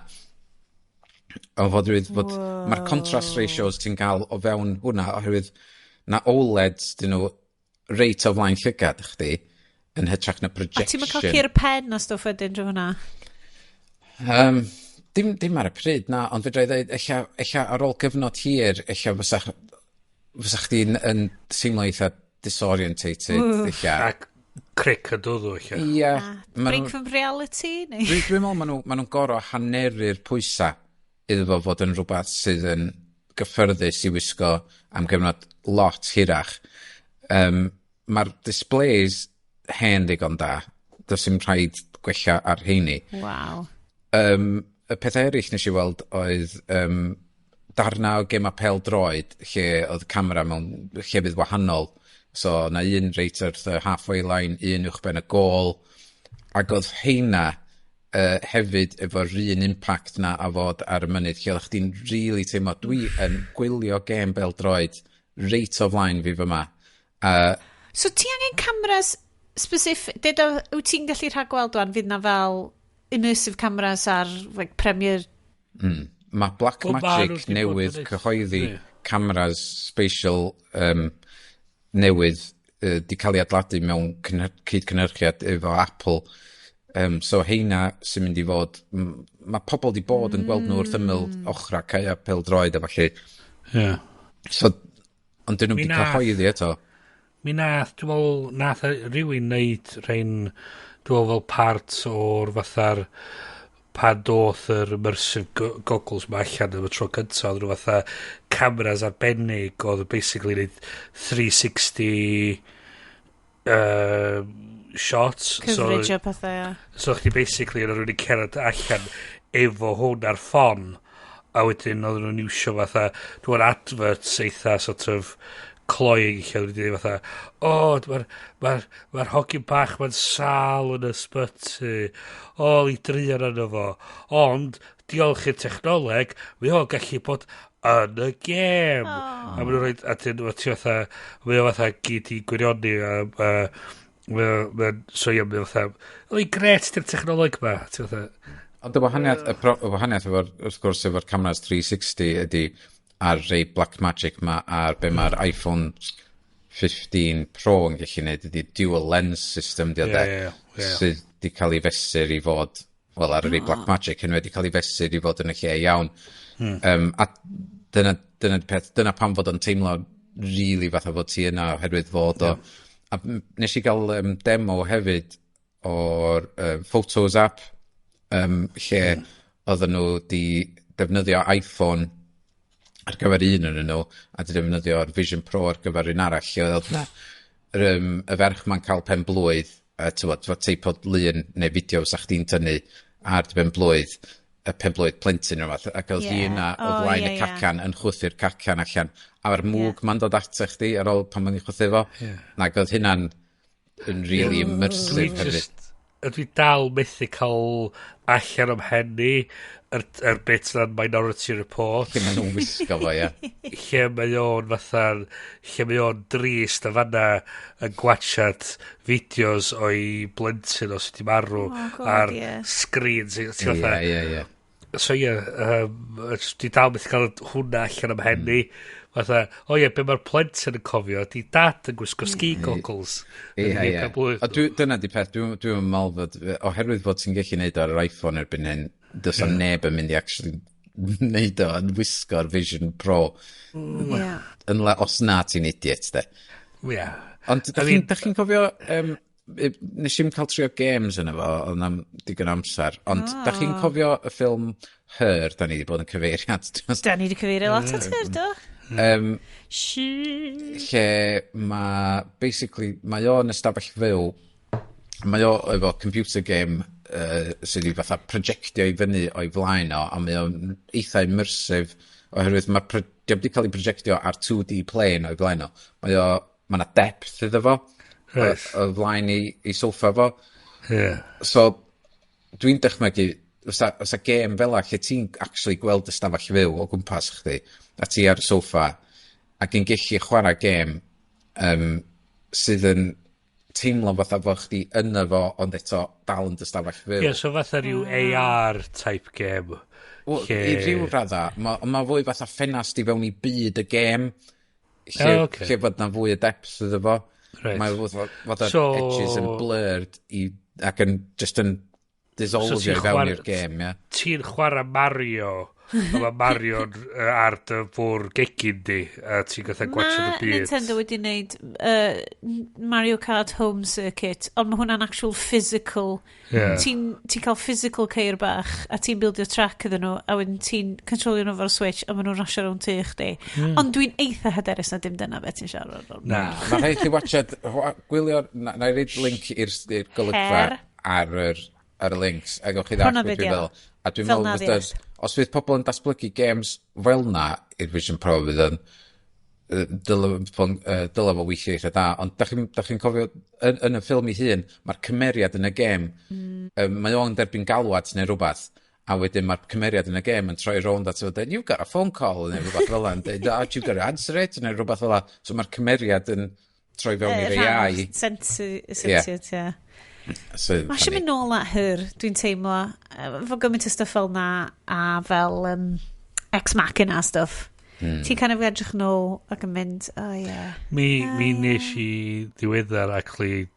O fod, fod mae'r contrast ratios ti'n cael o fewn hwnna, oherwydd na OLEDs dyn nhw reit o flaen llygad chdi, yn hytrach na A projection. ti'n cael cur pen o stwff wedyn drwy hwnna? Dim ar y pryd, na, ond fedra i ddweud, ella ar ôl gyfnod hir, ella fysa chdi'n yn teimlo eitha disorientated, ella. Ac cric y dwddw, ella. Ie. Ma' Break from reality? Neu? Dwi'n meddwl ma nhw'n gorau haneru'r pwysa iddo fo fod yn rhywbeth sydd yn gyffyrddus i wisgo am gyfnod lot hirach. Mae'r displays hen ddigon da. Does dim rhaid gwella ar heini. Y peth eraill nes i weld oedd darna o gema pêl droed lle oedd camera mewn llefydd wahanol. So na un reit wrth y halfway line, un uwchben y gôl. Ac oedd heina hefyd efo'r un impact na a fod ar y mynydd lle oedd chdi'n really teimlo dwi yn gwylio gêm bêl droed reit o flaen fi fyma. So ti angen cameras specific? Ded o, wyt ti'n gallu rhagweld wan fydd na fel immersive cameras ar like, Premiere? Mae Black Wel, ma' nhw Magic 'di bod newydd yn neud- cyhoeddi cameras spatial newydd di cael ei adeiladu mewn cyd-cynhyrchiad efo Apple. So heina sy'n mynd i fod... Mae pobl di bod yn gweld nhw wrth ymyl ochra caea pêl-droed a falle. So, ond dyn nhw'n Mi di cyhoeddi eto. Mi nath, dwi'n meddwl, nath rhywun neud rhain, dwi'n meddwl fel part o'r fatha'r pan doth yr immersive goggles ma allan am y tro cyntaf, oedd nhw fatha cameras arbennig, oedd basically neud 360 shots. Coverage so, o pethau, ie. So chdi basically yn rhywun yn cerdded allan efo hwn ar ffon a wedyn oedden nhw'n iwsio fatha dwi'n adverts eitha sort of cloying lle oedden nhw'n dweud fatha, "O, mae'r ma hogyn bach ma'n sal yn y sbyty, o, i druan arno fo, ond diolch i'r technoleg mae o'n gallu bod yn y gêm." A maen nhw'n rhoi a dyn ti fatha mae o fatha gyd i gwirioni a so ie, mae o fatha, "O, gret di'r technoleg ma," ti fatha. Ond y wahaniaeth efo'r, wrth gwrs, efo'r cameras 360 ydy ar rei Blackmagic ma ar be mae'r iPhone 15 Pro yn gallu neud ydy dual lens system di o de, Ie, ie, ie. sydd di cael ei fesur i fod, wel, ar y rei Blackmagic hyn wedi cael ei fesur i fod yn y lle iawn. A dyna peth, dyna pam fod o'n teimlo really fatha fod ti yna oherwydd fod o. A nes i gael demo hefyd o'r Photos app, lle oedden nhw di defnyddio iPhone ar gyfer un o'n nhw a di defnyddio'r Vision Pro ar gyfer un arall lle oedd na y ferch ma'n cael pen blwydd a t'wod, fo teip o lun neu fideo sa chdi'n tynnu ar dy ben blwydd, y pen blwydd plentyn neu fath, ac oedd hi yna o flaen y cacan yn chwythu'r cacan allan a'r mwg ma'n dod ata chdi ar ôl pan ma'n ei chwythu fo. Ac oedd hynna'n yn really immersive Dwi hefyd. just, dwi dal methu cael allan o'm mhen i yr bit na'n Minority Report. Lle maen nhw'n wisgo fo, ie. Lle mae o'n fatha, lle mae o'n drist a fanna yn gwachad fideos o'i blentyn o sut i marw Oh God, ar ie. sgrin. Ti'n Ie, fatha, ie, ie. So ie, dwi dal methu cael hwnna allan am henni. Fatha, o ie, be mae'r plentyn yn cofio, di dad yn gwisgo ski goggles. Ie. A dyna di peth, dwi'n dwi meddwl fod, oherwydd fod ti'n gallu neud ar yr iPhone erbyn hyn, does yeah. neb yn mynd i actually neud o yn wisgo'r Vision Pro. Unle, os na ti'n idiot, de. Yeah. Ond, da chi'n chi cofio, nes i'm cael trio games yn efo, oedd am digon amser, ond oh. Da chi'n cofio y ffilm Her, da ni wedi bod yn cyfeiriad. Da ni wedi cyfeirio lot at Her, do? Lle mae, basically, mae o'n ystafell fyw, mae o efo computer game sydd wedi fatha projectio i fyny o'i flaen o, a mae o'n eitha immersive, oherwydd mae'r di wedi cael ei projectio ar 2D plane o'i flaen o. Mae o, mae 'na depth iddo fo o flaen i soffa fo. So, dwi'n dychmygu, os a gêm fel lle ti'n actually gweld y stafell fyw o gwmpas chdi, a ti ar y soffa, ac yn gallu chwarae gêm sydd yn teimlo fatha fo chdi yna fo, ond eto dal yn dy stafell fyw. Ie, yeah, so fatha rhyw AR type game. Wel, i ryw radda, mae ma fwy fatha ffenast i fewn i byd y gêm, lle, oh, okay. lle fod na fwy o depth iddo fo. Mae fod yr so, edges yn blurred i, ac yn just yn dissolvio so i fewn i'r gêm, ie. Ti'n chwarae Mario, a mae Mario ar dy fwr gegin di, a ti'n gatha gwachio y byd. Nintendo wedi wneud Mario Kart Home Circuit, ond mae hwnna'n actual physical. Ti'n ti cael physical ceir bach, a ti'n bildio track iddyn nhw, a wedyn ti'n controlio nhw fo'r Switch, a maen nhw'n rasio rownd tŷ chdi. Ond dwi'n eitha hyderus na dim dyna beth ti'n siarad am. Na. Mae rhaid chi watchad, gwylio, na i reid link i'r golygfa ar yr ar y links, a gewch chi ddallt beth dwi'n feddwl. A dwi'n meddwl bod os fydd pobl yn datblygu games fel na i'r Vision Pro fydd yn dyle fo weithio eitha da, ond da chi'n chi cofio yn y ffilm ei hun, mae'r cymeriad yn y gêm, mae o'n derbyn galwad neu rhywbeth, a wedyn mae'r cymeriad yn y gêm yn troi rownd at fo dweud, "You've got a phone call," neu rhywbeth fel 'na, yn dweud, "Oh, you've got to answer it," neu rhywbeth fel 'na. So mae'r cymeriad yn troi fewn i'r AI. Sentient, ie. So, Mae eisiau mynd nôl at Her, dwi'n teimlo. Fo gymaint o stuff fel na, a fel Ex Machina stuff. Ti'n kind of edrych nôl ac yn mynd, "Oh yeah." Mi nes i ddiweddar actually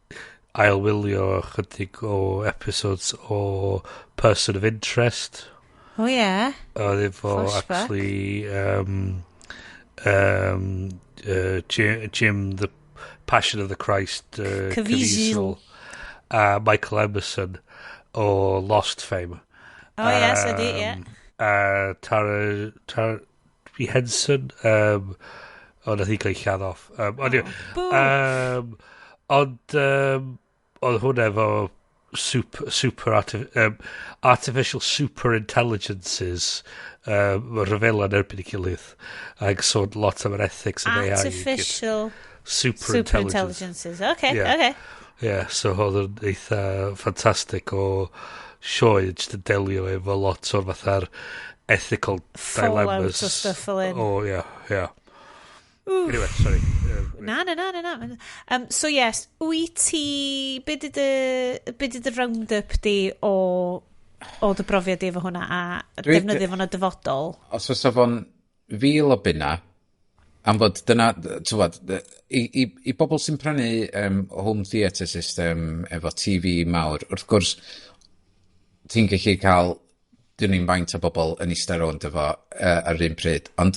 ailwylio chydig o episodes o Person of Interest. Oh yeah. Oedd efo actually Jim, the Passion of the Christ Caviezel a Michael Emerson o Lost fame. Oh yes, ydy, yeah. A Tara Henson, o, nath hi cael ei lladd off. Oh, ond oedd hwnna efo super artificial super intelligences rhyfela yn erbyn ei gilydd ac sôn lot am yr ethics of AI. Artificial super, super intelligences. Okay, yeah. Okay. Yeah, so oedd yn eitha ffantastig o sioe jyst yn delio efo lot o'r fatha'r ethical dilemmas. O stuff fel un. Oh, yeah. Anyway, sorry. Na. So yes, wyt ti... Be di dy round-up di o dy brofiad di efo hwnna a defnyddio fo'n y dyfodol? Os oes fo'n 1,000 o bunna, am fod dyna, tywod, i bobl sy'n prynu home theatre system efo TV mawr, wrth gwrs, ti'n gallu cael, dyn ni'n faint o bobl yn eistedd rownd efo ar un pryd, ond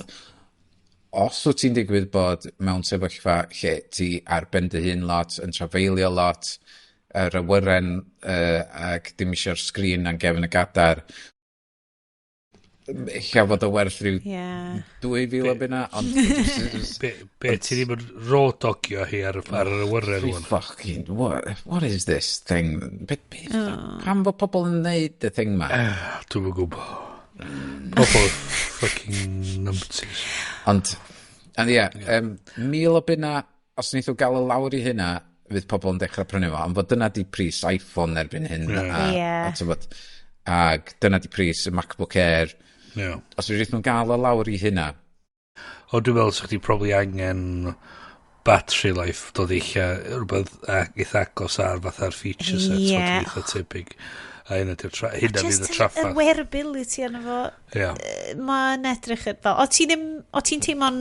os wyt ti'n digwydd bod mewn sefyllfa lle ti ar ben dy hun lot, yn trafeilio lot, yr awyren ac dim eisiau'r sgrin a'n gefn y gadar, ella fod o werth rhyw 2,000 o bunna, ond Be, ti ddim yn road dogio hi ar yr awyren rwan? Fucking, what is this thing? Be, oh. Pam fod pobl yn neud y thing ma? Dwi'm yn gwybod. Pobl fucking numpties. Ond, and ie, yeah, 1,000 o bunna, os wneith o gael y lawr i hynna, fydd pobl yn dechrau prynu fo, ond fod dyna di pris iPhone erbyn hyn. A, tybod, ag dyna di pris y MacBook Air. Os fydd nhw'n gael o lawr i hynna. O, dwi'n meddwl sa'ch chi probably angen battery life dod eich rhywbeth eitha agos ar fatha'r feature set, eitha tebyg. A hynna hynna fydd y Just y traffath. Wearability arno fo. Mae'n edrych yn fel. O ti ddim, o ti'n teimlo'n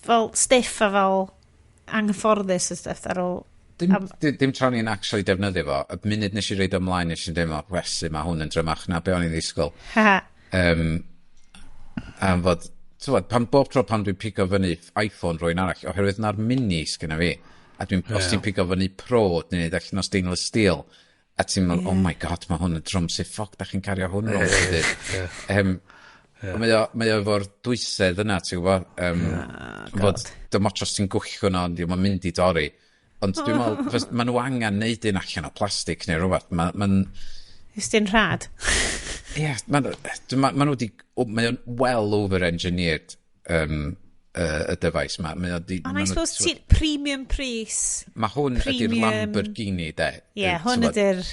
fel stiff a fel anghyfforddus a stuff ar ôl? Dim, dim tra ni'n actually defnyddio fo. Y munud nes i roid ymlaen, nes i'n deimlo, "Wesu, mae hwn yn drymach na be o'n i'n ddisgwyl." Ha. Am fod, t'wod, pan bob tro pan dwi'n pigo fyny iPhone rhywun arall, oherwydd na'r mini sgynna fi, a dwi'n, os ti'n pigo fyny Pro, dwi'n neud allan o stainless steel, a ti'n meddwl, "Oh my God, mae hwn yn drwm, sut ffoc da chi'n cario hwn rownd wedyn?" Mae o efo'r dwysedd yna, ti'n gwybod? Fod dim ots os ti'n gwllwng hwnna, ond mae'n mynd i dorri. Ond dwi'n meddwl, ma nhw angen neud un allan o plastig neu rhywbeth. Ma'n Ys di'n rhad. Ie, ma nhw wedi, mae o'n well over-engineered y device ma. Mae o di, Ond ma I suppose ti'n premium pris. Mae hwn ydy'r Lamborghini, de. Ie, yeah, hwn t'mod, ydy'r.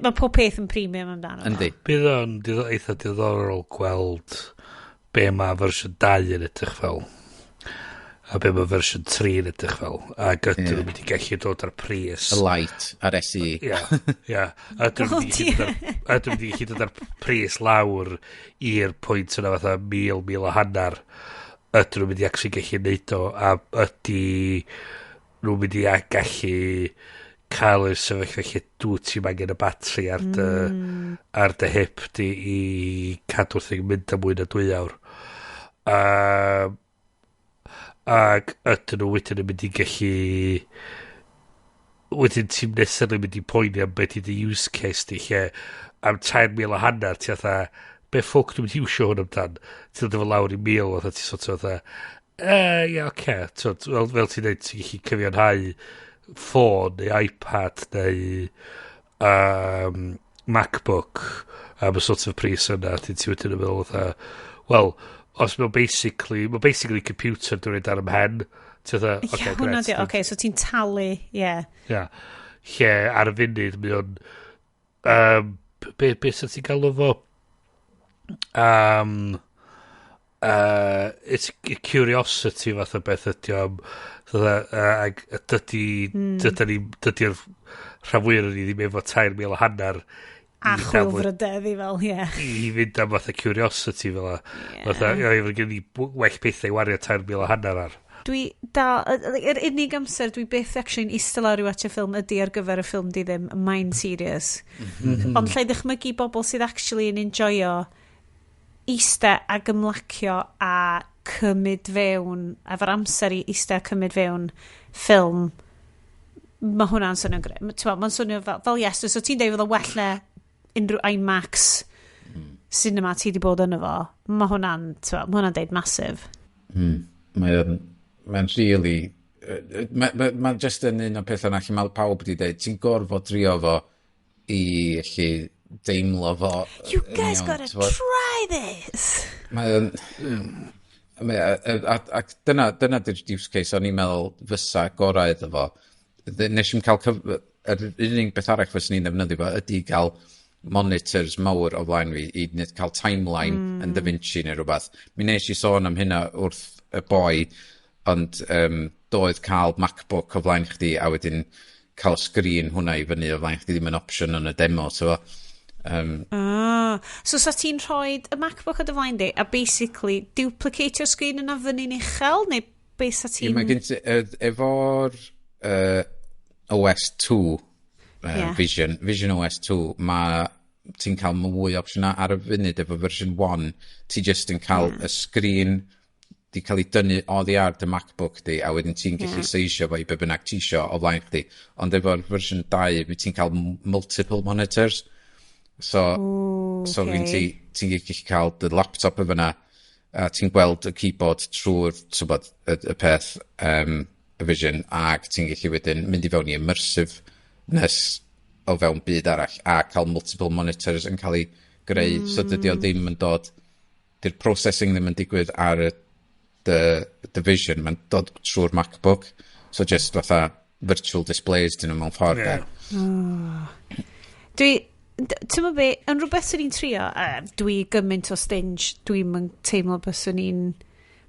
Mae pob peth yn premium amdano fo. Yndi. Bydd o'n eitha diddorol gweld be mae fersiwn 2 yn edrych fel. A be mae fersiwn 3 yn edrych fel. Ac ydyn nhw'n mynd i gallu dod ar pris. Y Lite a'r SE. Ia. A ydyn nhw'n mynd i gallu dod ar- a ydyn nhw'n mynd i gallu dod ar pris lawr i'r pwynt yna fatha 1,000, 1,500. Ydyn nhw'n mynd i actually gallu neud o. A ydy nhw'n mynd i gallu cael y sefyllfa lle dwi ti'n angen y batri ar dy hip di i cadw'r thing mynd am mwy na 2 awr. Ac ydyn nhw wedyn yn mynd i gallu wedyn ti'n necessarily mynd i poeni am beth i dy use case di, lle am 3,500 ti fatha, "Be ffwc dwi'n mynd i iwsio hwn amdan?" Ti'n dod efo lawr i 1,000, fatha ti sort of fatha, ie, oce, fel ti'n dweud, ti'n gallu cyfiawnhau ffôn neu iPad neu MacBook am y sort of pris yna. Ti'n ti wedyn yn meddwl fatha, wel, os mae'n basically computer dwi'n rhaid ar 'y mhen, ti fatha, Ie, oce, hwnna gret. di, oce, so ti'n talu, ie. Ia. Lle ar y funud mae o'n be sy'n ti'n galw fo? It's a curiosity fath o beth ydi o am fatha, ag dydy dydy'r rhan fwyaf ni ddim efo 3,500 A i chwilfrydedd i fel, ie. i fynd am fatha curiosity fel 'a. Fatha, ie, efo gen i well pethau i wario 3,500 ar. Dwi dal, yr unig amser dwi byth actually'n eistedd lawr i watch y ffilm ydy ar gyfer y ffilm di ddim, mae'n serious. Ond lle i ddychmygu bobl sydd actually yn enjoyo eistedd ac ymlacio a cymryd fewn, efo'r amser i eistedd a cymryd fewn ffilm, mae hwnna'n swnio'n grêt. Mae'n swnio fel yes, so ti'n deud fod o well na unrhyw IMAX cinema ti di bod yno fo. Mae hwnna'n, t'mo, ma hwnna'n deud massive. Mae'n really... Mae'n ma just yn un o'r pethau na lle mae pawb wedi dweud, ti'n gorfod drio fo i allu deimlo fo. You yn guys iawn, gotta t'mod? try this! Mae'n... Ac dyna di'r use case o'n i'n meddwl fysa gorau iddo fo. Nes i'm cael yr unig beth arall fyswn i'n ddefnyddio fo ydy gael monitors mawr o flaen fi i wneud cael timeline yn DaVinci neu rhywbeth. Mi nes i sôn am hynna wrth y boi, ond doedd cael MacBook o flaen chdi a wedyn cael sgrin hwnna i fyny o flaen chdi ddim yn opsiwn yn y demo, so Ah, so sa ti'n rhoi y MacBook ar dy flaen di a basically duplicate-io'r sgrin yna fyny'n uchel, neu be sa Ie, ti'n? mae gen ti, efo'r OS 2, Vision OS 2, mae ti'n cael mwy o opsiynau ar y funud. Efo version 1, ti just yn cael y sgrin di cael ei dynnu oddi ar dy MacBook di, a wedyn ti'n gallu seisio fo i be bynnag ti isio o flaen chdi. Ond efo'r version 2, fi ti'n cael multiple monitors. So, Ooh, so ti'n gallu cael dy laptop y fyna, a ti'n gweld y keyboard trwy'r, t'wbod, y peth, y Vision, ac ti'n gallu wedyn mynd i fewn i immersiveness o fewn byd arall, a cael multiple monitors yn cael ei greu, so dydy o ddim yn dod, dy'r processing ddim yn digwydd ar y the Vision, mae'n dod trwy'r MacBook, so just fatha virtual displays dyn nhw mewn ffordd. Yeah. Dwi, ti'n meddwl be, yn rhywbeth sy'n ni'n trio, dwi gymaint o stinge, dwi'n yn teimlo byswn i'n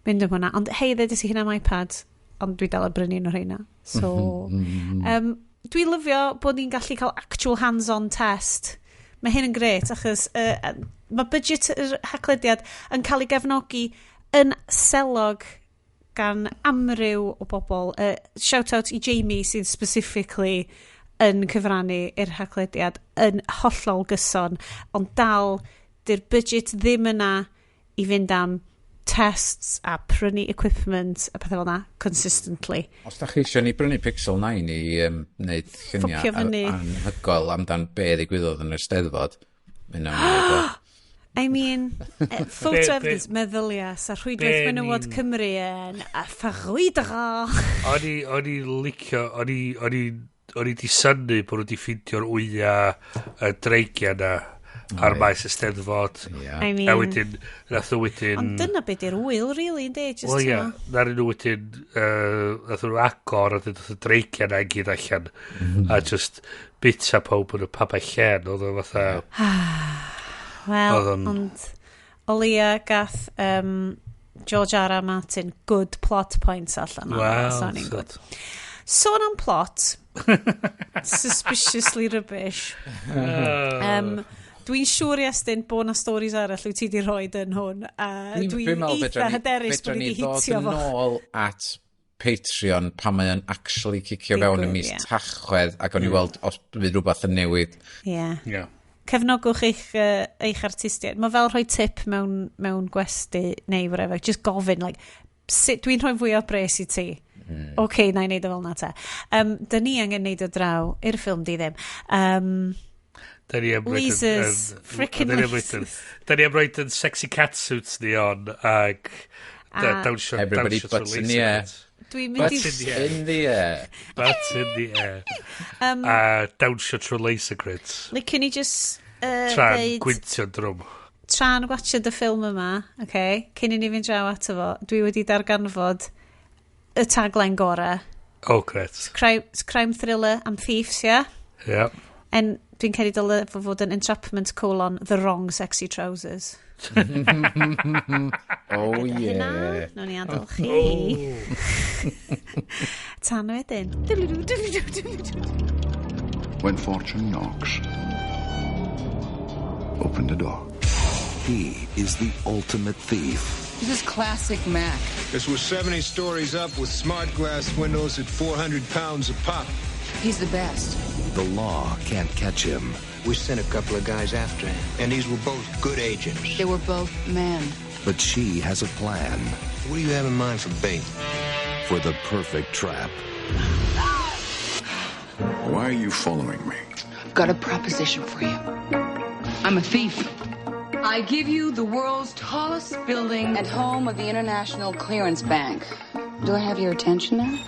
mynd am hwnna, ond hei, ddedes i hynna am iPad, ond dwi dal ar brynu un o'r rheina. So, Dwi lyfio bod ni'n gallu cael actual hands-on test. Mae hyn yn gret, achos mae budget yr Haclediad yn cael ei gefnogi yn selog gan amryw o bobl. Shout out i Jamie sydd specifically yn cyfrannu i'r Haclediad yn hollol gyson, ond dal dy'r budget ddim yna i fynd am tests a prynu equipment a pethau fel yna consistently. Os da chi eisiau ni brynu Pixel 9 i wneud lluniau Ffwcio fyny. anhygoel amdan be ddigwyddodd yn yr Steddfod, mae hynna'n mynd i I mean, photo evidence, meddylia, sa rhwydwaith menywod Cymru yn a ffrwydro. O'n i licio, o'n i di synnu bod nhw wedi ffeindio'r wya y dreigia na ar maes y Steddfod. I mean, A wedyn, nath nhw wedyn. Ond dyna beth yw'r wyl, really, yndi? Just, Wel ie, t'mo'. nath nhw wedyn, nath nhw agor a wedyn nath y dreigia na i gyd allan. A just bita pawb yn y pabell llen, oedd o fatha. Wel, ond o leia gath George R. R. Martin good plot points allan o'n. Wel, So ni'n good. Sôn am plot, suspiciously rubbish. Dwi'n siŵr, Iestyn, bod na stories arall wyt ti di rhoi yn hwn. A dwi'n meddwl eitha fedra ni- hyderus fedra bod ni ni wedi ddod hitio fo. nôl at Patreon pan mae o'n actually cicio fewn yn Digwydd, mis Tachwedd ac o'n i weld os bydd rhywbeth yn newid. Ie. Ie. Cefnogwch eich artistiaid. Mae fel rhoi tip mewn gwesty neu whatever. Just gofyn, like, sut dwi'n rhoi fwy o bres i ti? Mm. OK, na i neud o fel na te. Dyn ni angen neud o draw i'r ffilm di ddim. Da ni am roid yn- Lasers. Frickin' da ni am roid yn- lasers. Da ni am roid yn sexy cat suits ni on ag dawnsio Everybody dawnsio butts trwy in the laser air. cuts. Dwi'n mynd i Butts in the air. in the air. Butts in the air. A dawnsio trwy laser grids. Licwn ni just Tra'n deud, gwyntio'n drwm. Tra'n watchad y ffilm yma, okay, cyn i ni fynd draw ato fo, dwi wedi darganfod y tagline gore. Oh, gret. Crime thriller am thieves, yeah? Yeah. En dwi'n credu dyle fo fod yn entrapment colon the wrong sexy trousers. Oh Gyda yeah. hynna, nawn ni adael chi. Tan wedyn. When fortune knocks, open the door. He is the ultimate thief. This is classic Mac. This was 70 stories up with smart glass windows at 400 pounds a pop. He's the best. The law can't catch him. We sent a couple of guys after him, and these were both good agents. They were both men. But she has a plan What do you have in mind for bait? for the perfect trap. Why are you following me? I've got a proposition for you. I'm a thief. I give you the world's tallest building and home of the International Clearance Bank. Do I have your attention now?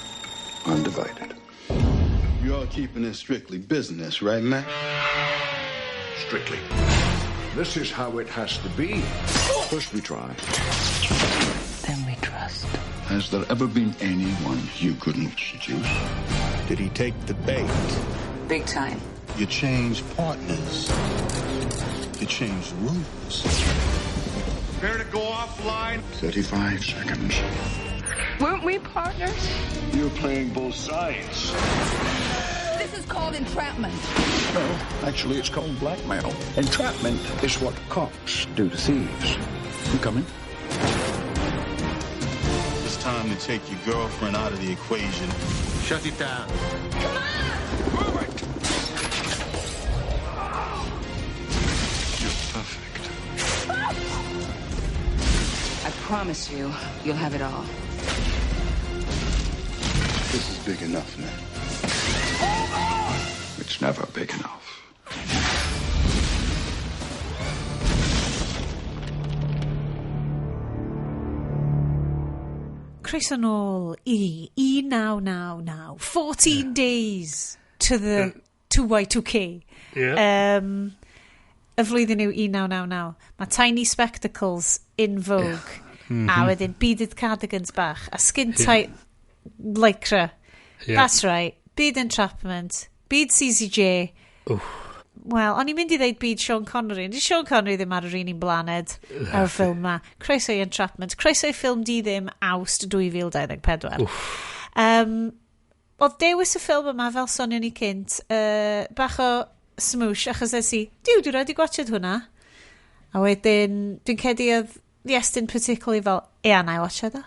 Undivided. You're keeping this strictly business, right, Mac? Strictly. This is how it has to be. First we try. Then we trust. Has there ever been anyone you couldn't seduce? Did he take the bait? Big time. You change partners. You change the rules. Prepare to go offline. 35 seconds. Weren't we partners? You're playing both sides. This is called entrapment. No, actually, it's called blackmail. Entrapment is what cops do to thieves. You coming? It's time to take your girlfriend out of the equation. Shut it down. Move it! You're perfect. I promise you, you'll have it all. This is big enough now. It's never big enough. Croeso nôl i 1999. 14 days to the to Y2K. Yeah. Y flwyddyn yw 1999. Mae tiny spectacles in vogue. A wedyn beaded cardigans bach. A skin tight lycra. Yeah. That's right. Byd entrapment. Byd CCJ. Wel, o'n i'n mynd i ddeud byd Sean Connery. Ond di Sean Connery ddim ar yr un blaned ar y ffilm ma. Croeso i Entrapment. Croeso i ffilm di ddim Awst 2024. Oedd dewis y ffilm yma, fel sonion ni cynt, bach o smoosh, achos es i, diw, dwi rhaid i gwachod hwnna. A wedyn, dwi'n cedi oedd Iestyn particularly fel, ia, na i watchad o.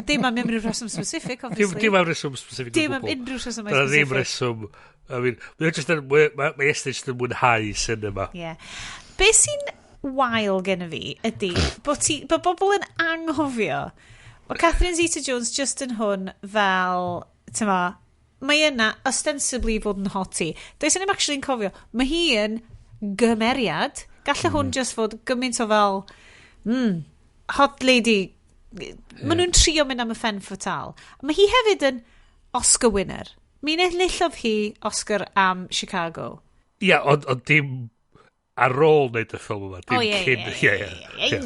Dim am unrhyw reswm specific, obviously. Dim am reswm specific. Dim am unrhyw reswm specific. Ddim reswm. I mean, mae Iestyn just yn mwynhau cinema. Yeah. Be sy'n wael gen i fi ydy bod, ti, bod bobl yn anghofio mae Catherine Zeta-Jones just yn hwn fel, ti'n ma, mae yna ostensibly fod yn hottie. Does yna actually yn cofio, mae hi yn gymeriad. Gallai hwn just fod gymaint o fel, hot lady. Maen nhw'n trio mynd am y femme fatale. Mae hi hefyd yn Oscar winner. Mi enillodd hi Oscar am Chicago. Ia, yeah, ond on dim ar ôl wneud y ffilm yma. Dim cyn.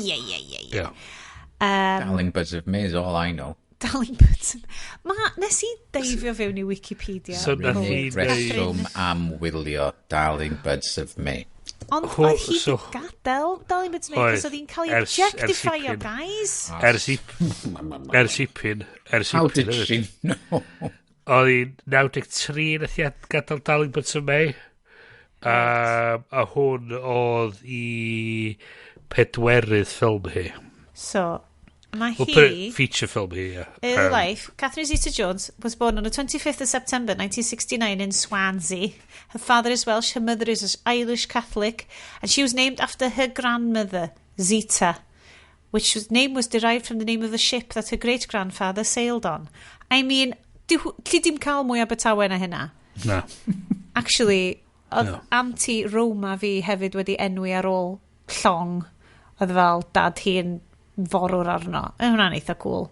Ie, ie. Darling Buds of May is all I know. Darling Buds of... Ma, nes i deifio fewn i Wikipedia. So nath hi reswm am wylio Darling Buds of May. Ond oedd hi so, gadael Darling Buds of May, cos oedd hi'n cael ei objectify-o, guys. Ers ipyn. Ers How did she know? Oedd hi'n 93 nath hi gadael Darling Buds of May. A hwn oedd i pedwerydd ffilm hi. So, mae hi... Well, feature film hi, yeah. Early life, Catherine Zeta-Jones was born on the 25th of September 1969 in Swansea. Her father is Welsh, her mother is Irish Catholic, and she was named after her grandmother, Zeta, which was, name was derived from the name of the ship that her great-grandfather sailed on. I mean, lli dim cael mwy Abertawe na hynna. Na. Actually, oedd no. Auntie Roma fi hefyd wedi enwi ar ôl llong. Oedd fel dad hi'n forwr arno. Hwnna'n eitha cool.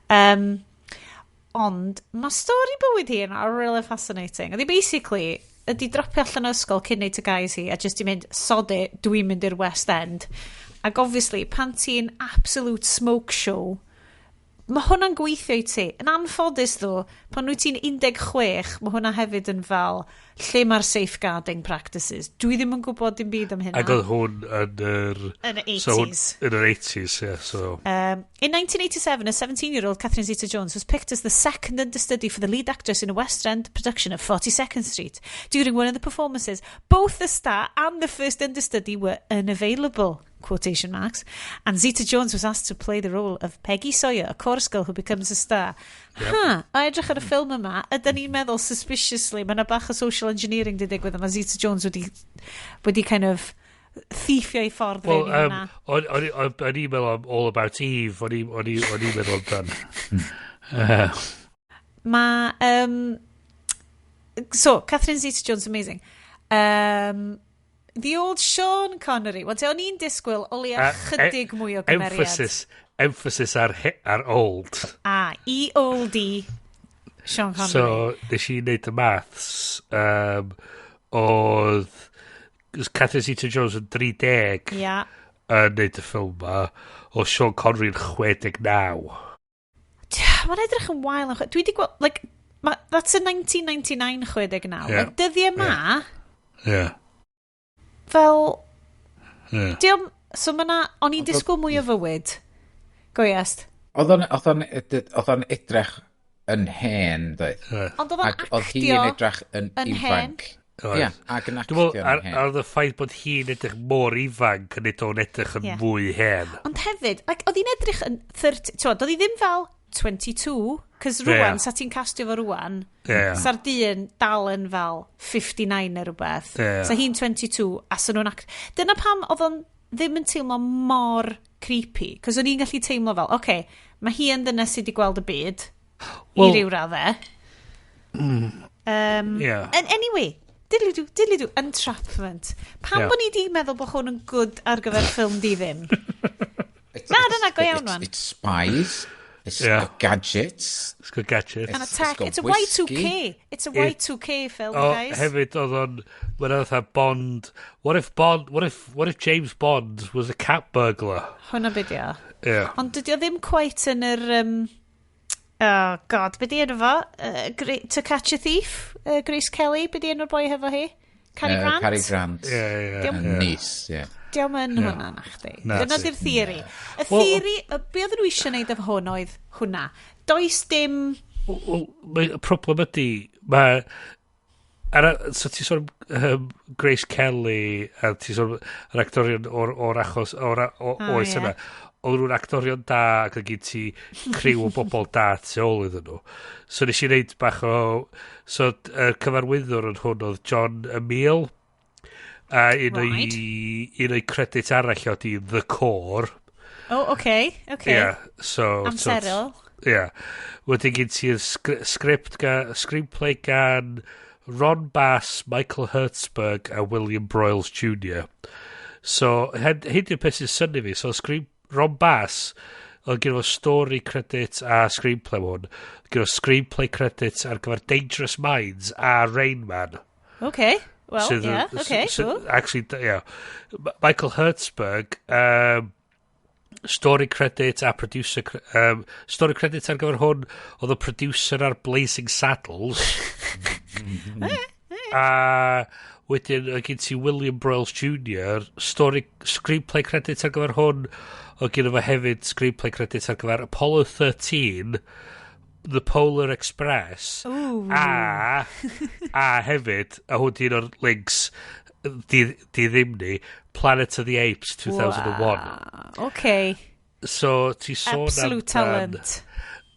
Ond mae stori bywyd hi yn really fascinating. Oedd hi basically, ydi dropio allan o ysgol cyn neud TGAU hi a just i mynd, sod it, dwi'n mynd i'r West End. Ac obviously, pan ti'n absolute smoke show, mae hwnna'n gweithio i ti. Yn anffodus ddo, pan wyt ti'n 16, mae hwnna hefyd yn fel, lle mae'r safeguarding practices. Dwi ddim yn gwybod dim byd am hynna. Ac oedd hwn yn yr... Yn y 80s. So hwn, yn yr 80s, yeah, so... In 1987, a 17-year-old Catherine Zeta-Jones was picked as the second understudy for the lead actress in a West End production of 42nd Street. During one of the performances, both the star and the first understudy were unavailable, quotation marks, and Zeta-Jones was asked to play the role of Peggy Sawyer, a chorus girl who becomes a star. Yep. Ha, a edrych ar y ffilm yma, ydyn ni'n meddwl suspiciously, mae yna bach o social engineering di digwydd, a mae Zeta-Jones wedi kind of thiefio ei ffordd well, fewn i hwnna. O'n i'n meddwl am All About Eve, o'n i'n meddwl amdan. Mae... So, Catherine Zeta-Jones, amazing. The old Sean Connery. Wel, o'n i'n disgwyl o leia chydig mwy o gymeriad. Emphasis ar old. A, E-O-D, Sean Connery. So, nes i wneud y maths. Oedd Catherine Zeta-Jones yn 30 yeah. yn wneud y ffilm ma. Oedd Sean Connery yn 69. Mae'n edrych yn wael. Dwi wedi gweld, like, that's a 1999 69. Yeah. Like, dyddiau ma... Yeah. Fel... Yeah. Diom, so ma' na, o'n i'n disgwyl mwy o fywyd. Go yes. Oedd o'n edrych yn hen, doedd. Ond oedd o'n actio oedd hi'n edrych yn ifanc. Ie, ac yn actio yn hen. Ar y ffaith bod hi'n edrych mor ifanc yn nid o'n edrych yn fwy hen. Ond hefyd, like, oedd hi'n edrych yn 30... T'wod, oedd hi ddim fel 22, cos rwan, sa ti'n castio fo rwan, sa'r dyn dal yn fel 59 neu rhywbeth. Sa hi'n 22, a sa nhw'n act... Dyna pam oedd o'n ddim yn teimlo mor creepy, cos o'n i'n gallu teimlo fel, oce, okay, mae hi yn ddynes sydd wedi gweld y byd, i ryw raddau. And anyway, diddly-do, entrapment. Pam bod ni di meddwl bod hwn yn good ar gyfer ffilm di ddim? Na, dyna, go iawn wan. It's spies. It's got gadgets. It's got gadgets. And a tech. It's a Y2K. It's a Y2K film, guys. Hefyd, oedd o'n... Mae'n oedd Bond... What if James Bond was a cat burglar? Hwna be di o. Yeah. Ond dydy o ddim quite yn yr... Oh, God, be di enw fo? To Catch a Thief? Grace Kelly, be di enw'r boi hefo hi? Cary Grant? Cary Grant. Yeah. Nice, yeah. Diolch yn hwnna na chdi. Dyna di'r theori. Y theori, be oedden nhw eisiau gwneud efo hwn oedd hwnna. Does dim Y problem ydy, mae... So ti'n sôn am Grace Kelly, a ti'n sôn yr actorion o'r achos, o'r oes yna. Oedd nhw'n actorion da ac oedd gen ti criw o bobl da tu ôl iddyn nhw. So nes i wneud bach o... So y cyfarwyddwr yn hwn oedd John Emile. A un o'i credit arall oedd i The Core. Oh, okay, okay. Yeah, so... Amserol. Yeah. Wedyn gen ti'r script, screenplay gan Ron Bass, Michael Hertzberg a William Broyles Jr. So, hyn yw'r peth sy'n synnu fi. So, Ron Bass, oedd gen fo story credit a screenplay hwn. Gen fo screenplay credit ar gyfer Dangerous Minds a Rain Man. Okay, well, sydd, yeah, okay, cool. Actually, yeah. Michael Hertzberg, story credit a producer... story credit ar gyfer hwn, oedd y producer ar Blazing Saddles. A wedyn oedd gen ti William Broyles Jr. story screenplay credit ar gyfer hwn, oedd gen fo hefyd screenplay credit ar gyfer Apollo 13, The Polar Express. Ooh. A hefyd, a hwn di un o'r links di ddim ni, Planet of the Apes 2001. Wow. Okay. So ti sôn absolute talent.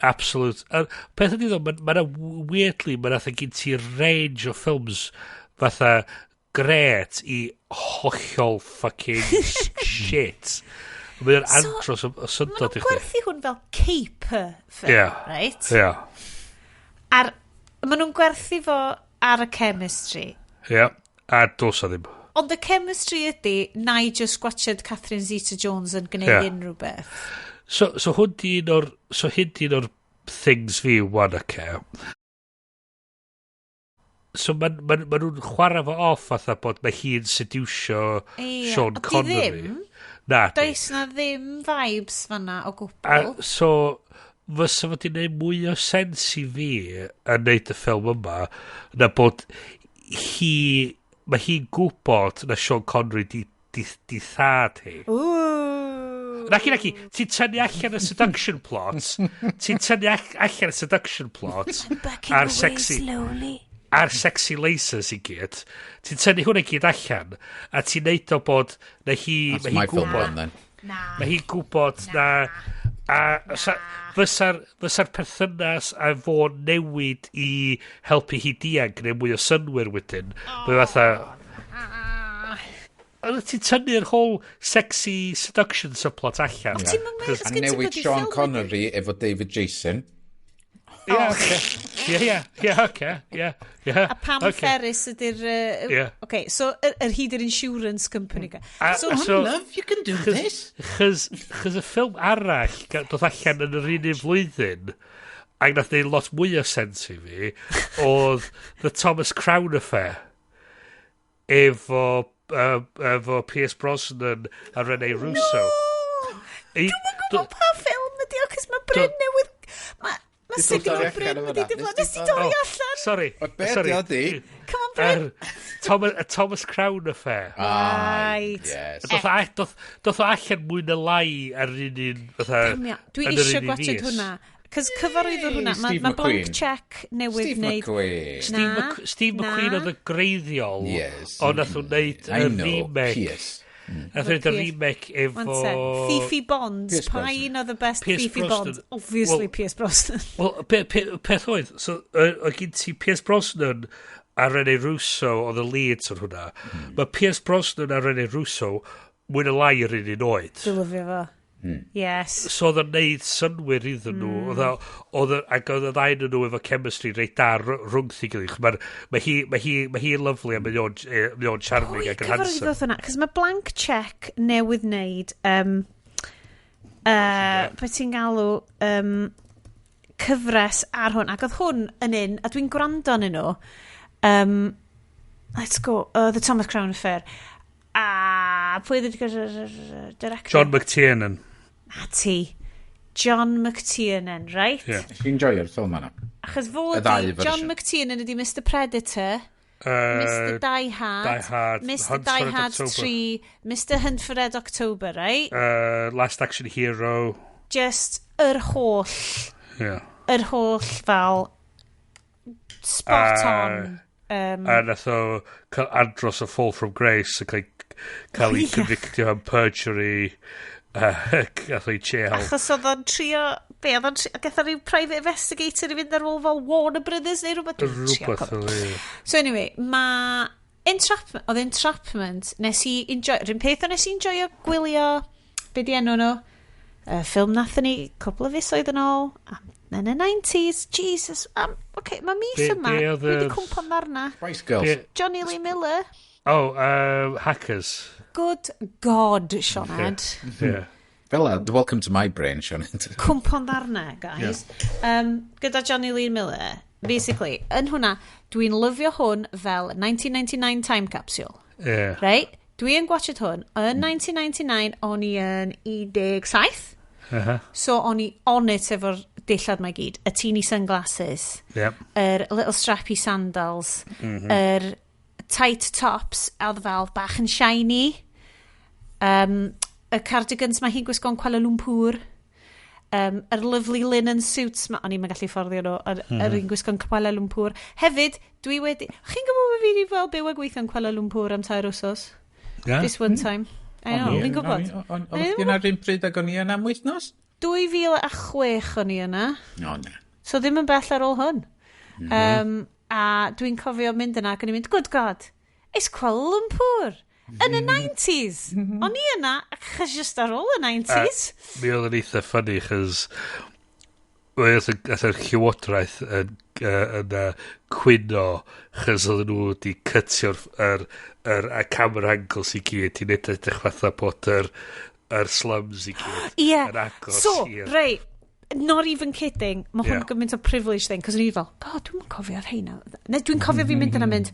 Absolute. Peth ydy ddo, mae yna weirdly, mae yna gen ti range o ffilms fatha gret i hollol fucking shit. Mae'n andros o syndod i chdi. Maen nhw'n gwerthu hwn fel caper film, yeah, right? Yeah. Ar, maen nhw'n gwerthu fo ar y chemistry. Yeah, a dos a ddim. Ond y chemistry ydy, na i just gwatchad Catherine Zeta-Jones yn gwneud unrhyw beth. So hwn di un o'r, so hyn di un o'r things fi wan, okay. So ma nhw'n chwarae fo off fatha bod mae hi'n seducio Sean Connery. Na. Does na ddim vibes fanna o gwbl. A, so, fysa fod i'n neud mwy o sens i fi yn neud y ffilm yma na bod hi, mae hi'n gwybod na Sean Connery di thad hi. Ooh. Naci, ti'n tynnu allan y seduction plot. Ti'n tynnu allan y seduction plot. I'm away sexy, slowly. A'r sexy lasers i gyd. Ti'n tynnu hwnna i gyd allan. A ti'n neud o bod na hi... That's my film one then. Mae hi'n gwybod na... A fysa'r perthynas a fo'n newid i helpu hi dianc neu mwy o synwyr wedyn. Mae fatha... Ond ti'n tynnu'r whole sexy seduction subplot allan. A newid Sean Connery efo David Jason. Ie, oce, ie. A Pam Ferris ydy'r... Oce, so yr hyd yr insurance company. So, love, you can do this. Chos y ffilm arall doth allan yn yr un flwyddyn, ac nath neud lot mwy o sens i fi, oedd The Thomas Crown Affair. Efo Pierce Brosnan a Rene Russo. No! Dwi'm yn gwybod pa ffilm ydi o, cos mae Bryn newydd... Mae signal Bryn wedi diflannu. Nes ti dorri allan? Sorry. Be ydi o? Come on, Bryn. Thomas Crown Affair. Right. Yes. Doth o allan mwy na lai ar un un... Dwi eisiau gwatchad hwnna. Cos cyfarwyddwr hwnna, mae Blank Check newydd wneud... Steve McQueen. Steve McQueen oedd y greiddiol, yes. Ond nath nhw'n wneud y remake. Nath nhw'n wneud y remake efo... Thiefy Bonds, pa un oedd y best Thiefy Bonds? Obviously Pierce Brosnan. Wel, peth oedd, so, oedd gen ti Pierce Brosnan a Rene Russo oedd y leads o'n hwnna. Mae Pierce Brosnan a Rene Russo mwy na lai yr un oed. Dwi'n lyfio fo. Yes. So oedd o'n neud synwyr iddyn nhw. Ac oedd y ddau nhw efo chemistry reit da rhwngth i gilydd. Mae hi'n lovely a mae o'n charming ac yn handsome. Pwy hwnna? Cos mae Blank Check newydd wneud be ti'n galw cyfres ar hwn. Ac oedd hwn yn un, a dwi'n gwrando arnyn nhw. Let's go. The Thomas Crown Affair. A pwy oedd wedi director? John McTiernan. Na ti. John McTiernan, right? Yeah. Nes i'n joio'r ffilm yna. Achos fod John McTiernan ydi Mr Predator, Mr Die Hard, Mr Die Hard 3, Mr Hunt for Red October, right? Last Action Hero. Just yr holl. Yeah. Yr holl fel spot on. A nath o cael andros o fall from grace a cael ei convictio am perjury a gath o'i jail. Achos oedd o'n trio, be, oedd o'n trio, gath o ryw private investigator i fynd ar ôl fel Warner Brothers neu rhywbeth. Dwi'n trio Rhywbeth cofio. fel ie. So anyway, mae Entrapment, oedd Entrapment, nes i enjoy, rhywun peth o nes i enjoyo gwylio, be di enw nhw? Y ffilm nathon ni cwpl o fisoedd yn ôl, yn y 90s, Jesus, okay, mae mis yma, Be oedd dwi wedi cwmpo'n ddarna. Spice Girls. Johnny Lee Miller. Oh, Hackers. Good God, Sioned. Yeah. Fel a, welcome to my brain, Sioned. Cwmpo'n ddarna, guys. Gyda Johnny Lee Miller, basically, yn hwnna, dwi'n lyfio hwn fel 1999 time capsule. Yeah. Right? Dwi yn gwachod hwn. Yn 1999, o'n i yn 17. So o'n i on it efo'r dillad mae gyd. Y teeny sunglasses. Yr little strappy sandals. Yr tight tops, a oedd fel bach yn shiny. Y cardigans mae hi'n gwisgo'n Kuala Lumpur. Yr lovely linen suits ma, o'n i'n gallu fforddio nhw, yr un gwisgo'n Kuala Lumpur. Hefyd, dwi wedi... Chi'n gwybod bod fi wedi fel byw a gweithio yn Kuala Lumpur am 3 wsos? Yeah. This one time. I know, fi'n gwybod. Oedd chdi yna'r un pryd ag o'n i yna am wythnos? 2006 o'n i yna. O, na. So ddim yn bell ar ôl hwn. A dwi'n cofio mynd yna ac o'n i'n mynd, good God, it's Kuala Lumpur. Yn y 90s. O'n i yna, achos just ar ôl y 90s. Mi oedd yn eitha funny, chos oedd y llywodraeth yn cwyno, chos oedden nhw wedi cytio'r yr camera angles i gyd i wneud edrych fatha bod yr slums i gyd yn agos So, i'r rei, not even kidding, mae hwn gymaint o privilege thing, cos o'n i fel, God, dwi'n cofio'r rheina. Neu dwi'n cofio fi mynd yna mynd,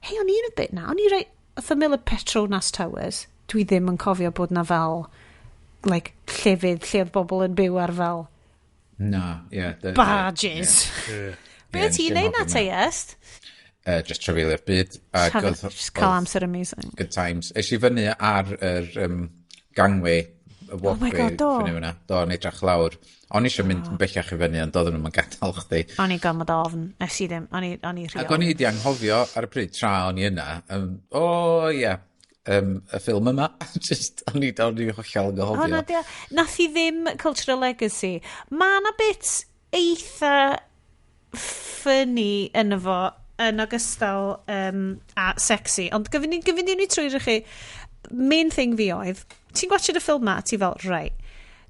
hei, o'n i'n y bit na, o'n i rei, wrth ymyl y Petronas Towers, dwi ddim yn cofio bod na fel, like, llefydd lle oedd bobl yn byw ar fel Na, ie. barges. Ie. Be Ie, ti'n nes i neud na anghofio te, Iest? Just trafeilio'r byd. Ac Just cael amser amazing. Good times. Es i fyny ar yr gangway, y walkway. Oh my God, do. Fyny fyna. Do, yn edrych lawr. O'n i eisiau mynd yn bellach i fyny, ond doedden nhw'n gadael chdi. O'n i gormod o ofn, nes i ddim, o'n i rhy Ac o'n i wedi anghofio ar y pryd tra o'n i yna. O, ie, y ffilm yma. Just, o'n i hollol O, anghofio. na, dia. Nath i ddim cultural legacy. Mae na bits eitha funny yn efo, yn ogystal a sexy. Ond gyfyn ni trwy chi, main thing fi oedd, ti'n gwachod y ffilm ma, a ti fel, right,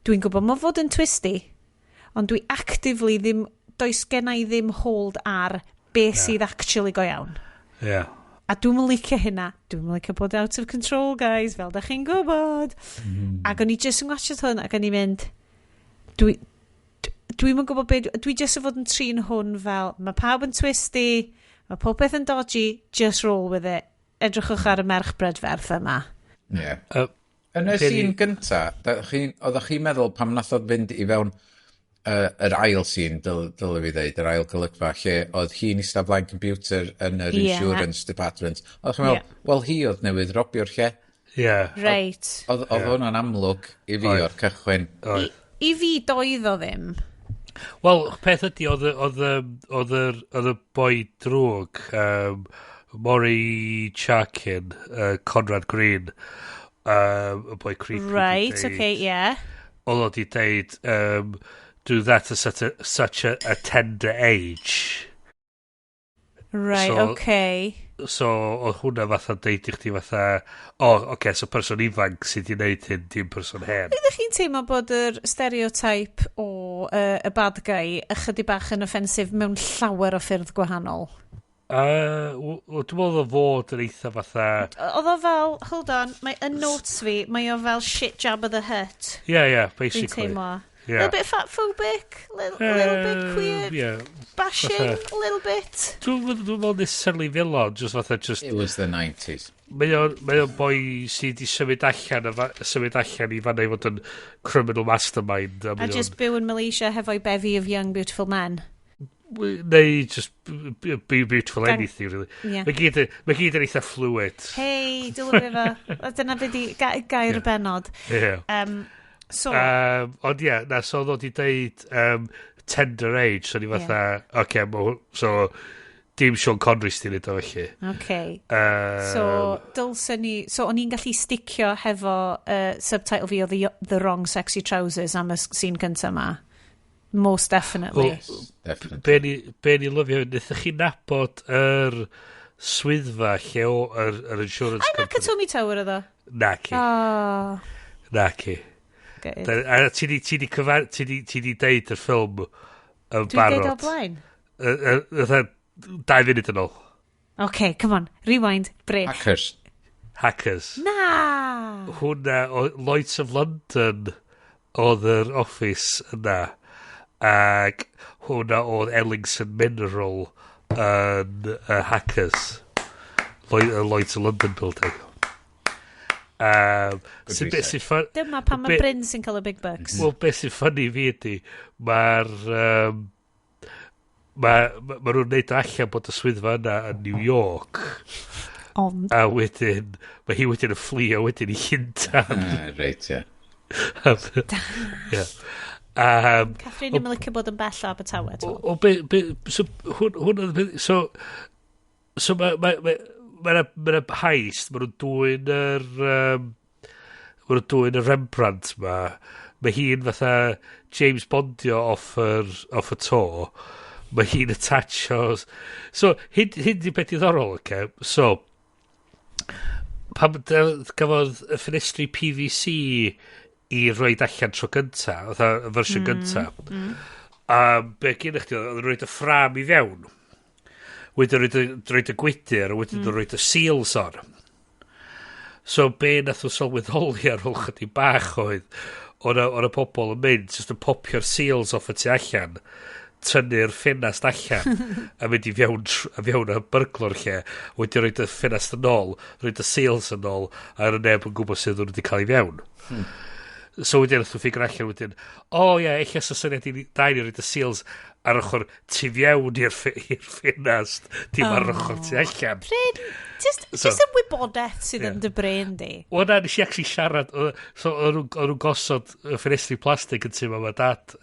dwi'n gwybod mae fod yn twisty, ond dwi actively ddim, does genna i ddim hold ar be sydd actually go iawn. Ie. A dwi'n licio hynna. Dwi'n licio bod out of control, guys, fel da chi'n gwybod. Ac o'n i jyst yn gwachod hwn ac o'n i'n mynd, dwi'm yn gwybod be, dwi jyst yn fod yn trin hwn fel, mae pawb yn twisty, mae popeth yn dodgy, just roll with it. Edrychwch ar y merch brydferth yma. Ie. Yn y scene gynta, oeddech chi'n meddwl pam nath o fynd i fewn yr ail scene, dyle fi ddeud, yr ail golygfa, lle oedd hi'n eistedd blaen computer yn yr insurance department. Oeddech chi'n meddwl, wel hi oedd newydd robio'r lle. Ie. Reit. Oedd hwnna'n amlwg i fi o'r cychwyn. Oedd. I fi doedd o ddim. Wel, peth ydi, oedd y boi drwg, Maury Charkin, Conrad Green, y boi creepy. Right, okay, yeah. Oedd o di deud, do that at such a tender age. Right, okay. So, oedd hwnna fatha deud i chdi fatha, o, oh, oce, okay, so person ifanc sydd wedi gwneud hyn, dim person hen. Ydych chi'n teimlo bod yr stereotype o y bad guy ychydig bach yn offensif mewn llawer o ffyrdd gwahanol? Dwi'n meddwl o fod yn eitha fatha... Oedd o fel, hold on, mae yn notes fi, mae o fel shit Jabba the Hutt. Yeah, Dwi'n basically. teimlo. Yeah. Little bit fatphobic, little bit queer, bashing, fatha- a little bit. Dwi'n meddwl necessarily fel o, just fatha just... It was the 90s. Mae o'n boi sydd wedi symud allan, symud allan i fanna i fod yn criminal mastermind. A just byw yn Malaysia hefo'i bevy of young beautiful men. Neu just be beautiful anything, really. Yeah. Mae gyd yn eitha fluid. Hei, dylwn fi efo. Dyna be di gair y benod. Yeah. So, Ond ie, na, so oedd o di deud, tender age, so ni fatha, yeah. Okay, so dim Sean Connery sy'n neud o felly. Okay. So, dylsen ni... So, o'n i'n gallu sticio hefo subtitle fi o The Wrong Sexy Trousers am y scene cyntaf ma. Most definitely. Well, Yes, definitely. Be ni lyfio, wnaethoch chi nabod yr swyddfa lle o yr insurance Ai, company? Nakatomi Tower oedd o? Naci, Oh, naci. good. A ti di deud y ffilm yn Dwi'n deud o barod. blaen? Fatha 2 funud yn ôl. Okay, come on. Rewind. Bre. Hackers. Hackers. Na! Hwna, o Lloyds of London oedd yr office yna. Ac hwnna oedd Ellingson Mineral yn Hackers. Lloyds of London building. Good Sy'n beth sy'n ffyn... Dyma pan mae Bryn sy'n cael y big bucks. Wel, beth sy'n funny fi ydy, mae'r... Mae ma nhw'n neud allan bod y swyddfa yna yn New York. Ond. A wedyn, mae hi wedyn yn fflio wedyn i Llundain. Reit, ie. Yeah. Catherine ddim yn licio bod yn bell o Abertawe. O, o be, so, hwn oedd y peth, so ma heist, ma nhw'n dwyn yr, ma nhw'n dwyn y Rembrandt ma, mae hi'n fatha James Bondio off y to, mae hi'n attachio, so, hyn di beth diddorol, oce, so, pan gafodd y ffenestri PVC i roed allan tro gynta, fatha y fersiwn gynta. A be gen chdi oedd roed y ffram i fewn. Wedyn roed y gwydyr, a wedyn roed y seals on. So be nath o sylweddoli ar ôl chydig bach oedd, oedd y pobl yn mynd, just yn popio'r seals off y tu allan, tynnu'r ffenast allan, a mynd i fewn, a fewn y byrglwr lle, wedyn roed y ffenast yn ôl, roed y seals yn ôl, a yr neb yn gwybod sydd nhw wedi cael ei fewn. So wedyn nath nhw ffigur allan wedyn, o ie, ella sa syniad i da i ni roed y seals ar ochr tu fewn i'r ffenast, dim ar ochr tu allan. Bryn, just, just yn wybodaeth sydd yn dy brain di. Wel na, nes i actually siarad, so o'n nhw'n gosod y ffenestri plastig yn tŷ mam a dad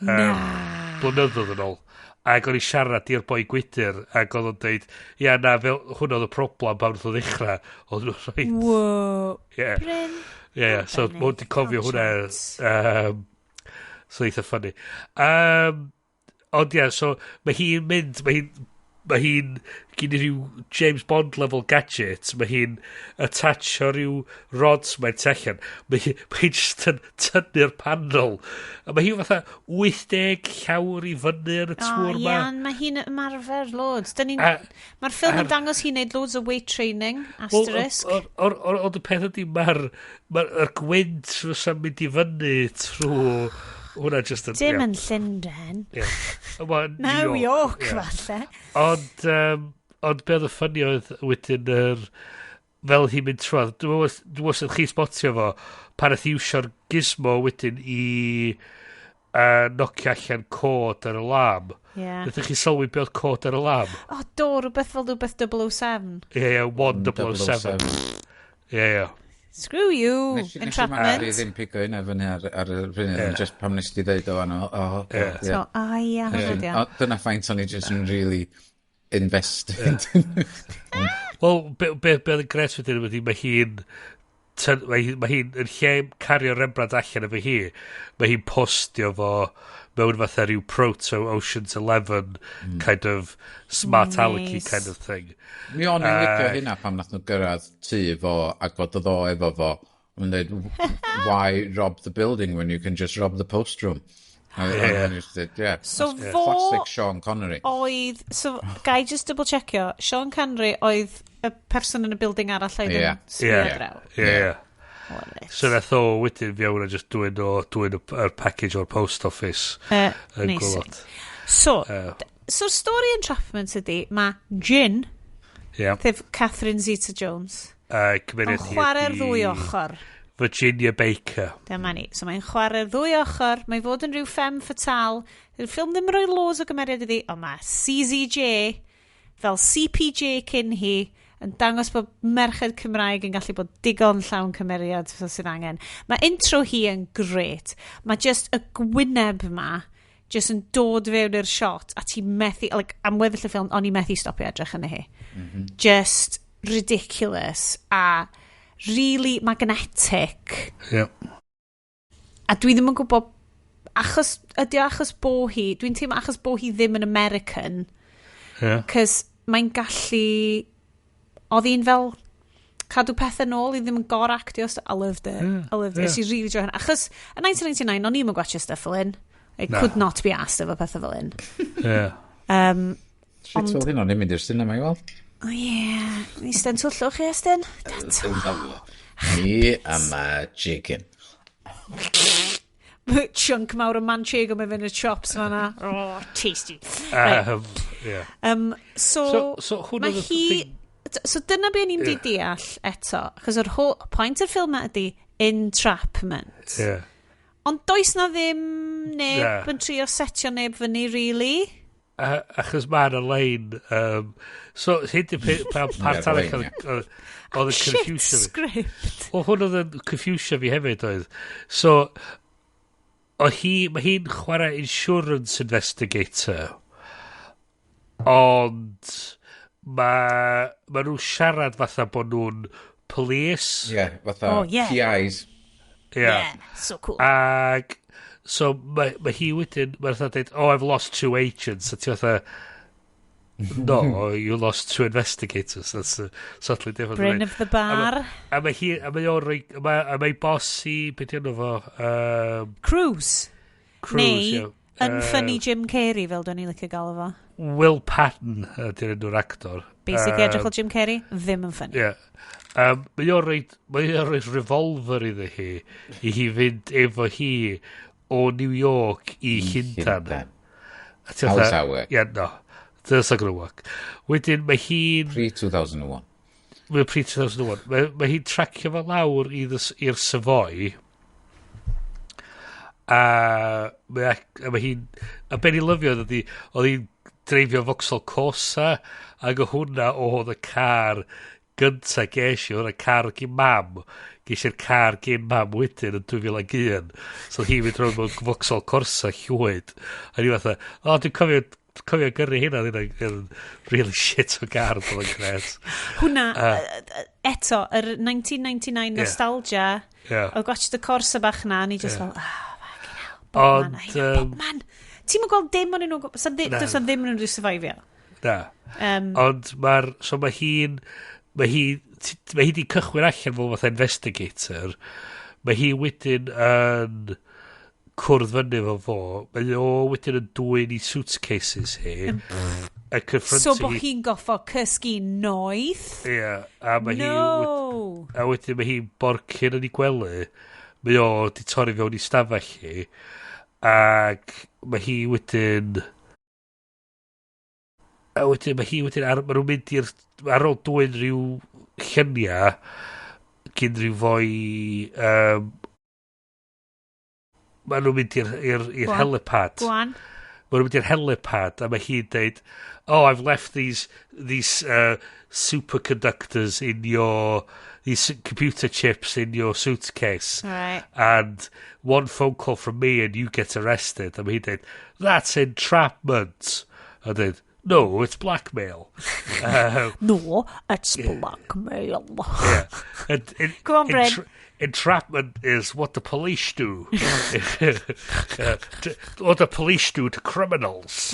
blynyddoedd yn ôl. Ac o'n i siarad i'r boi gwydyr, ac oedd o'n deud, ia na, fel, hwnna oedd y problem pan wnaeth o ddechrau, oedd nhw'n rhaid. Wow. Ie. Bryn. Ie, yeah, so Arbennig. mwyn di cofio Cael hwnna. chance. So eitha funny. Ond ie, so mae hi'n mynd, mae hi'n gyn i ryw James Bond level gadget, mae hi'n attachio rhyw rods mae'n tu allan. Mae hi just yn tynnu'r panel. A mae hi fatha 80 llawr i fyny yn y O, tŵr ie, ma. ond mae hi'n ymarfer loads. Mae'r ffilm yn dangos hi'n neud loads o weight training, asterisk. Ond y peth ydy, mae'r ma yr gwynt fysa'n mynd i fyny trwy hwnna just yn... Dim yn Llundain. Ie. Wel, New York, ie. falle. Ond be oedd y funny oedd wedyn yr... Fel hi'n mynd trwodd, dwi'n meddwl os chi spotio fo, pan nath iwsio'r gizmo wedyn i nocio allan cod ar y lam. Ie. Nath chi sylwi be oedd cod ar y lam? O, do, rhywbeth fel rhywbeth 007. Ie, ie, 1007. Ie, ie. Screw you, Nes i entrapment. maru ddim pigo hynna fyny ar y funud, ond just pam nes ti ddeud o fan o, Ie. ie. So, a ia, hwnna di o. O, dyna ffaint o'n i just yn really invested. Wel, be oedd yn gret wedyn ydy, mae hi'n... Mae hi'n yn lle cario Rembrandt allan efo hi, mae hi'n postio fo mewn fatha rhyw proto Ocean's Eleven kind of smart Nice. alecky kind of thing. Mi o'n i'n licio hynna pam nath nhw gyrraedd tŷ fo ac fod oedd o efo fo. Mae'n dweud, "Why rob the building when you can just rob the post room?" Yeah. So that's fo classic Sean Connery. Oedd, so, gai just double checkio, Sean Connery oedd y person yn y building arall oedd yn sbio draw. Ie, ie. Love it. So nath o wedyn fewn a just dwyn yr package o'r post office yn Amazing. gwylod. So, so'r stori Entrapment ydy, mae Jin, sef Catherine Zeta-Jones, Cymeriad yn hi chwarae'r ydi ddwy ochr. Virginia Baker. Dyma ni. So mae'n chwarae'r ddwy ochr, mae'n fod yn rhyw femme fatale. Dy'r ffilm ddim yn rhoi loads o gymeriad iddi, ond mae CZJ, fel CPJ cyn hi, yn dangos bod merched Cymraeg yn gallu bod digon llawn cymeriad fel sydd angen. Mae intro hi yn gret. Mae just y gwyneb ma Just yn dod fewn i'r shot a ti methu, like, am weddill y ffilm, o'n i methu stopio edrych yn hi. Just ridiculous a really magnetic. A dwi ddim yn gwybod achos, ydy o achos bo hi, dwi'n teimlo achos bo hi ddim yn American, cos mae'n gallu, oedd hi'n fel cadw pethau nôl i ddim yn gor-actio. I loved it. I loved it. Nes i really joio hynna. Achos, yn 1999, o'n i'm yn gwatchio stuff fel hyn. I Na. could not be asked efo pethau fel hyn. Shit, fel hyn o'n i'n mynd i'r cinema i weld. Oh yeah. Eistedd twllwch chi, Estyn? Ni a ma chicken. Chunk mawr o manchego mynd fynd y chops fanna. Oh, tasty. Right. Yeah. So, So hwn mae oedd y hi. So dyna be ni'n di deall eto. Achos yr whole point o'r ffilm yma ydy entrapment. Ond does na ddim neb yn trio setio neb fyny, really. Achos mae yna lein. So, hyn di part Ie, arall lein, oedd yn Shit confusio fi. script. Wel, hwn oedd yn confusio fi hefyd oedd. So, oedd hi, mae hi'n chwarae insurance investigator. Ond mae nhw'n siarad fatha bod nhw'n police. Ie, fatha Oh, yeah. PIs. Yeah. So cool. Ag, so mae hi wedyn, mae'n fatha dweud, "Oh, I've lost two agents." A ti fatha, "No, you lost two investigators." That's subtly different. Bryn of the bar. A mae hi, a mae o'n rhoi, a mae boss i, beth yw fo? Cruise. Cruise, Neu, ie. unfunny Jim Carrey, fel dwi'n i licio gael fo. Will Patton ydy'r enw'r actor. Basically, edrych fel Jim Carrey, ddim yn funny. Ie. Mae o'n rhoi revolver iddi hi, i hi fynd efo hi o New York i Llundan. Llundain. A ti How's fatha, that work? Yeah, no. That's not gonna work. Wedyn mae hi'n. Pre-2001. Mae'n pre-2001. Mae hi'n tracio fo lawr i'r Savoy. A mae hi'n. A be ni'n lyfio ydy, oedd hi'n dreifio Vauxhall Corsa, ac o hwnna oedd y car gynta ges i, oedd y car gyn mam. Ges i'r car gyn mam wedyn yn 2001. So hi'n mynd rownd mewn Vauxhall Corsa llwyd. A ni fatha, o, dwi'n cofio gyrru hynna, oedd hynna'n really shit o gar, oedd yn gret. Hwna, eto, yr 1999 nostalgia, o gwatch y Corsa bach na, ni just fel, ah, fucking hell, bob man, Ond, hynna, bob man. Ti'n mynd gweld dim o'n nhw, sa Na. does na ddim yn nhw'n survivio. Na. Ond mae'r. So mae hi'n... Mae hi di cychwyn allan fel fatha investigator. Mae hi wedyn yn cwrdd fyny efo fo. Mae o wedyn yn dwyn i suitcases hi. A confrontio So bo hi'n goffo cysgu noeth? Ie, a mae hi. No! A wedyn mae hi'n borcyn yn ei gwely. Mae o di torri fewn i stafell hi. Ac mae hi wedyn. A wedyn mae hi wedyn. Mae nhw'n mynd i'r. Ar ôl dwyn rhyw lluniau gyn rhyw foi. Mae nhw'n mynd i'r Go on. helipad. Go on. Mae nhw'n mynd i'r helipad a mae hi'n deud, "Oh, I've left these superconductors in your these computer chips in your suitcase." "And one phone call from me and you get arrested." A mae hi'n deud, "That's entrapment." A deud, "No, it's blackmail." No, it's blackmail. Yeah. And Go on, Bryn. Entrapment is what the police do. What the police do to criminals.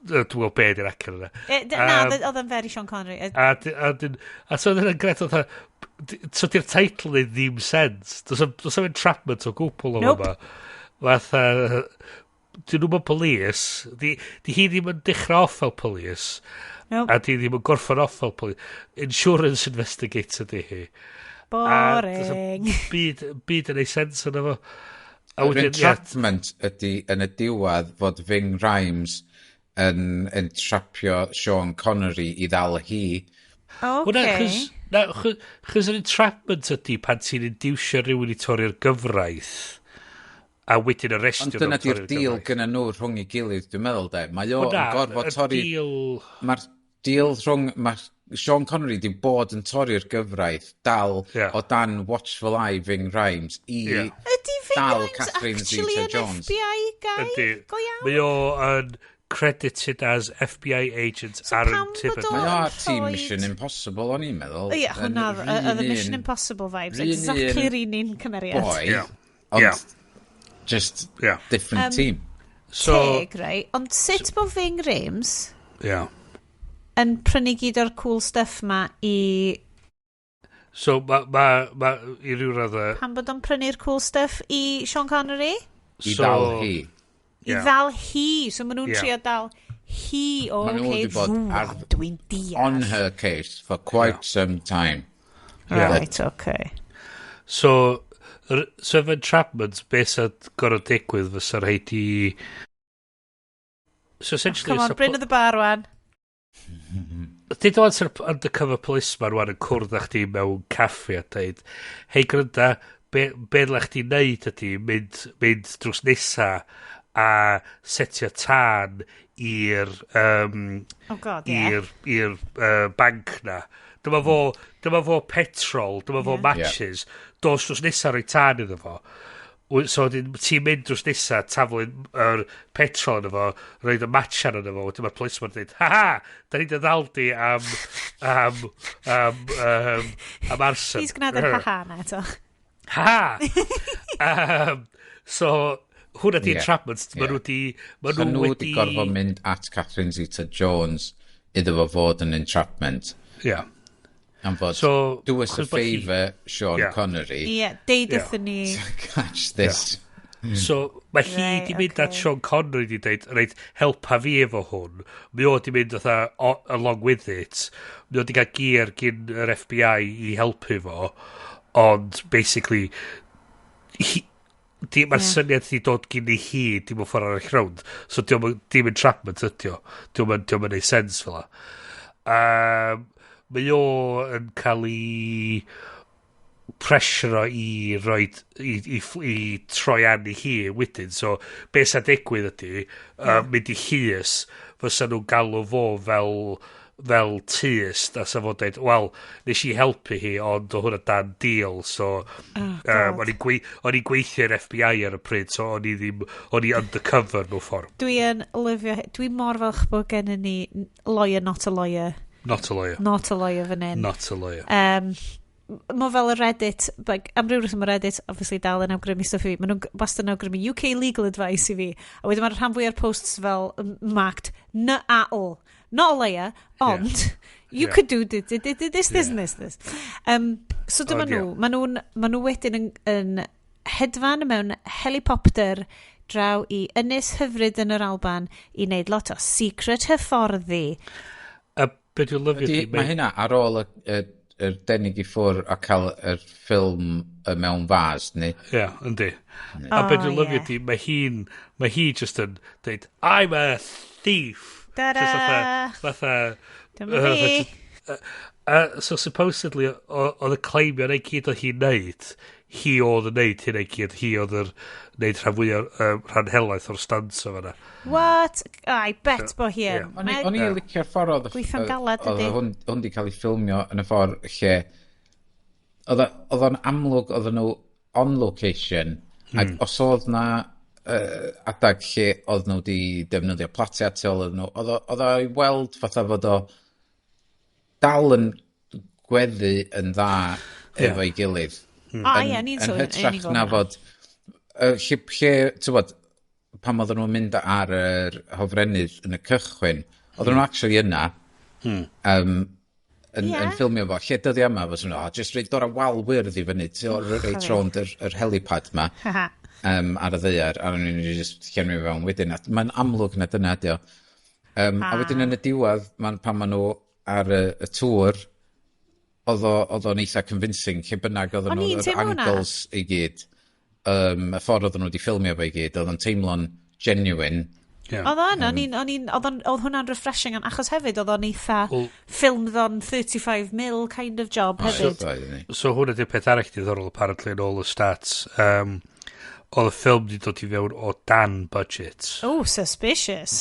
Dwi'n gwybod be di'r acen yna. Na, oedd o'n very Sean Connery. A so oedd yn gret oedd, so di'r teitl yn ddim sens. Does am entrapment o gwbl o Nope. yma. Fatha, dyn nhw'n police. Di hi ddim yn dechrau off fel police. Nope. A di ddim yn gorffen off fel police. Insurance investigator di hi. A does 'am Boring. byd yn ei sens yna fo. A Yr wedyn, ie, entrapment ydy yn y diwedd fod Ving Rhames yn entrapio Sean Connery i ddal hi. Wel, na, chos yr entrapment ydy pan ti'n inducio rhywun i torri'r gyfraith a wedyn arrestio Ond nhw dyna am di'r torri'r deal gyfraith. gyda nhw rhwng ei gilydd, dwi'n meddwl, de. Mae o Wel, na, yn gorfod y torri. Deal. Mae'r deal rhwng. Mae'r Sean Connery di bod yn torri'r gyfraith dal o dan watchful eye Ving Rhames i Ydy Ving dal Rhames Catherine actually yn Zeta-Jones. FBI guy? Ydy. Go iawn? Mae o yn credited as FBI agent So Aaron pam bod Tippett. o- Mae o ar team Rhoid- Mission Impossible, o'n i'n meddwl. Ie, hwnna, Yn oedd y yr Mission un Impossible vibes. yr un Exactly yr un un cymeriad. Boi, Ie. ond Ie. just Ie. different team. So, Teg, right? Ond sut bod Ving Rhames yeah. yn prynu gyd o'r cool stuff ma i... So, ma, i ryw raddau... Pam bod o'n prynu'r cool stuff i Sean Connery? I So, ddal hi. I Ie. ddal hi. So maen nhw'n Ie. trio dal hi. O, Ma' nhw oce, wedi bod rŵan dwi'n deall. On her case for quite some time. Yeah. Right, okay. So, so efo entrapment, beth sy'n gorfod digwydd fysa rhaid i... So essentially... Come on, sa Bryn of the bar wan. Dyd o'n sy'n undercover policeman rwan yn cwrdd â chdi mewn caffi a dweud, hei grynda, be ddylech chdi wneud ydy mynd drws nesa a setio tân i'r Oh god, ie. i'r banc na. Dyma fo petrol, dyma fo matches. Dos drws nesa rhoi tân iddo fo. So wedyn ti'n mynd drws nesa, taflu yr petrol yno fo, rhoid y matchan yno fo, wedyn mae'r policeman yn dweud, ha ha, da ni'n dy ddal di am arson. Please gwna yr ha-ha na eto. Ha! So, hwnna di entrapment. Ma nhw di... Ma So nhw nhw wedi... wedi gorfod mynd at Catherine Zeta-Jones iddo fo fod yn entrapment. Ie. Am fod, So, do us a achos bod hi- favour, Sean Connery. Ie, deud wrthyn ni. Catch this. So, mae hi di mynd at Sean Connery di dweud, reit, helpa fi efo hwn. Mae o di mynd fatha along with it. Mae o di gael gear gyn yr FBI i helpu fo. Ond, basically, mae'r syniad di dod gyn i hi dim o ffordd arall rownd. So, dim entrapment ydi o. Dio'm yn neud sense fel 'a. Mae o yn cael ei pressure i roid i troi arni hi wedyn. So be sa'n digwydd ydy mynd i llys, fysa nhw'n galw fo fel tyst a sa fo'n dweud, wel, nes i helpu hi ond o hwnna dan deal, so Oh, God. o'n i'n gweithio i'r FBI ar y pryd, so o'n i ddim, o'n i undercover mewn ffordd. Dwi yn lyfio, dwi mor falch bod gen ni lawyer, not a lawyer. Not a lawyer. Not a lawyer fan hyn. Not a lawyer. Mae fel y Reddit, like, am ryw reswm y Reddit, obviously dal yn awgrymu stwff i fi, maen nhw'n wastad yn awgrymu UK legal advice i fi, a wedyn mae'r rhan fwy o'r posts fel marked, n at all, not a lawyer, ond you could do this, this, this, this, and this, this. So dyma Ond, ie. nhw, ma nhw wedyn yn hedfan mewn helicopter draw i ynys hyfryd yn yr Alban i wneud lot o secret hyfforddi. A be dwi'n lyfio Ydy, di, mae hynna ar ôl y denig i ffwr a cael yr ffilm mewn fas, ni? Ie, yeah, yndi. A be dwi'n Oh, lyfio ie. di, mae hi just yn dweud, "I'm a thief." Ta-da! Just fatha, Dyma fi. So supposedly, oedd y claimio na i gyd oedd hi'n neud, hi oedd yn neud hynna i gyd, hi oedd yn neud rhan fwyaf, rhan helaeth o'r stunts o fanna. What? I bet bo hi yn. O'n i licio'r ffordd oedd Gweithio'n galed, oedd ydi. hwn di cael ei ffilmio yn y ffordd lle oedd o'n amlwg oedden nhw on location ac os oedd na adag lle oedd nhw di defnyddio platiau tu ôl iddyn nhw, oedd o i weld fatha fod o dal yn gweddu yn dda efo'i gilydd. O, ie, ni'n Yn sôn- hytrach ni'n gweld na hwnna. fod lle ti'n bod, pan oedden nhw'n mynd ar yr hofrennydd yn y cychwyn, oedden nhw actually yna, yn ffilmio fo. Lle dyddia yma, fysa nhw, oh, just rhaid dod â wal wyrdd i fyny, ti'n reit rownd yr helipad ma Haha. ar y ddaear, a nhw'n just llenwi fewn wedyn. A mae'n amlwg na dyna ydi o. A wedyn yn y diwedd, pan maen nhw ar y tŵr, oedd o'n eitha convincing, lle bynnag oedden O'n nhw, i'n yr teimlo hwnna. angles i gyd, y ffordd oedden nhw wedi ffilmio fo i gyd, oedd o'n teimlo'n genuine. Oedd o'n, oedd hwnna'n refreshing, achos hefyd oedd o'n eitha Wel- filmed on 35 mil kind of job hefyd. Oedd, ni. So hwnna di'r peth arall diddorol apparently yn ôl y stats. Oedd y ffilm di dod i fewn o dan budget. Oh, suspicious.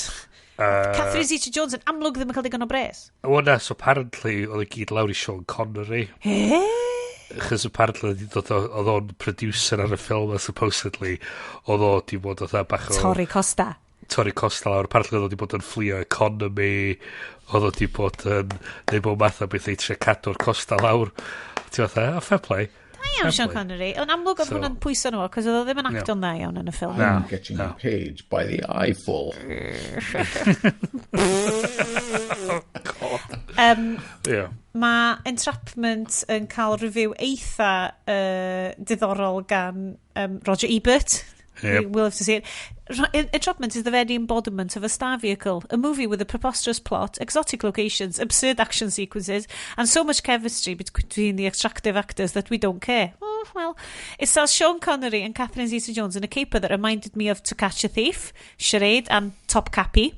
Catherine Zeta-Jones yn amlwg ddim yn cael digon o bres. Wel na, so apparently oedd y gyd lawr i Sean Connery. Eh? Chos apparently oedd o'n producer ar y ffilm a supposedly oedd o di bod oedd bach o Torri Costa. Torri Costa lawr. Apparently oedd o di bod yn fflio economy, oedd o di bod yn neud bob math o beth i trio cadw'r Costa lawr. Ti fatha, oh, fair play. Da iawn, Sean Connery. Ond amlwg oedd hwnna'n pwyso nhw, cos oedd o ddim yn acto'n dda iawn yn y ffilm. Na. I'm getting paid by the eyeful. Yeah. Mae Entrapment yn cael review eitha diddorol gan Roger Ebert. Yep. We'll have to see it. Entrapment is the very embodiment of a star vehicle, a movie with a preposterous plot, exotic locations, absurd action sequences, and so much chemistry between the attractive actors that we don't care. Oh, well, it stars Sean Connery and Catherine Zeta-Jones in a caper that reminded me of To Catch a Thief, Charade, and Top Cappy.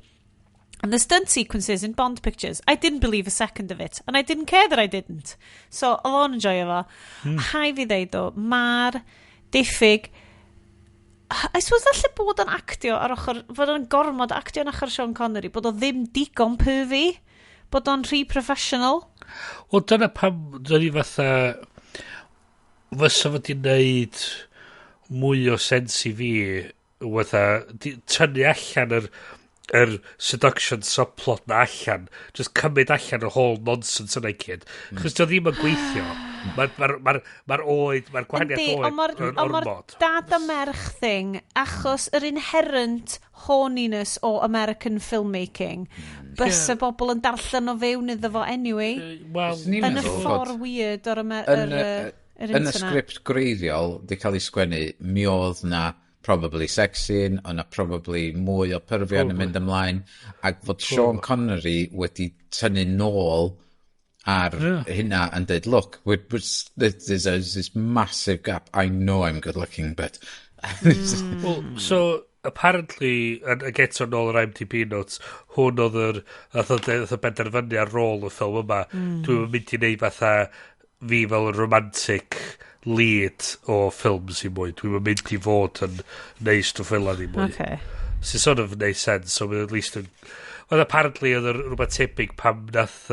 And the stunt sequences in Bond pictures. I didn't believe a second of it. And I didn't care that I didn't. So, oedd o'n enjoyo fo. Hai fi ddeud o, mae'r diffyg... I suppose alle bod o'n actio ar ochr... Fod o'n gormod actio yn ochr Sean Connery. Bod o ddim digon pervy. Bod o'n rhy professional. Wel, dyna pam, dyna ni fatha, fysa fo di wneud mwy o sens i fi, fatha, tynnu allan yr seduction subplot na allan, just cymryd allan y whole nonsense yna i gyd. Chos dio ddim yn gweithio. Mae'r oed, mae'r gwahaniaeth Yndi, oed ond ma'r yn ond ma'r ormod. dad a merch thing, achos yr inherent horniness o American filmmaking, bysa bobl yn darllen o fewn iddo fo anyway. Wel, Fyswn i'n Yn y meddwl fod- ffordd weird o'r Yn yr yn y internet. sgript gwreiddiol, di cael ei sgwennu, mi oedd na probably sex scene, o'na probably mwy o perfion yn mynd ymlaen, ac fod Sean Connery wedi tynnu nôl ar hynna yn dweud, look, there's this massive gap, I know I'm good looking, but... Well, so, apparently, ag eto nôl yr IMDb notes, hwn oedd yr, nath o benderfynu ar rôl y ffilm yma. Dwi'n mynd i neud fatha fi fel y romantic lead o ffilms i mwy. Dwi'n mynd i fod yn neud stwff fel i mwy. Okay. Sy'n sort of neud sense, so at least yn... Well, apparently oedd yr rhywbeth tebyg pam nath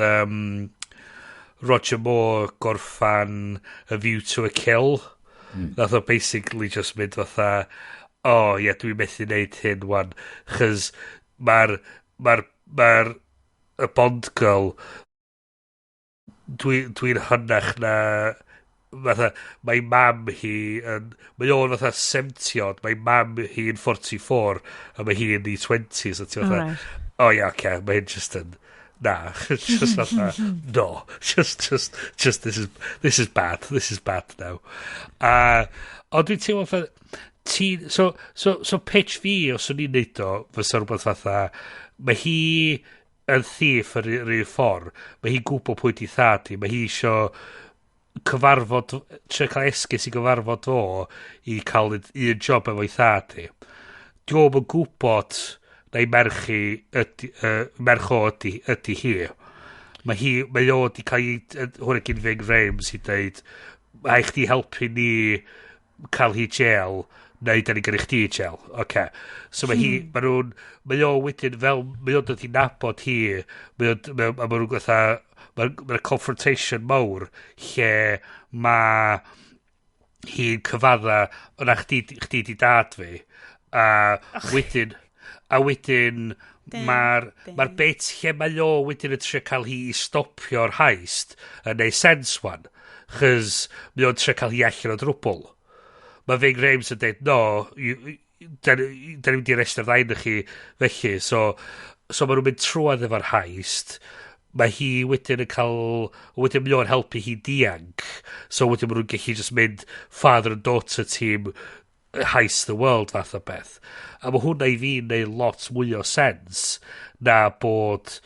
Roger Moore gorffan A View to a Kill. Nath o basically just mynd fatha, oh ie, yeah, dwi'n methu neud hyn wan, chys mae'r mae'r y Bond girl dwi'n hynach na fatha, mae mam hi yn, mae o'n fatha 70 odd, mae mam hi'n 44 a mae hi yn ei 20s a ti fatha, Alright. oh yeah, okay, mae hyn just yn, na, just fatha, no, just, this is bad, this is bad now. Ond dwi'n teimlo fatha, so pitch fi, os o'n i'n neud o, fysa rhywbeth fatha, mae hi yn thief yr un ffordd, mae hi'n gwybod pwy di thad hi, mae hi isio cyfarfod, trio cael esgus i gyfarfod o i cael un job efo'i thad hi. Dio'm yn gwybod na'i merch hi ydi, merch o ydi hi. Mae o di cael ei, hwnna gyn Ving Rhames i dweud, mae chdi helpu ni cael hi jail, neu da ni gyrru chdi i jail. Oce. So mae hi, mae nhw'n, mae o wedyn fel, mae o'n dod i nabod hi, mae o'n, a mae nhw'n fatha, mae'r confrontation mawr lle mae hi'n cyfadda, yna chdi di dad fi, a wedyn mae'r bit lle mae o wedyn yn trio cael hi i stopio'r heist yn neud sense wan, chys mae o'n trio cael hi allan o drwbl. Mae Ving Rhames yn dweud, no, da ni'n mynd i arestio'r ddau ohonoch chi felly, so maen nhw'n mynd trwodd efo'r heist, mae hi wedyn yn cael, wedyn mae o'n helpu hi dianc, so wedyn maen nhw'n gallu just mynd father and daughter team heist the world fath o beth. A mae hwnna i fi yn neud lot mwy o sens na bod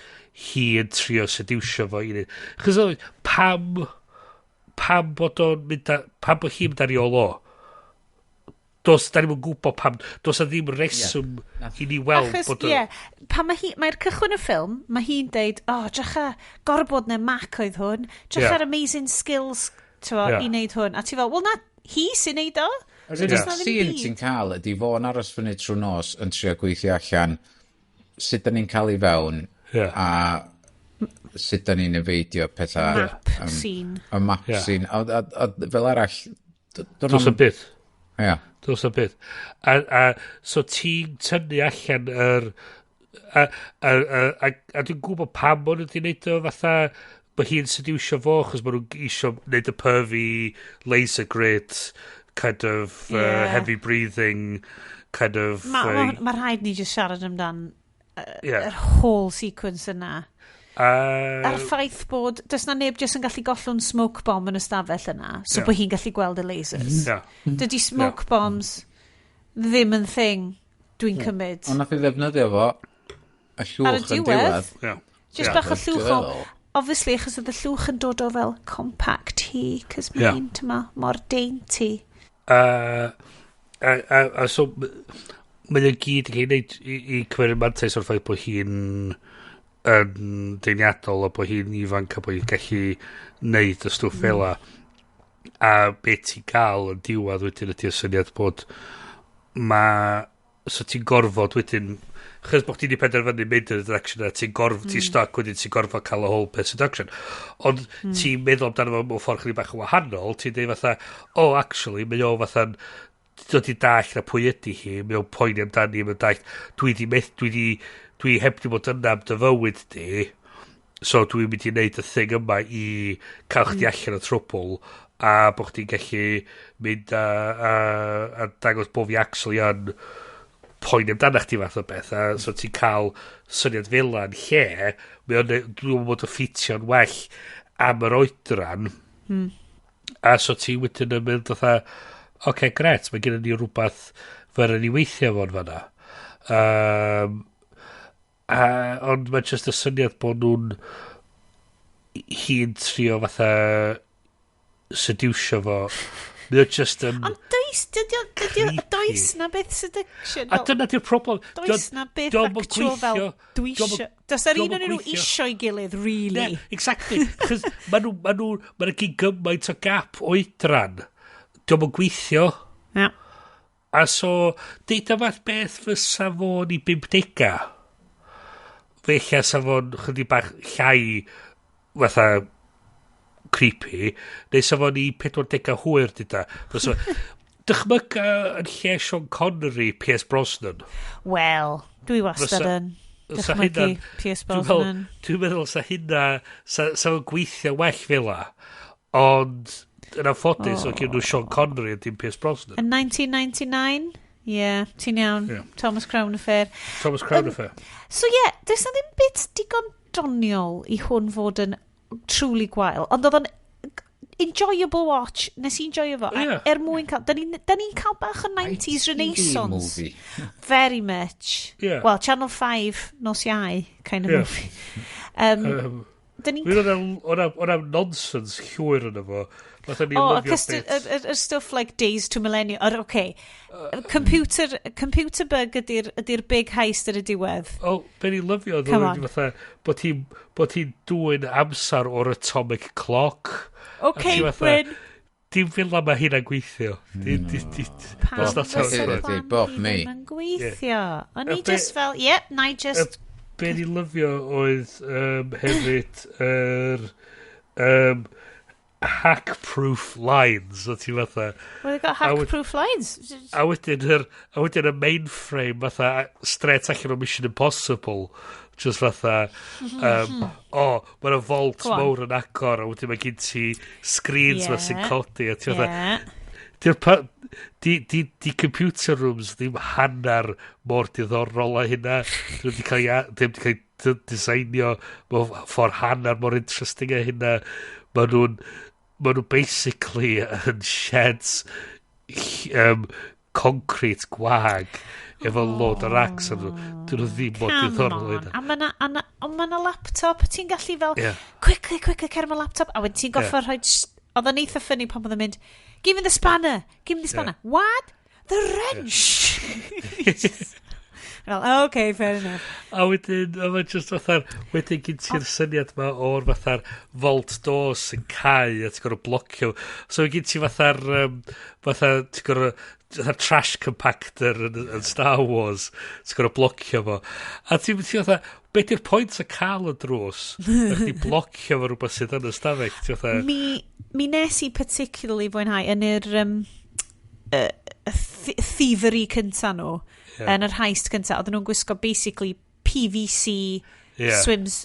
hi yn trio seducio fo i neud. Chos oedd, pam bod o'n mynd pam bod hi'n mynd ar ei ôl o? Does, da ni'm yn gwybod pam, does na ddim reswm i ni weld Achos, bod o... ie, pan mae hi, mae'r cychwyn y ffilm, mae hi'n deud, oh, drycha, gorfod na Mac oedd hwn, drycha ar amazing skills, t'mo, i wneud hwn. A ti fel, wel na, hi sy'n neud o. Yr So unig does na ddim scene byd. ti'n cael ydy fo'n aros fyny trwy nos yn trio gweithio allan sut da ni'n cael ei fewn a sut da ni'n efeidio pethau. Map scene. Y map scene. A fel arall... Does 'na'm byd. Ia. Does 'na'm byd. A so ti'n tynnu allan yr... A dwi'n gwybod pam maen nhw wedi gwneud o fatha mae hi'n seducio fo achos maen nhw'n isio gwneud y pervy laser grid kind of heavy breathing kind of Mae ma rhaid ni just siarad amdan yr whole sequence yna. A'r ffaith bod, does na neb jyst yn gallu gollwng smoke bomb yn y stafell yna, so bod hi'n gallu gweld y lasers. Dydy smoke bombs ddim yn thing dwi'n cymryd. Ond nath i ddefnyddio fo y Ar y llwch yn diwedd. diwedd. Just bach o llwch o... Obviously, achos oedd y llwch yn dod o fel compact hi, cos mae hi'n tyma mor dainty. A so mae o gyd yn cael ei wneud i cymeryd mantais o'r ffaith bod hi'n yn deniadol a bod hi'n ifanc a bod hi'n gallu neud y stwff fel 'a. A be ti'n gael yn diwedd wedyn ydy'r syniad bod ma, so ti'n gorfod wedyn chos bod chdi 'di penderfynu mynd yn y direction yna, ti'n gorfod, ti'n stuck wedyn, ti'n gorfod cael y whole peth seduction, ond ti'n meddwl amdano fo mewn ffordd chydig bach yn wahanol. Ti'n deud fatha, oh, actually, mae o fatha'n dod i dallt na pwy ydy hi, mae o'n poeni amdani, mae'n dallt, dwi di meth, dwi heb di bod yna am dy fywyd di, so dwi'n mynd i wneud y thing yma i cael chdi allan o trwbl a bod chdi'n gallu mynd a dangos bod fi actually yn poeni amdano chdi fath o beth. A so ti'n cael syniad fel 'na yn lle mae o'n dwi'n meddwl bod y ffitio'n well am yr oedran. A so ti wedyn yn mynd fatha, oce, okay, gret, mae gennym ni rhywbeth fel ni weithio fo'n fanna. Ond mae just y syniad bod nhw'n hi'n trio fatha seducio fo. Mae o just yn Ond does, dydy o, creepy. Does na beth seduction. A dyna di'r problem. Does na beth actual fel dwi isio. Does ar un o'n nhw isio'i gilydd, really. Ne, exactly. Chos ma nhw gyn gymaint o gap oedran. Dio'm yn gweithio. A so, deud y fath beth fysa fo'n i 50au. Felly sa fo'n chydig bach llai fatha creepy, neu sa fo'n i 40au hwyr, dyda. Fysa, dychmyga yn lle Sean Connery, Pierce Brosnan. Wel, dwi wastad yn Fysa dychmygu Pierce Brosnan. Dwi'n meddwl sa hynna, sa fo'n gweithio well fel 'a. Ond, yn anffodus, oh, oedd gen nhw Sean Connery a dim Pierce Brosnan. Yn 1999? Yeah, ti'n iawn. Thomas Crown Affair. Thomas Crown Affair. So yeah, does na ddim bit digon doniol i hwn fod yn truly gwael, ond oedd o'n enjoyable watch. Nes i enjoyo fo. Er mwyn cael... Da ni'n ni cael bach o 90s renaissance. Movie. Very much. Well, Channel 5, nos Iau, kind of movie. Da ni'n O'na nonsense llwyr yna fo. Fatha ni O, lyfio cos bits. y stuff like Days to Millennium. Or, okay. Computer bug ydy'r big heist ar y diwedd. O, be ni lyfio oedd Come oedd on. fatha bod hi'n dwyn amser o'r atomic clock. Okay, A ti fatha, Bryn. Dim fel 'na mae hynna'n gweithio. Pam That's not how it fysa works. plan Bob hi me. ddim yn gweithio? O'n i just fel, yep, na i just... Be ni lyfio oedd hefyd yr hack-proof lines. O ti fatha... Well, they got hack-proof lines. A wedyn y mainframe fatha straight allan o Mission Impossible. Just fatha, oh, mae'n y vault Go on. mawr yn agor, a wedyn mae gen ti screens yeah. sy'n codi, a ti fatha, di'r di computer rooms ddim hanner mor diddorol a hynna. Dyn nhw wedi cael ddim wedi cael eu designio mewn ffordd hanner mor interesting a hynna. Mae nhw basically yn sheds concrete gwag efo load o racks ar nhw. Dyn nhw ddim mor Come diddorol a on. hynna. A ma' na, ond ma' na laptop, ti'n gallu fel, quickly, quickly, cer ma laptop, a wedyn ti'n gorfod rhoi, oedd o'n eitha funny pan oedd o'n mynd, "Give me the spanner, give me the spanner." What? The wrench! Fel, okay, fair enough. A wedyn, a mae just fatha'r, wedyn gyn ti'r syniad ma o'r fatha'r vault doors sy'n cau a ti'n gorfod blocio. So gyn ti fatha'r, fatha, ti'n gorfod, fatha'r trash compactor yn Star Wars, ti'n gorfod blocio fo. A ti'n ti fatha, be di'r pwynt o cael y drws? A chdi blocio fo rhywbeth sydd yn y stafell. Ti'n fatha, Mi nes i particularly fwynhau yn yr thievery cynta nhw, yn yr heist cynta, oedden nhw'n gwisgo basically PVC swims,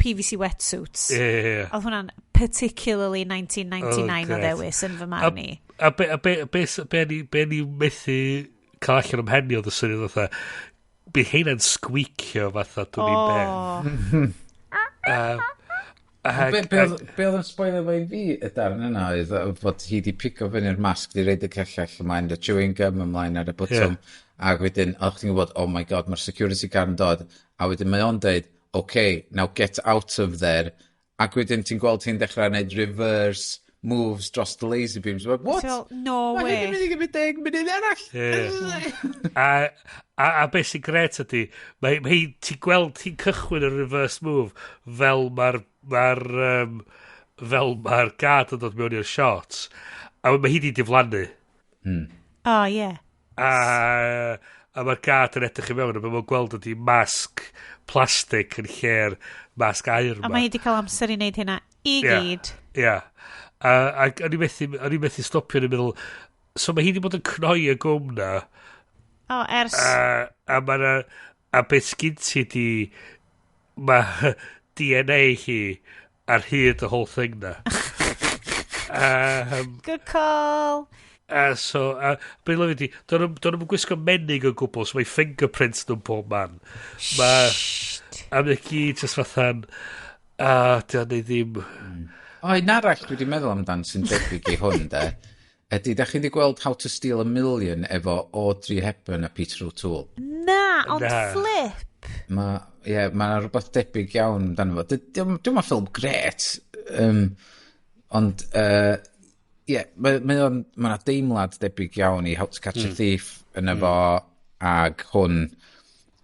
PVC wetsuits. Ie, ie, ie. Oedd hwnna'n particularly 1999 Oh, o grêt. ddewis yn fy marn i. A be ni methu cael allan o'm mhen i oedd y syniad fatha, bydd heina'n squeakio fatha dwi'n i'n ben. Be oedd yn spoiler fo i fi y darn yna oedd fod hi di pigo fyny'r masg, di roid y cellell ymlaen, y chewing gum ymlaen ar y botwm, ac wedyn o'ch ti'n gwybod, oh my God, mae'r security guard yn dod, a wedyn mae o'n deud, "Okay, now get out of there," ac wedyn ti'n gweld hi'n dechrau gwneud reverse moves dros the laser beams. What? Ti'n fel, no Mae way. hyn yn mynd i gymryd 10 munud arall. Ie. A beth sy'n gret ydy, mae ti'n gweld hi'n cychwyn y reverse move fel mae'r fel mae'r guard yn dod mewn i'r shots. A mae hi di diflannu. Oh, yeah. A mae'r guard yn edrych i mewn a mae'n gweld ydy masg plastig yn lle'r masg aur A ma. mae hi wedi cael amser i wneud hynna i gyd. Ie. A o'n i methu stopio yn meddwl, so mae hi wedi bod yn cnoi y gwm na, O, ers... a a beth sgyn ti di, mae DNA hi ar hyd y whole thing na. Good call. A so, a beth lyfio di, do'n nhw'n gwisgo menig o gwbl, so mae fingerprints nhw'n pob man. Mae, a mae gyd just fatha'n, a di o'n neud ddim. O, un arall dwi wedi meddwl amdan sy'n debyg i hwn, de, ydy, da chi wedi gweld How to Steal a Million efo Audrey Hepburn a Peter O'Toole? Na, ond Na. flip. Mae, ie, yeah, mae rhywbeth debyg iawn amdano fo. Dwi'n ffilm gret, ond, ie, yeah, mae 'na deimlad debyg iawn i How to Catch a Thief yn efo ag hwn,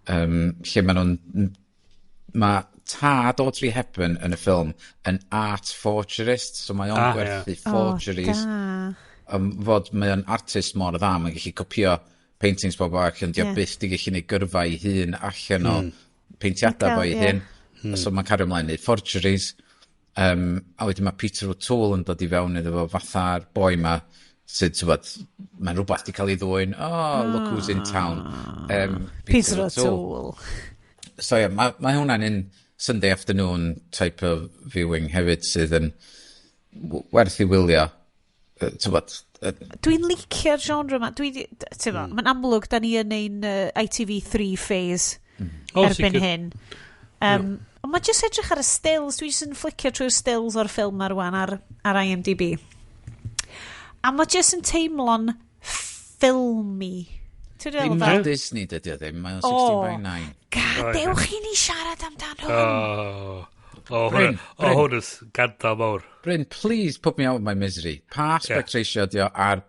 lle maen nhw'n, mae tad Audrey Hepburn yn y ffilm yn art forgerist, so mae o'n gwerthu forgeries. O, da. Fod mae o'n artist mor dda, mae'n gallu copio paintings bobl arall, ond di o byth di gallu neud gyrfa ei hun allan o peintiadau Cael, fo ei hun. So mae'n cario ymlaen neud forgeries. A wedyn mae Peter O'Toole yn dod i fewn iddo fo fatha'r boi ma sydd, ti'n bod, mae'n rhywbeth di cael ei ddwyn. "Oh, look who's in town." Peter O'Toole. So ie, yeah, mae hwnna'n un Sunday afternoon type of viewing hefyd sydd yn werth i wylio. Ti'n bod, Dwi'n licio'r genre yma. Ti'n mm. Mae'n amlwg, da ni yn ein ITV3 phase O, erbyn sicr. hyn. Ond mae jyst edrych ar y stills, dwi jyst yn flicio trwy'r stills o'r ffilm ar rwan ar IMDb. A mae jyst yn teimlo'n filmy. Ti'n Ddim meddwl fel fel? Disney dydy o ddim, mae o'n O. 16 by 9. Gadewch i ni siarad amdano hwn. O, Bryn, o, Bryn. hwn yn gandal mawr. Bryn, please put me out of my misery. Pa aspect ratio di o ar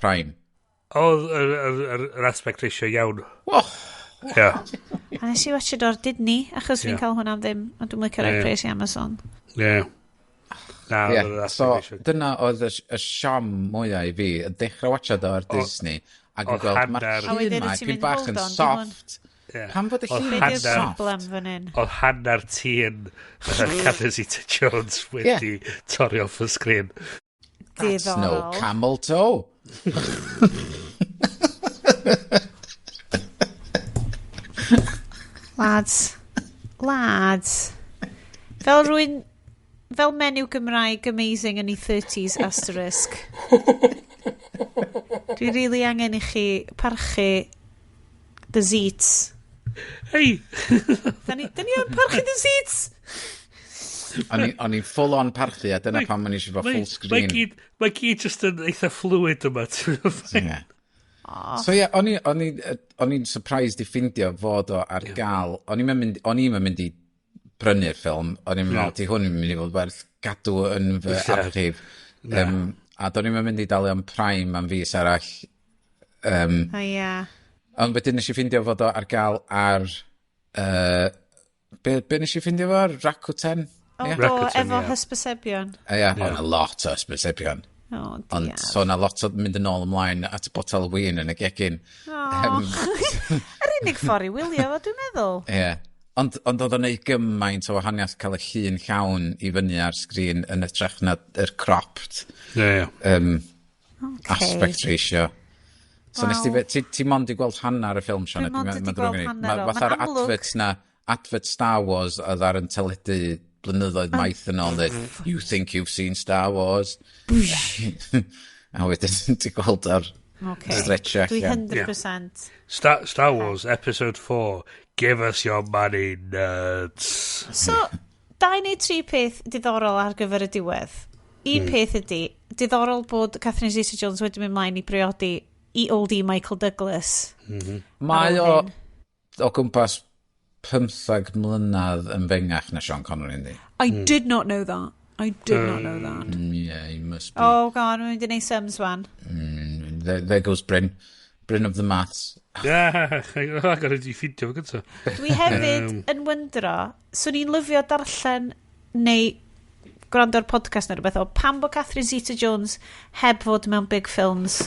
Prime? O, yr aspect ratio iawn. Oh, Ie. A nes i watchad o'r Disney, achos fi'n cael hwnna am ddim, a dwi'n licio rhoi pres i Amazon. Ie. Na, yeah. yr aspect So, ratio. dyna oedd y siom mwyaf i fi, y dechrau watchad o ar Disney, ac yn oedd gweld mae'r hanner- A llun wedyn ma, wyt ti'n pyn mynd, bach "Hold yn on, dim hwn." soft. Ie. Pam fod y Oedd llun Be yn di'r soft? problem fan hyn? Oedd hanner tîn Catherine Zeta-Jones wedi torri off y sgrin. That's no Diddorol. camel toe. Lads. Lads. Fel rwy'n... Fel menyw Gymraeg amazing yn ei 30s asterisk. Dwi really angen i chi parchu the Zeets. Hei! Da ni yn parchu the Zeets! O'n i'n full on parchu, a dyna pam o'n i eisiau fo full screen. Mae gyd just yn eitha fluid yma. ti'n gwbod? Yeah. So ie, yeah, o'n i'n surprised i ffindio fod o ar gael. O'n i'n mynd i prynu'r ffilm. O'n i'n meddwl, di hwn yn mynd i fod werth gadw yn fy archif. A do'n i'n mynd i dalu am Prime am fis arall. O ia. Ond wedyn nes i ffindio fod o ar gael ar... Be nes i ffindio fo ar? Rakuten? O, Ie? do, Rakuten, efo ie. hysbysebion. Ie, yeah, yeah. Lot o hysbysebion. O, Ond diar. so na lot o mynd yn ôl ymlaen at y botel o win yn y gegin. O. Yr unig ffordd i wylio fo, dwi'n meddwl. Ie. Yeah. Ond oedd o'n neud gymaint o wahaniaeth cael y llun llawn i fyny ar sgrin yn ytrach na yr cropped Ie, ie. Aspect ratio. So nes ti, Waw. ti mond i gweld hanner y ffilm, Sian. Dwi mond wedi gweld hanner o. Fatha'r Ma'n amlwg- advert na, advert Star Wars oedd ar yn teledu blynyddoedd maith yn ôl, dweud, "You think you've seen Star Wars." A wedyn ti gweld ar stretch Dwi allan. 100%. Star Wars Episode 4. Give us your money, nerds. So, dau neu tri peth diddorol ar gyfer y diwedd. Un peth ydy, diddorol bod Catherine Zeta-Jones wedi mynd mlaen i briodi i oldie Michael Douglas. Mae Ar o ôl hyn. o gwmpas 15 mlynedd yn fengach na Sean Connery, yndi? I did not know that. I did not know that. Yeah, he must be. Oh god, mae'n mynd i neud sums wan. There goes Bryn. Bryn of the maths. Yeah, I got i ffindio fo gyntaf. Dwi hefyd yn wyndro, swn i'n lyfio darllen neu gwrando ar podcast neu rhywbeth o pam bod Catherine Zeta-Jones heb fod mewn big films.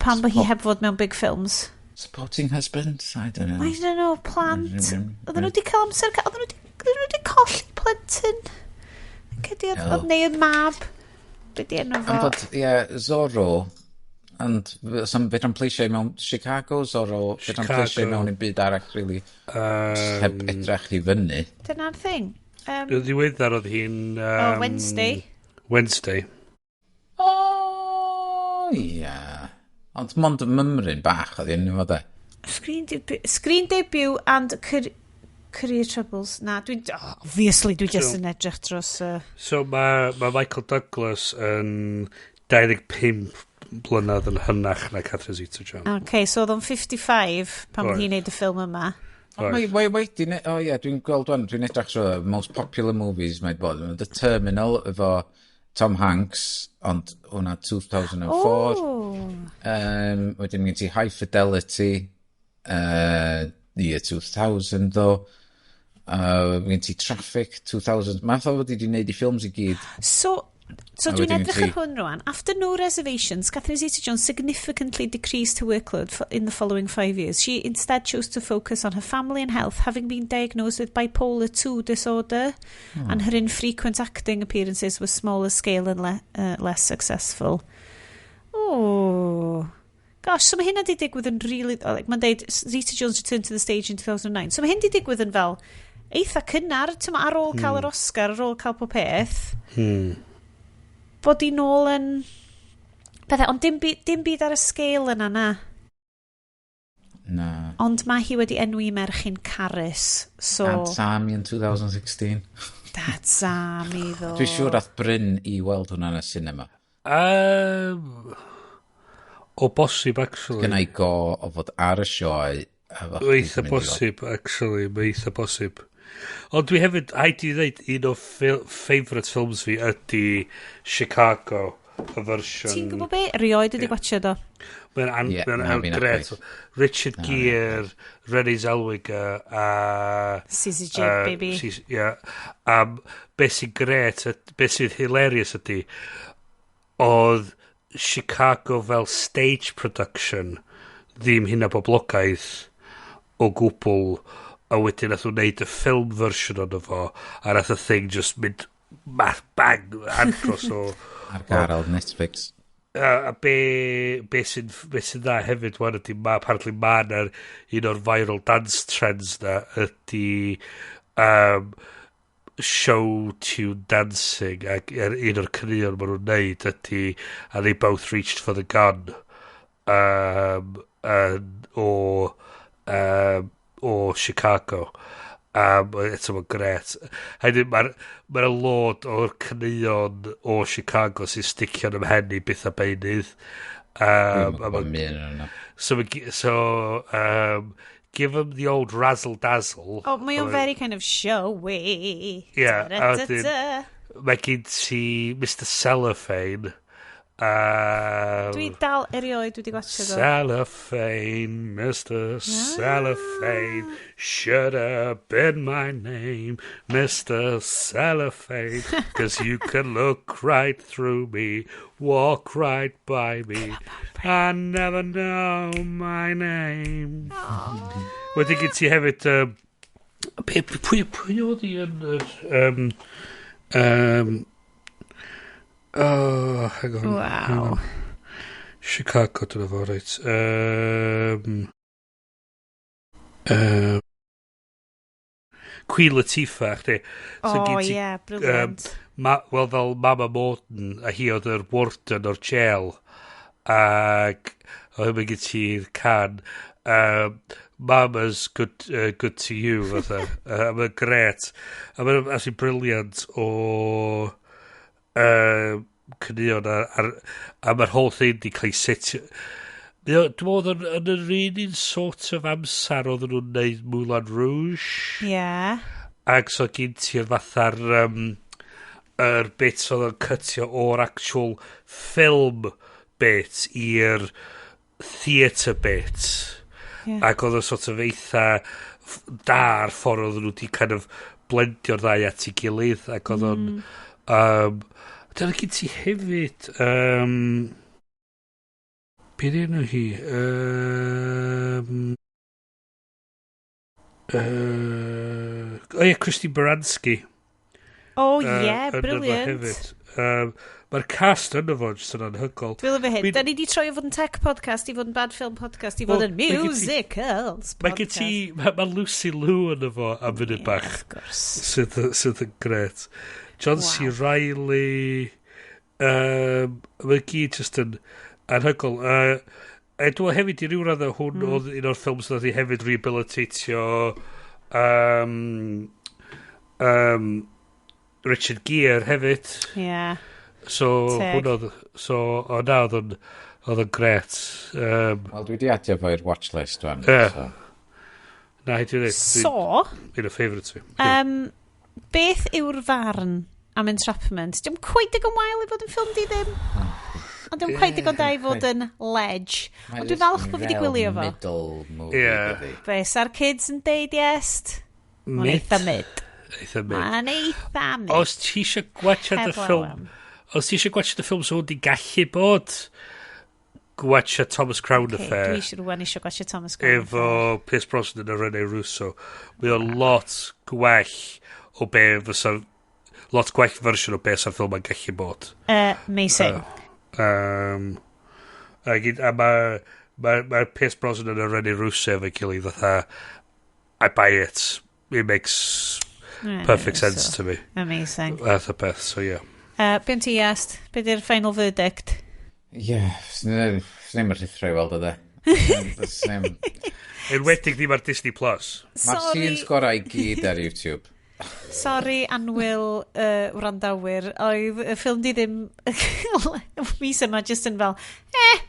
Pam bod hi heb fod mewn big films. Supporting husband? I don't know. I don't know, plant. Oedden nhw wedi cael amser... Oedden nhw wedi colli plentyn. Cedi oedd Do. oedd neu y mab. Be di enw Am fo? fod, ie, yeah, Zorro, ond sam fedran pleisio i mewn Chicago, Zorro, fedran pleisio i Chicago. mewn i byd arall, really, heb edrach i fyny. Dyna'r thing. Yn ddiweddar oedd hi'n... Oh, Wednesday. Wednesday. O, ie. Ond mond y mymryn bach oedd hi'n fod e. Screen debut and career troubles. Na, dwi'n... Oh, obviously, dwi just yn edrych dros... So mae Michael Douglas yn 25 blynedd yn hynach na Catherine Zeta-Jones. Okay, so oedd o'n 55 pan oedd Oedd. hi'n neud y ffilm yma. Oedd. Mae mae wedi, o ie, dwi'n gweld wan, dwi'n edrych trwy most popular movies mae'n bod. The Terminal efo Tom Hanks, ond hwnna 2004. Oh. Wedyn gen ti High Fidelity, year 2000 ddo. Gen ti Traffic 2000. Mae'n fatha fod wedi gwneud i ffilms i gyd. So A dwi'n wedyn edrych ar hwn rwan. After no reservations, Catherine Zeta-Jones significantly decreased her workload in the following 5 years. She instead chose to focus on her family and health, having been diagnosed with bipolar 2 disorder, and her infrequent acting appearances were smaller scale and less successful. Oh. Gosh, so mae hynna di digwydd yn really... Oh, like, mae'n deud, Zeta-Jones returned to the stage in 2009. So mae hyn di digwydd yn fel eitha cynnar, ti'n ar ôl cael yr Oscar, ar ôl cael pob peth bod hi nôl yn pethau, ond dim byd ar y scale yna na. Na. Ond mae hi wedi enwi merch hi'n Carys, so Dad's Army in 2016. Dad's Army ddo. Dwi'n siŵr ath Bryn i weld hwnna yn y cinema. O bosib, actually. Gynna i go o fod ar y sioe. A fo chdi Eitha mynd i weld. bosib, actually. Mae eitha bosib. Ond dwi hefyd, haid i ddweud, un o favourite films fi ydy Chicago, y fersiwn. Ti'n gwybod be? Rioed wedi gwachio do. Mae'n Ie, yeah, na, fi'n gret. chwaith. Richard Gere, Renée Zellweger, a... Susie J, baby. Ie. Be sy'n gret, be sy'n hilarious ydy, oedd Chicago fel stage production ddim hynna boblogaidd o gwbl, a wedyn nath nhw wneud y film version ono fo, a nath y thing just mynd bang andros o Ar gael Netflix. A be sy'n dda hefyd wan ydy ma, apparently ma na'r un o'r viral dance trends na ydy show tune dancing, ac un o'r caneuon maen nhw'n neud ydy "And They Both Reached for the Gun" o Chicago. Eto mae'n gret. Hefyd mae'r ma lot o'r caneuon o Chicago sy'n sticio yn ymhen i byth a beunydd. Dwi'n gwybod un yna. So, give them the old razzle dazzle. Oh, mae o'n very kind of showy. Ie, a Da-da-da-da. Mae gen ti Mr Cellophane. Dwi dal erioed wedi gwachio fo. Cellophane, Mr. Cellophane, should have been my name, Mr. Cellophane, cause you can look right through me, walk right by me, and never know my name. Wedyn gen ti hefyd, pwy oedd hi yn yr... Oh, hang on. Hang on. Chicago, dyna fo, reit. Queen Latifah, chdi. So oh, ie, yeah, brilliant. Wel, fel Mama Morton, a hi oedd yr warden o'r jail. Ac oedd gen ti'r can. Mama's good to you, fatha. Mae'n gret. A mae'n absolutely brilliant o caneuon a mae'r whole thing di cael ei setio. Dwi'n meddwl yn yr un sort of amser oedden nhw'n neud Moulin Rouge. Ac so gen ti'r fatha'r yr bit oedd yn cytio o'r actual film bit i'r theatre bit. Ac oedd o'n sort of eitha da'r ffordd oedden nhw wedi kind of blendio'r ddau at ei gilydd ac oedd o'n dyna gen ti hefyd be di enw hi o ie, Christine Baranski. Oh, yeah, brilliant. Mae'r cast yno fo jyst yn anhygoel. Dwi'n lyfio hyn. Da ni di troi o fod yn tech podcast i fod yn bad film podcast i fod yn musicals podcast. Mae gen ti, mae Lucy Liu yno fo am funud bach. Of course. Sydd yn gret. John C. Reilly. Mae gyd just yn anhygoel. A dwi'n hefyd i ryw raddau hwn oedd un o'r ffilms nath i hefyd rehabilitatio Richard Gere hefyd. So, hwn oedd, so, o na, oedd o'n gret. Wel, dwi di adio fo i'r watchlist, wan. Ie. So. Na, hi dwi'n dweud. So, Un o favourites fi. Beth yw'r farn am Entrapment? Diolch cweit digon wael i fod yn ffilm di ddim. Ond diolch cweit digon da i fod yn ledge. Ond dwi'n falch bod fi wedi gwylio fo. Middle movie, dydi. Be sa'r kids yn deud, yes? Mae'n eitha mid. Eitha mid. Mae'n eitha mid. Os ti eisiau gwachio y ffilm... Os ti eisiau gwachio y ffilm so hwn di gallu bod gwachio Thomas Crown Affair. Dwi eisiau rwan eisiau gwachio Thomas Crown Efo Pierce Brosnan a Rene Russo. Mae o'n lot gwell o be fysa... Lot gwell fersiwn o be sa'r ffilm yn gallu bod. Amazing. A mae Pierce Brosnan a Rene Russo efo'i gilydd fatha I buy it. It makes perfect sense to me. Amazing. Fath o beth, so yeah. Be am ti, Iast? Be di'r final verdict? Ie, sneb yn rhithro i weld o de. Enwedig ddim ar Disney Plus. Mae'r scenes gorau i gyd ar YouTube. Sorry, annwyl wrandawyr. Oedd y ffilm di ddim mis yma just yn fel, meh.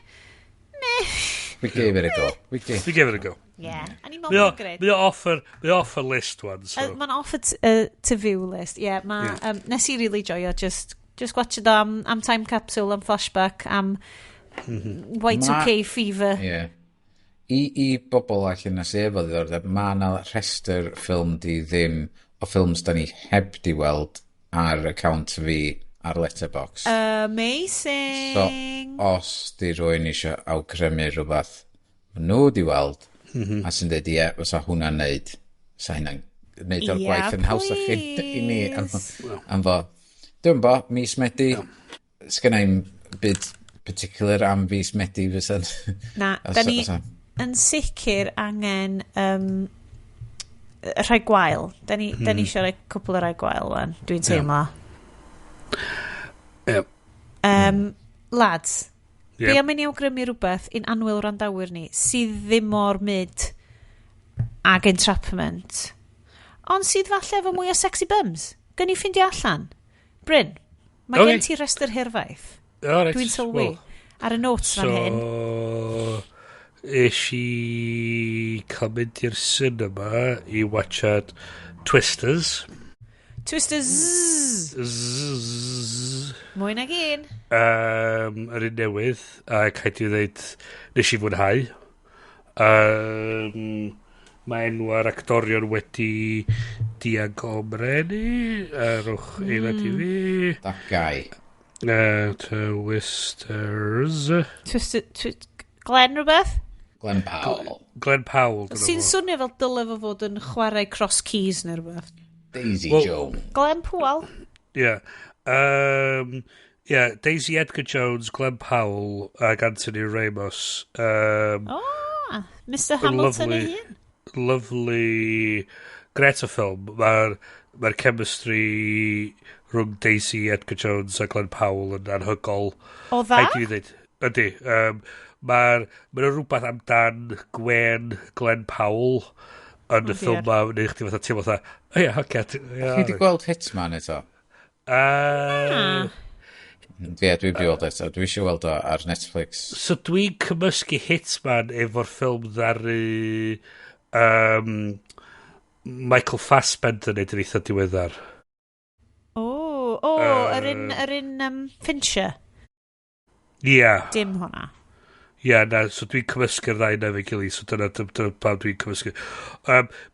We gave it a go. We gave it a go. Yeah, a ni'n meddwl bod yn Mae o off y list one. So. Mae'n off y to view list, yeah. Nes i really joio just watch it am time capsule, am flashback, am Y2K fever. Yeah. I bobl allan na sy efo ddiddordeb, mae yna rhestr ffilm di ddim o ffilms da ni heb di weld ar account fi ar Letterboxd. Amazing! So, os di rhywun eisiau awgrymu rhywbeth ma nhw di weld, a sy'n dweud, ie, fysa hwnna'n neud, fysa hynna'n neud o'r gwaith yn hawsach i ni am fo. Dwi'n bo, mis Medi, sgynna i'm byd particular am fis Medi fysa. Na, da ni yn sicr angen rhai gwael. Da ni eisiau rhai cwpl o rhai gwael, wan, dwi'n teimlo. Lads, be am i ni awgrymu rhywbeth i'n annwyl wrandawyr ni sydd ddim mor mid ag Entrapment, ond sydd falle efo mwy o sexy bums? Gyn i ffindio allan. Bryn, mae gen ti rhestr hirfaith. Dwi'n sylwi ar y notes fan hyn. So, es i cael mynd i'r cinema i watchad Twisters. Twisters. Zzz. Mwy nag un. Yr un newydd, a cael i ddweud, nes i fwynhau. Mae enwau'r actorion wedi dianc o mreni, a rwch eilad i fi. That guy. Twisters. Twisted, Glenn rhywbeth? Glenn Powell. Glenn Powell. Dyna Sy'n fo. swnio fel dyle fo fod yn chwarae cross keys neu rhywbeth. Daisy Jones. Glenn Powell. Yeah. Yeah, Daisy Edgar Jones, Glenn Powell ac Anthony Ramos. Oh, Mr Hamilton Lovely. ei hun. Lovely. Gret o ffilm. Mae'r ma chemistry rhwng Daisy Edgar Jones a Glenn Powell yn anhygol. O dda? Rhaid i fi ddweud. Ydy. Mae'r ma rhywbeth amdan Gwen Glenn Powell yn y dear. ffilm ma, neu chdi fatha teimlo fatha, o ie, oce. Chi wedi gweld Hitman eto? Ie, dwi wedi weld eto. Dwi eisiau weld o ar Netflix. So dwi'n cymysgu Hitman efo'r ffilm ddaru Michael Fassbender neud yn eitha diweddar. O, yr un, yr un Fincher. Ie, yeah, Dim hwnna. ie, yeah, na, so dwi'n cymysgu'r ddau na efo'i gilydd, so dyna pam dwi'n cymysgu.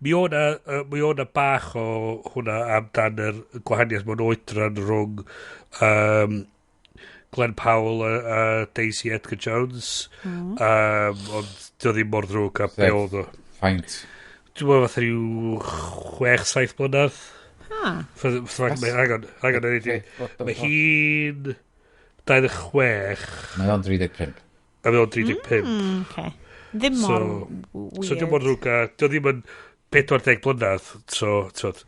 Mi o'na bach o hwnna amdan yr gwahaniaeth mewn oedran rhwng Glenn Powell a Daisy Edgar Jones. Ond dio ddim mor ddrwg a be oedd o. Faint. Dwi'n meddwl fatha rhyw 6-7 blynedd. Ah. Hang on, hang on, mae hi'n 26 Mae o'n 35. A mae o'n 35. Okay. Ddim mor weird. So dim mor ddrwg a dio ddim yn 40 blynedd, so, twod.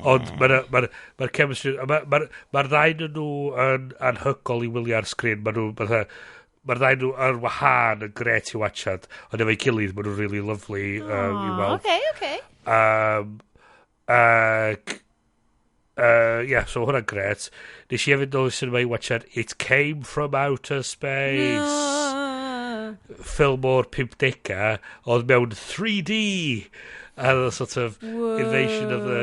Ond mae'r ma ma chemistry, mae'r ma, ma ddau nhw yn anhygol i wylio ar sgrin. Mae nhw, fatha, mae'r ddau nhw ar wahân yn gret i watchad, ond efo'i gilydd maen nhw'n really lovely i weld. Okay. Ac yeah, so hwnna'n gret. Nes i hefyd nôl i cinema i watchad It Came From Outer Space. No. Ffilm o'r 50au, oedd mewn 3D. A oedd o sort of invasion of the...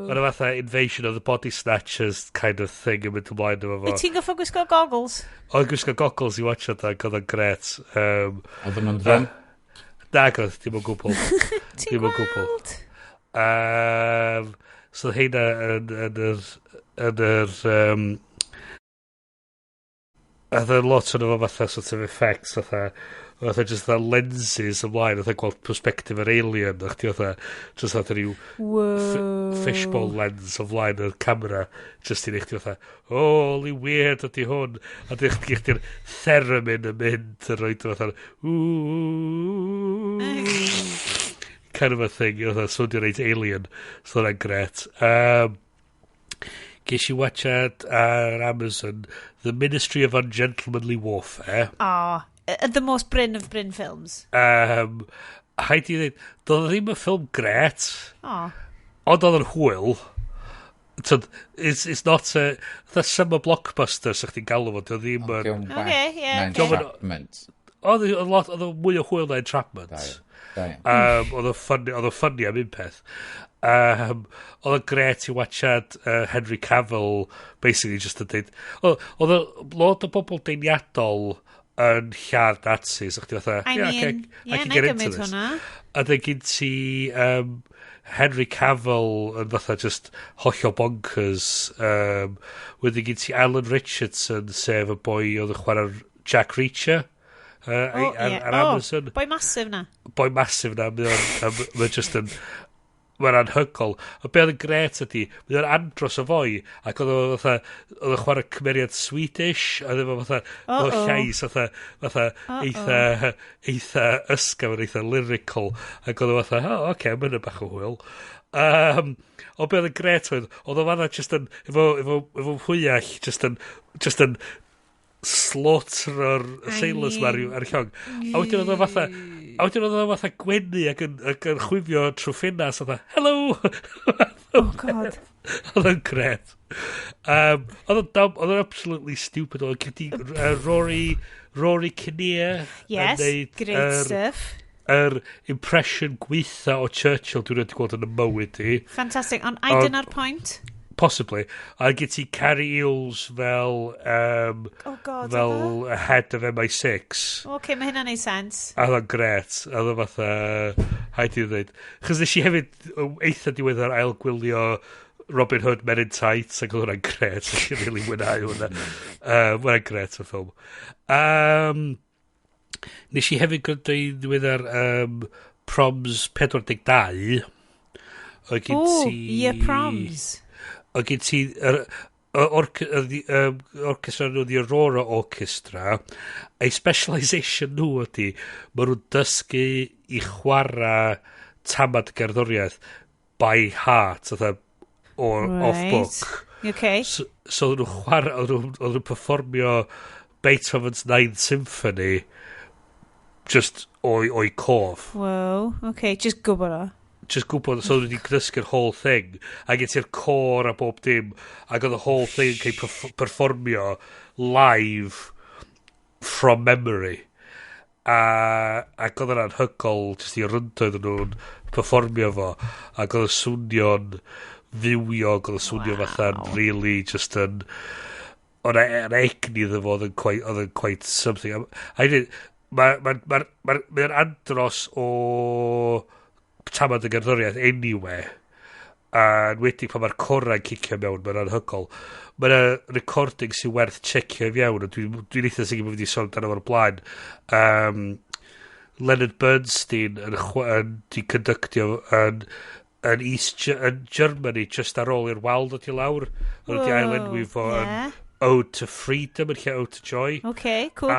Oedd o fatha invasion of the body snatchers kind of thing yn mynd ymlaen efo fo. Wyt ti'n goffo gwisgo goggles? Oedd gwisgo goggles i watchad ac oedd o'n gret. Oedd nhw'n ddrwm? Nag oedd, dim o gwbl. Ti'n Dim o gwbl. gweld? So heina yn yr oedd y lot o'n efo fatha sort of effects fatha just fatha lenses ymlaen, fatha gweld perspective yr alien, a chdi fatha just fatha rhyw fishbowl lens o flaen yr camera just i neud chdi fatha, holy weird ydi hwn, a dych chdi'r theremin yn mynd yn rhoi fatha ooh kind of a thing, fatha swnio reit alien, so hwnna'n gret. Ges i watchad ar Amazon The Ministry of Ungentlemanly Warfare. Oh, the most Bryn of Bryn films. Haid i ddweud, doedd o ddim yn ffilm gret, Oh. ond oedd yn hwyl. Tyd, it's not a the summer blockbuster, sa chdi'n galw fo, doedd ddim yn. Okay, yeah, okay. Entrapment. Oedd lot, oedd o mwy o hwyl na Entrapment. Da iawn. Oedd o'n funny, oedd o'n funny am un peth. Oedd o'n gret i watchad Henry Cavill basically just yn dweud oedd o lot o bobl deiniadol yn lladd Nazis, a chdi fatha, I yeah, mean, okay, yeah, I can na get into gymryd this. hwnna. A then gyn ti Henry Cavill yn fatha just hollol bonkers. Wedyn gyn ti Alan Richardson, sef y boi oedd yn chwarae Jack Reacher Oh, ar, yeah. ar Oh, Amazon. boi massive na. Boi massive na, mae o'n just yn, mae'n anhygol. A be oedd yn gret ydi, mae o'n andros o foi, ac oedd o fatha, oedd o'n chwarae cymeriad Swedish, a oedd efo fatha, oedd Uh-oh. llais fatha, eitha ysgafn, eitha lyrical, ac oedd o fatha, oh, oce, okay, mae'n bach o hwyl. Ond be oedd yn gret oedd, oedd o fatha just yn, efo hwyall, just yn slaughter'r sailors ma ar llong. A wedyn oedd o fatha gwenu ac yn chwifio trwy ffenas, fatha, hello! Oh, God. Oedd o'n gret. Oedd o'n dumb, oedd o'n absolutely stupid. Oedd o'n gyd Rory Kinnear yn Yes, neud great stuff. yr impression gweitha o Churchill dwi'n wedi gweld yn y mywyd i. Fantastic. Ond ai dyna'r point? Possibly. A gen ti Cary Elwes fel, Oh God, fel head of MI6. Oce, mae hynna'n neud sens. A oedd o'n gret. A oedd o'n fatha... Haid i ddweud. Chos nes i hefyd eitha diweddar ail gwylio Robin Hood Men in Tights, ac oedd hwnna'n gret. Nes i really mwynhau hwnna. Hwnna'n gret o ffilm. Nes i hefyd gwrando i ddiweddar Proms 42. Oedd gen O, ti... ie, Proms. Oedd gen ti yr orchestra nhw, the Aurora Orchestra, ei specialisation nhw ydy, maen nhw'n dysgu i chwarae tamad gerddoriaeth by heart, fatha or off book. So oedden nhw'n chwarae, oedden nhw'n performio Beethoven's Ninth Symphony just o'i cof. Wow, okay, just gwybod o. Just gwybod, so oedden nhw wedi dysgu'r whole thing, a gen ti'r cor a bob dim, ac oedd y whole thing yn cael perfformio live from memory. A ac oedd yna'n anhygoel just i wrando iddyn nhw'n performio fo, ac oedd y swnio'n fywiog, oedd y swnio fatha'n really just yn, oedd yna egni iddo fo oedd yn quite something. A I Mae'n ma, ma, ma, ma andros o tamad y gerddoriaeth anyway. A enwedig pan mae'r corau'n cicio mewn, mae'n anhygoel. Mae yna recording sy'n werth checio i fewn, a dwi eitha sicr bod fi wedi sôn amdano fo'r blaen. Leonard Bernstein yn di conductio yn East yn Germany just ar ôl i'r wal dod i lawr. Oedd wedi ailenwi fo yn Ode to Freedom yn lle Ode to Joy. Okay, cool.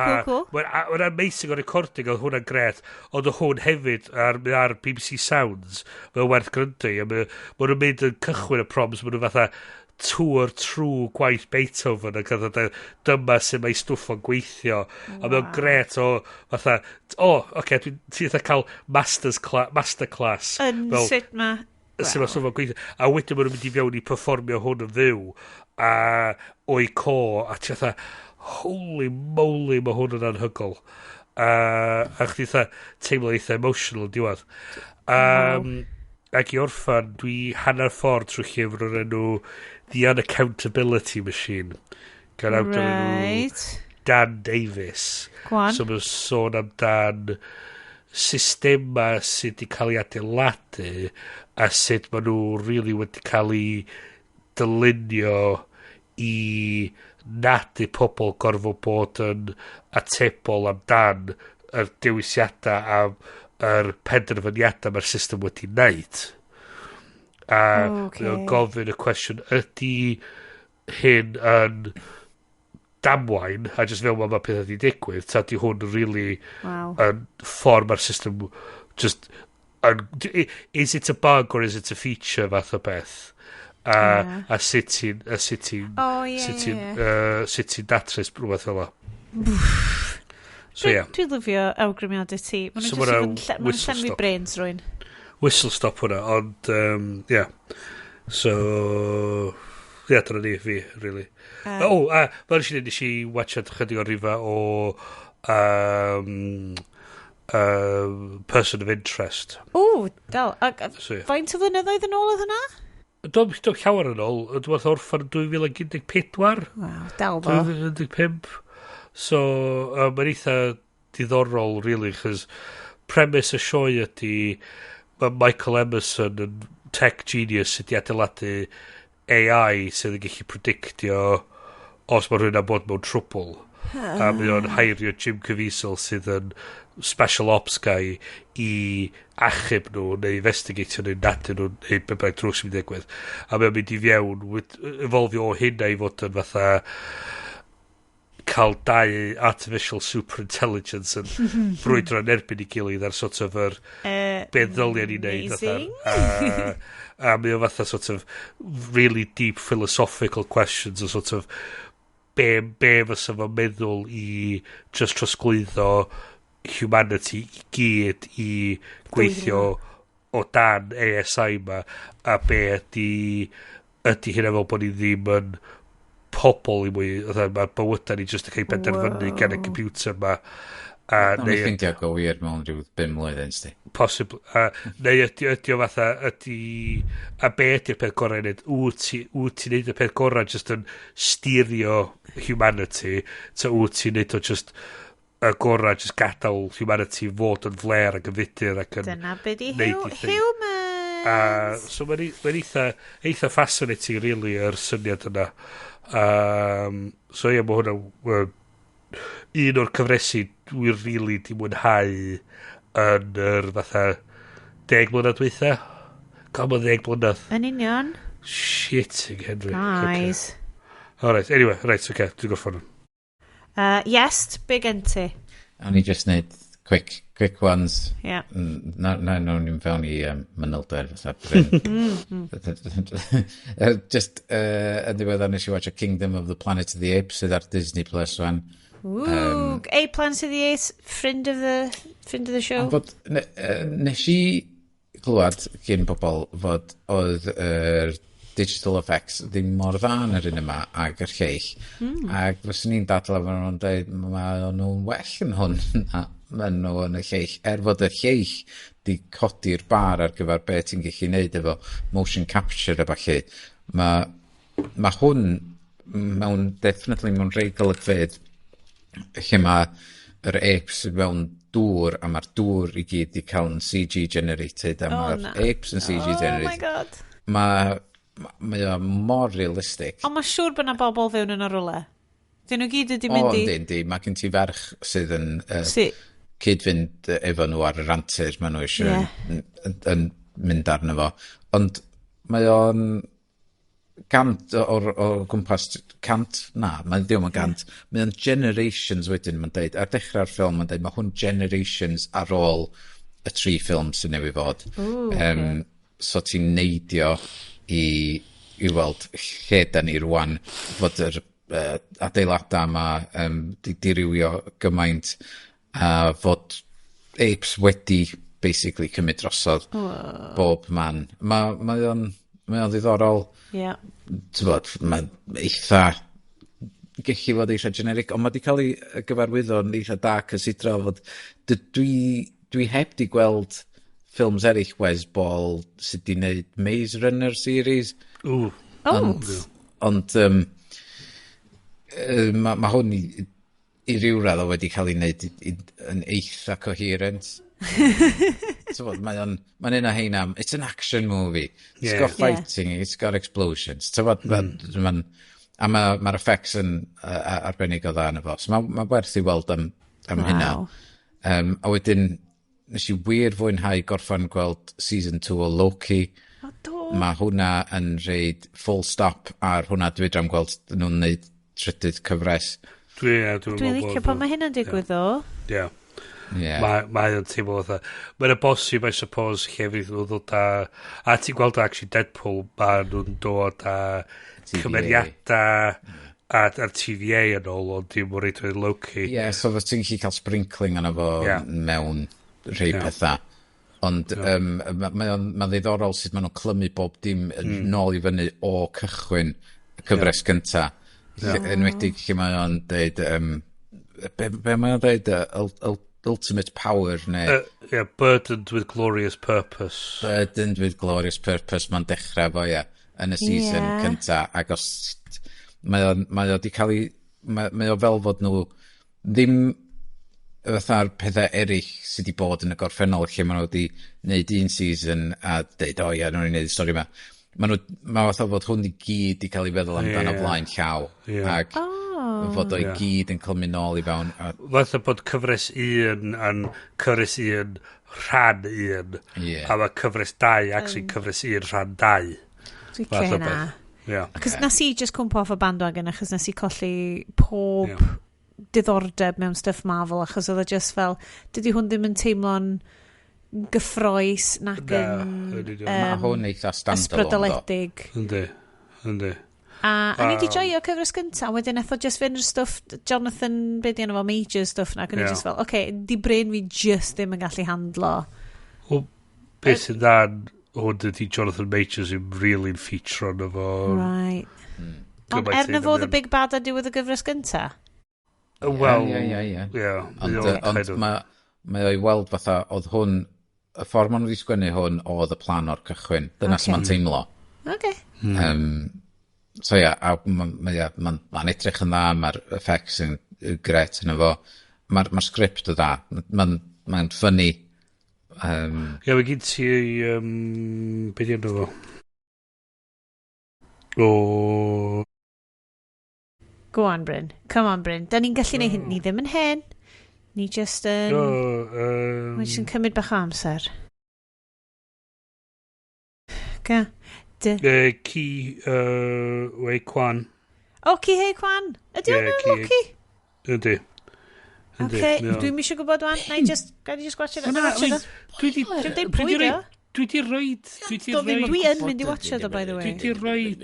Mae'n amazing o recording, oedd hwnna'n gret. Ond oedd hwn hefyd ar BBC Sounds, mae'n werth gryndo i. A ma nhw'n mynd yn cychwyn y Proms, ma nhw fatha tour trwy gwaith Beethoven ac oedd dyma sy'n mae stwff o'n gweithio. A mae'n gret o fatha, o, oh, oce, okay, dwi'n ti'n fatha cael masterclass. Yn sut ma... Sut mae stwff o'n gweithio. A wedyn maen nhw'n mynd i fewn i performio hwn yn fyw a o'i co, a ti fatha, holy moly, mae hwn yn anhygoel. A chdi fatha teimlo eitha emotional yn diwedd. Ac i orffan, dwi hanner ffordd trwy llyfr o'r enw The Unaccountability Machine gan awdur enw Dan Davis. Go on. So mae'n sôn amdan systema sydd wedi cael ei adeiladu a sut maen nhw really wedi cael ei dylunio i nadu pobl gorfod bod yn atebol amdan yr dewisiadau a yr penderfyniadau mae'r system wedi wneud. A mae o'n gofyn y cwestiwn, ydy hyn yn damwain, a just fel mae pethau wedi digwydd, ta di hwn really yn ffordd mae'r system just yn, is it a bug or is it a feature fath o beth? A, a sut ti'n Oh, ie, sut ti'n sut ti'n datrys rhywbeth fel 'na. So ie, yeah. Dwi'n lyfio awgrymiadau ti. Maen So nhw'n ma' 'na just yn ma' nhw'n whistle llenwi stop. brains rwy'n. Whistle stop hwnna, ond yeah. So yeah, dyna ni fi, really. Oh, a fel nes i ddweud, nes i watchad chydig o rifa o Person of Interest. O, dal. Ac, So, ie. faint o flynyddoedd yn ôl oedd hwnna? Dwi'n llawer yn ôl, dwi'n meddwl orffan yn 2014. Waw, dal fo. 2015. So, mae'n eitha diddorol, really, chos premise y sioe ydy mae Michael Emerson yn tech genius sydd wedi adeiladu AI sydd yn gallu predictio os mae rhywun am bod mewn trwbl. A mae o'n heirio Jim Caviezel sydd yn special ops guy i achub nhw neu investigatio neu nadu nhw neu be bynnag drwg sy'n mynd i ddigwydd. A mae o'n mynd i fewn, evolvio o hynna i fod yn fatha cael dau artificial super intelligence yn brwydro yn erbyn i gilydd ar sort of yr be ddyliau ni wneud fatha. Amazing. A mae o fatha sort of really deep philosophical questions o sort of be fysa fo'n meddwl i just trosglwyddo humanity i gyd i gweithio o dan ASI ma, a be ydy hynna fel bod ni ddim yn pobl i mwy, fatha mae bywydau ni just yn cael ei benderfynu gan y computer ma. A, Nawn ni ffeindio go wir mewn rhyw 5 mlynedd, sti. Possible. A, neu ydy o fatha, ydy... A be ydy'r peth gorau i wneud? Wyt ti'n neud y peth gorau just yn steerio humanity, ta wyt ti'n neud o just y gorau just gadael humanity fod yn fler ac yn fudur ac yn... Dyna be di neud i thing. Humans! A, so mae'n eitha fascinating, really, yr syniad yna. So ie, mae hwnna un o'r cyfresi dwi really di mwynhau yn yr fatha 10 mlynedd dwytha. God, mae'n 10 mlynedd. Yn union. Shitting, Henry. Guys. Okay. Alright, anyway, right, okay, dwi'n gorffan. Yes, big gen ti. O'n i just neud quick ones. Yeah. Na, na, nawn ni'n fewn i manylder fatha Bryn. Just, yn ddiweddar nes i watch Kingdom of the Planet of the Apes sydd ar Disney Plus rwan. Ooh, A Planet of the Apes, friend of the show. Ond fod, nes i glwad gyn pobl fod oedd yr digital effects ddim mor dda yn yr un yma ag yr lleill. Ac fyswn i'n dadlau fod nhw'n dweud mae nhw'n well yn hwn na maen nhw yn y lleill. Er fod y lleill di codi'r bar ar gyfer be ti'n gallu neud efo motion capture a ballu. Mae hwn mewn, definitely mewn rhai golygfeydd lle mae yr apes mewn dŵr a mae'r dŵr i gyd di cael yn CG generated a Oh, mae'r na. apes yn CG Oh my generated. God. Mae o mor realistic. Ond mae siŵr bod na bobl fewn yn o rwle. Dyn nhw gyd wedi O, mynd i... yndi, yndi. Mae gen ti ferch sydd yn Si. cyd-fynd efo nhw ar yr antur maen nhw eisiau Ie. yn mynd arno fo. Ond mae o'n 100 o'r gwmpas, 100, na, mae'n ddim yn 100. Mae o'n generations wedyn, mae'n deud. Ar dechrau'r ffilm, mae'n deud, mae hwn generations ar ôl y tri ffilm sy'n newydd fod. Ooh, So ti'n neidio i weld lle da ni rwan, fod yr adeiladau yma di dirywio gymaint, a fod apes wedi basically cymryd drosodd bob man. Mae o'n ddiddorol. Ie. T'bod, mae'n eitha gallu fod eitha generic, ond mae di cael ei gyfarwyddo yn eitha da cysidro fod dwi heb di gweld ffilms eraill Wes Ball sydd di wneud Maze Runner series. Ooh. Oh. Ond ma hwn i ryw radd o wedi cael ei wneud yn eitha coherent. T'bod, mae'n un o heina, it's an action movie. It's got fighting, it's got explosions. T'bod, a mae'r effects yn arbennig o dda yn y fo. So ma werth i weld am hynna. A wedyn, nes i wir fwynhau gorffan gweld season 2 o Loki. O, do. Mae hwnna yn rhaid full stop ar hwnna. Dwi dram gweld nhw'n neud trydydd cyfres. Dwi'n Dwi'n licio pan mae hynna'n digwydd o. Ie. Ie. Mae o'n teimlo fatha. Mae'n bosib, I suppose, lle fydd nhw'n dod a ti'n gweld actually Deadpool, ma nhw'n dod â TVA. cymeriadau a'r TVA yn ôl, ond dim o'r reidrwydd Loki. Ie, so fod ti'n gallu cael sprinkling yna fo mewn rhai pethau. Ond mae'n ddiddorol sut maen nhw'n clymu bob dim nôl i fyny o cychwyn y cyfres gynta. Enwedig lle mae o'n deud, be mae o'n deud, ultimate power neu Yeah, burdened with glorious purpose. Burdened with glorious purpose, mae'n dechrau fo, ie, yn y season cynta, ac os mae o di cael ei, mae o fel fod nhw ddim fatha'r pethau eraill sydd wedi bod yn y gorffennol lle maen nhw wedi wneud un season a deud, o ie, nhw'n wneud y stori yma. Mae fatha fod hwn i gyd i cael ei feddwl amdano flaen llaw. Ac fod o i gyd yn clymu nôl i fewn. Fatha bod cyfres 1 yn cyfres 1 rhan 1. A mae cyfres 2 actually cyfres 1 rhan 2. Dwi'n Fath o licio hynna. beth. Ie. Achos nes i just cwmpo off y bandwagon achos nes i colli pob diddordeb mewn stuff Marvel achos oedd o just fel, dydy hwn ddim yn teimlo'n gyffroes nac Na, yn yn union. Mae hwn eitha standalone. ysbrydoledig. Yndi. Yndi. A o'n i di joio cyfres gynta, wedyn nath o just fynd i'r stwff Jonathan, be di enw fo, Major stuff na, ac o'n i just fel, oce, okay, di brain fi just ddim yn gallu handlo. Wel, beth sy'n dda yn hwn ydi Jonathan Majors yn really'n feature ono fo. Right. Ond Gymaint er na un fo o the big bad ar diwedd y gyfres gynta? Wel, Ie. Ie. Ond, mae o'n ond kind of- mae o i weld fatha, oedd hwn, y ffordd maen nhw wedi sgwennu hwn, oedd y plan o'r cychwyn. Dyna sut mae'n teimlo. So ia, a mae'n ma, ia, ma edrych yn dda, mae'r effects yn gret yn efo. Mae'r ma sgript yn dda, mae'n ma funny. Ie, mae gen ti... Be di enw fo? O... Go on, Bryn. Come on, Bryn. Da ni'n gallu neud hyn. Ni ddim yn hen. Ni just yn... O, Mae jyst yn cymryd bach o amser. Ga. D. Ki Wei Kwan. O, Ki Hei Kwan. Ydy Ie, hwn yn Ki- Loki? Yndi. Yndi, Okay, mae o'n- dwi'n eisiau gwybod wan. Na i just, gad i just watch it. Na, Na, watch it. Dwi di... Dwi'n deud Dwi pwy di di o. roi... Dwi di roid... Dwi di Dwi roid... yn mynd i watch it, by the way. Dwi di roid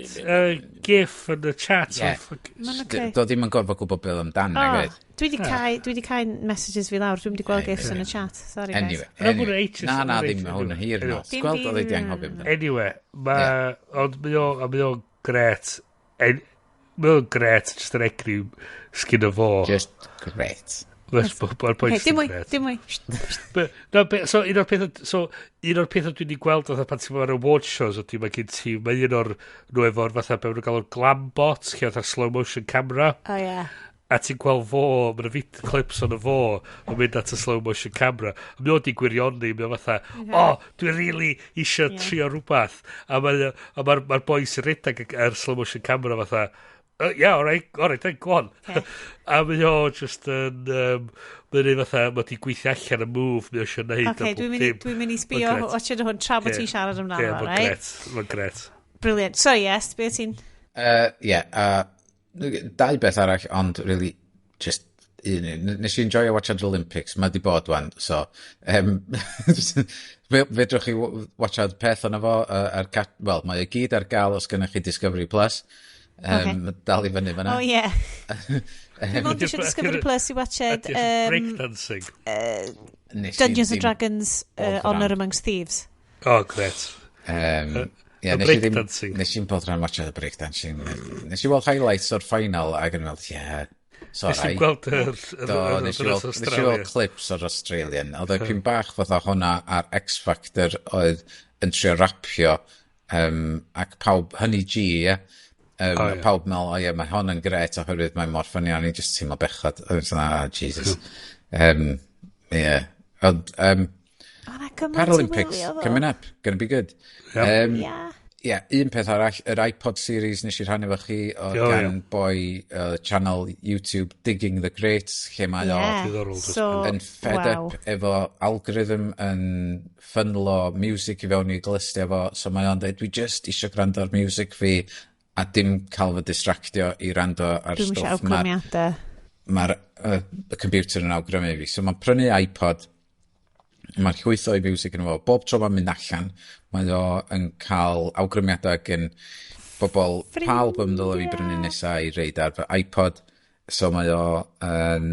gif yn y chat. Ie. So, fuck- Ma'n ocê. Do ddim yn gorfod gwybod beth amdan, Oh, nag oedd? dwi di cau messages fi lawr. Dwi'n di gweld gifs yn y chat. Sorry, guys. Anyway, Na, anyway. hwnna ages- Na, na, hwnna ddim, ages- hwn yn hir Anyway. no. Dim Gweld oedd byd. wedi anghofio amdano. Anyway, mae... Ond mae o... a Mae o'n gret. Mae o'n gret, just yr egni sgyn o fo. Just great. Mae'r Okay, pwynt dim mwy, gret. dim mwy. No, so un o'r pethau, so un o'r pethau dwi wedi gweld fatha pan ti'n ar award shows ydy mae gen ti, mae un o'r nhw efo'r fatha be maen nhw'n galw'r glambot, lle fatha slow motion camera, Oh, yeah. a ti'n gweld fo, mae'n fid clips o'n fo, yn mynd at y slow motion camera, a mae o di gwirioni, mae o fatha, o, oh, dwi really isio trio rhywbeth, a mae'r a ma ma boi sy'n redag ar slow motion camera fatha, yeah, alright, then, go on. Okay. A mae o just yn, mae'n ei fatha, mae di gweithio allan y move, mae o eisiau neud. a Okay, bob dwi'n dim. mynd i sbio, Ma'n grêt. watch hwn tra bod Ie. ti'n siarad amdano Ie, fo, mae'n right? gret, mae'n gret. Brilliant. Sorry, yes, be ti'n... Ie, dau beth arall, ond really, just un. Nes i enjoyo watchad Olympics, mae di bod wan, so fedrwch chi watchad peth o'na fo, ar wel, mae o gyd ar gael os gennych chi Discovery Plus. Ocê. Dal i fyny fyna. Oh, yeah. Dwi'n mond eisiau Discovery Plus i watched Ydy'r breakdancing. Nes i Dungeons and ddim Dragons botheran. Honor Amongst Thieves. Oh, gret. Ie, y nes i ddim, breakdancing. nes i'n bod rhan watchad y breakdancing. Nes i weld highlights o'r final ac yn meddwl, yeah, Nes i'n sorry. gweld yr Do, nes i weld, nes i weld clips o'r Australian. Oedd o'n bach fatha hwnna ar X Factor oedd yn trio rapio ac pawb, Honey G, ie. O, ie. Pawb meddwl, o ie, mae hon yn gret oherwydd mae'n mor funny, o'n i just teimlo bechod. O'n i'n ah, Jesus. Ie. Ond, O, na gymaint i Paralympics, wylio, ddo. coming up, gonna be good. Yep. Yeah. Ie, un peth arall, yr iPod series nes i rhannu efo chi o O, gan ie. boi channel YouTube Digging the Crates, lle mae o Diddorol dros So, yn fed wow. up efo algorithm yn ffynlo music i fewn i glustia fo, so mae o'n dweud, dwi just isio gwrando ar music fi a dim cael fy distractio i rando ar Dwi'm eisiau stwff mae'r awgrymiadau. ma y computer yn awgrymu fi. So mae'n prynu iPod, mae'n llwytho i music yn fo. Bob tro mae'n mynd allan, mae o yn cael awgrymiadau gen bobl pa album dylai fi brynu nesa i reid ar fy iPod. So mae o yn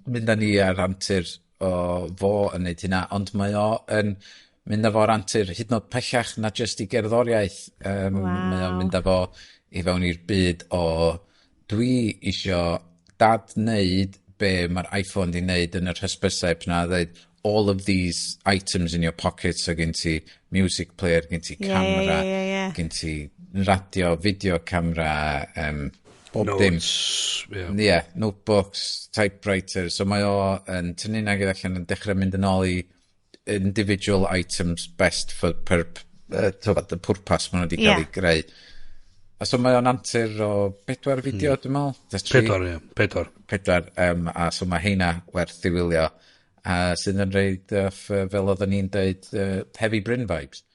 mynd â ni ar antur o fo yn neud hynna, ond mae o yn mynd â fo ar antur hyd yn oed pellach na just i gerddoriaeth. Mae o'n mynd â fo i fewn i'r byd o dwi isio dad wneud be mae'r iPhone di wneud yn yr hysbyseb na dweud all of these items in your pocket, so gen ti music player, gen ti camera, ie, ie, ie. gen ti radio, video camera, bob dim. Notes, ie. Ie, yeah, notebooks, typewriter, so mae o yn tynnu nag allan yn dechrau mynd yn ôl i individual items best for per, tywed, y pwrpas maen nhw wedi cael Ie. ei greu. A so mae o'n antur o bedwar fideo, dwi'n meddwl. That's tri. Pedwar, ie. Pedwar. Pedwar, a so mae heina werth i wylio. A sydd yn reid off, fel oedden ni'n deud, Heavy Bryn vibes.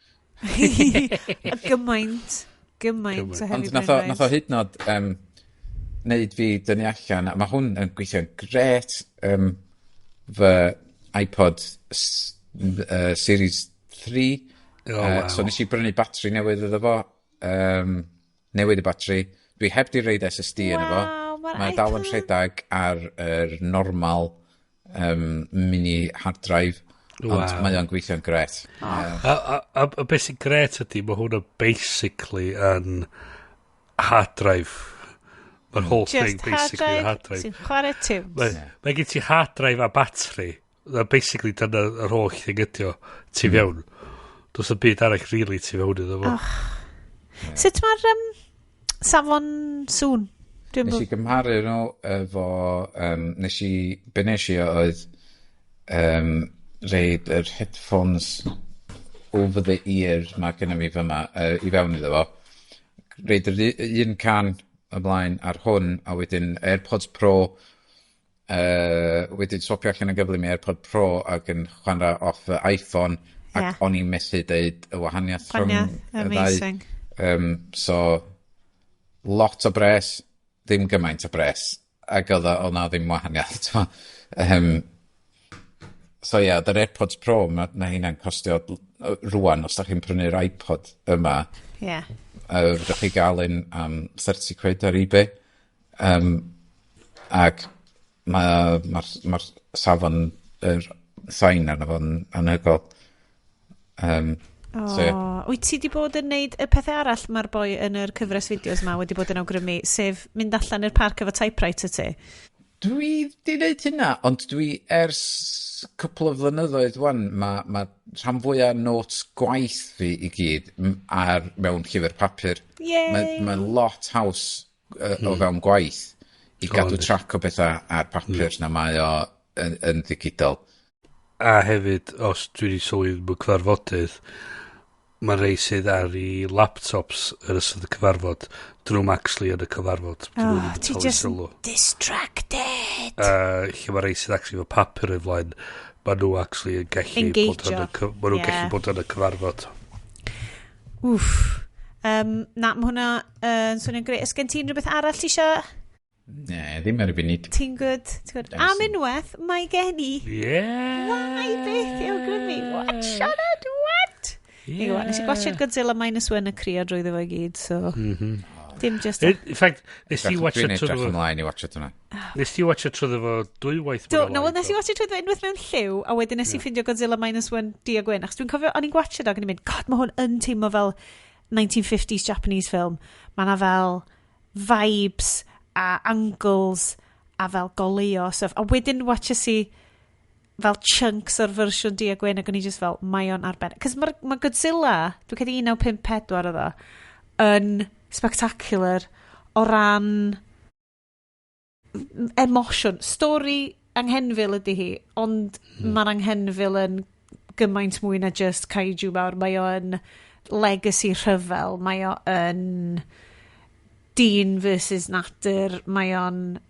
A gymaint, gymaint o Heavy Ond Bryn nath o, vibes. nath o hyd yn oed neud fi dynnu allan, a mae hwn yn gweithio'n gret, fy iPod Series 3. Oh, wow. So nes i brynu batri newydd iddo fo, newid y batri. Dwi heb di roid SSD yn efo. Waw, ma'r Mae dal yn iPad. rhedeg ar yr normal mini hard drive. Ond Waw. mae o'n gweithio'n gret. A beth sy'n gret ydy, mae hwnna basically yn hard drive. Mae'r whole thing Just hard basically yn drive hard drive. sy'n chwarae tunes. Mae gen ti hard drive a battery. Na, basically dyna yr holl thing ydi o. Tu fewn. Does y byd arall really tu fewn iddo fo. Oh. Sut mae'r safon sŵn? Dwi'n Nes i gymharu nhw efo... Nes i... Be nes i oedd reid yr headphones over the ear mae gennym fi fyma i fewn iddo fo. Reid yr un can ymlaen ar hwn a wedyn AirPods Pro, wedyn swapio allan yn gyflym i AirPod Pro ac yn chwarae off y iPhone ac o'n i'n methu deud y wahaniaeth rhwng Gwahaniaeth, y ddau. amazing. So, lot o bres, ddim gymaint o bres, ac oedd o na ddim wahaniaeth. T'mo'. So ie, yeah, yr AirPods Pro, mae na hynna'n costio rwan, os da chi'n prynu'r iPod yma, fydwch chi gael un am 30 quid ar eBay. Ac mae'r ma safon yr sain arno fo'n anhygoel. So, ie. Oh, wyt ti di bod yn neud y pethau arall mae'r boi yn yr cyfres fideos ma wedi bod yn awgrymu, sef mynd allan i'r parc efo typewriter ti? Dwi di wneud hynna, ond dwi ers cwpl o flynyddoedd wan, mae ma rhan fwyaf notes gwaith fi i gyd ar mewn llyfr papur. Yay! Mae ma lot haws o fewn gwaith i gadw track o bethau ar papur na mae o yn ddigidol. A hefyd, os dwi wedi sylwi mewn cyfarfodydd, mae rei sydd ar ei laptops yn ystod y cyfarfod, dyn nhw'n actually yn y cyfarfod. Dyn nhw Oh, ddim yn ti talu just sylw. distracted. Lle mae rei sydd actually efo papur o'i flaen, mae nhw actually yn gallu bod yn y, Engageio. ma nhw'n gallu bod yn y cyfarfod. Wff. Na, mae hwnna yn swnio'n greu. Ys gen ti unrhyw beth arall ti isio? Ne, ddim ar y funud. Ti'n good? Ti'n good? Yes. Am unwaith, mae gen i ddau beth i awgrymu. What, Siarad? What? Yeah. Nes i gwachio Godzilla Minus One a crio drwyddo fo i gyd, so... Dim just... In fact, nes i watch Dwi'n edrych trwyddo fo... ymlaen i watch hwnna. Nes i watch trwyddo fo dwywaith. Do, mwy no, na wel, lai, nes i do. watch trwyddo unwaith mewn lliw, a wedyn nes i ffindio Godzilla Minus One du a gwyn, achos dwi'n cofio, o'n i'n gwachio ac o'n i'n mynd, God, mae hwn yn teimlo fel 1950s Japanese film. Mae na fel vibes a angles a fel goleuo stuff. A wedyn watches i fel chunks o'r fersiwn du a gwyn ac o'n i just fel, mae o'n arbennig. Cos mae ma Godzilla, dwi'n credu 1954 oedd o, yn spectacular o ran emosiwn. Stori anghenfil ydy hi, ond mae'r anghenfil yn gymaint mwy na just kaiju mawr. Mae o yn legacy rhyfel. Mae o yn dyn versus natur. Mae o'n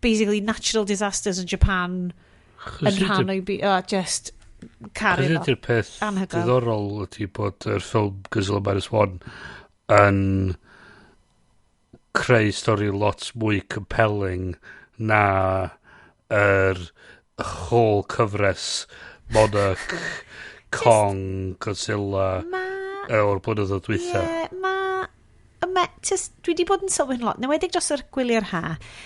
basically natural disasters in Japan yn Achos rhan o'i... Oh, just caru Chos fo. ydy'r peth Anhygoel. diddorol ydy bod yr ffilm Godzilla Minus One yn creu stori lot mwy compelling na yr whole cyfres Monarch, Kong, Godzilla o'r blynyddoedd dwytha. Ie, ma... Just, dwi wedi bod yn sylwi hyn lot. Newedig dros yr gwyliau'r ha,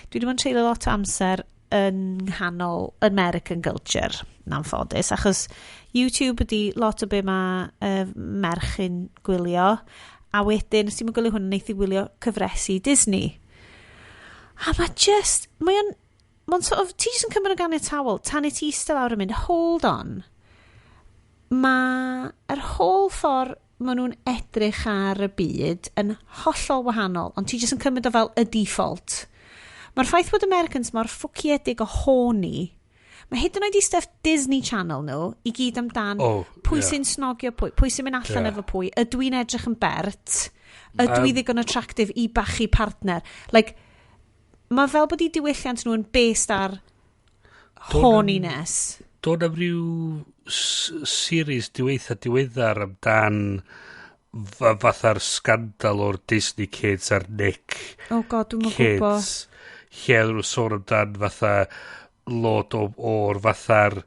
dwi wedi bod yn treulio lot o amser yn nghanol American culture, na'n ffodus, achos YouTube ydi lot o be mae merch yn gwylio, a wedyn, os ti'n gwylio hwn, wneith i wylio cyfresi Disney. A mae just, mae o'n, mae'n sort of, ti jyst yn cymryd o ganiatawol, tan i ti eistedd lawr yn mynd, hold on, mae yr whole ffordd maen nhw'n edrych ar y byd yn hollol wahanol, ond ti jyst yn cymryd o fel y default. Mae'r ffaith bod Americans mor ffwciedig o horny, mae hyd yn oed i stuff Disney Channel nhw, i gyd amdan pwy sy'n snogio pwy, pwy sy'n mynd allan efo pwy, ydw i'n edrych yn bert, ydw i ddigon attractive i bachu partner. Like, mae fel bod i diwylliant nhw yn based ar horniness. Do'n am ryw series diweitha diweddar amdan fatha'r scandal o'r Disney Kids a'r Nick Oh God, dwi'm yn gwybod. Kids, lle oedden nhw sôn amdan fatha lot o'r fatha'r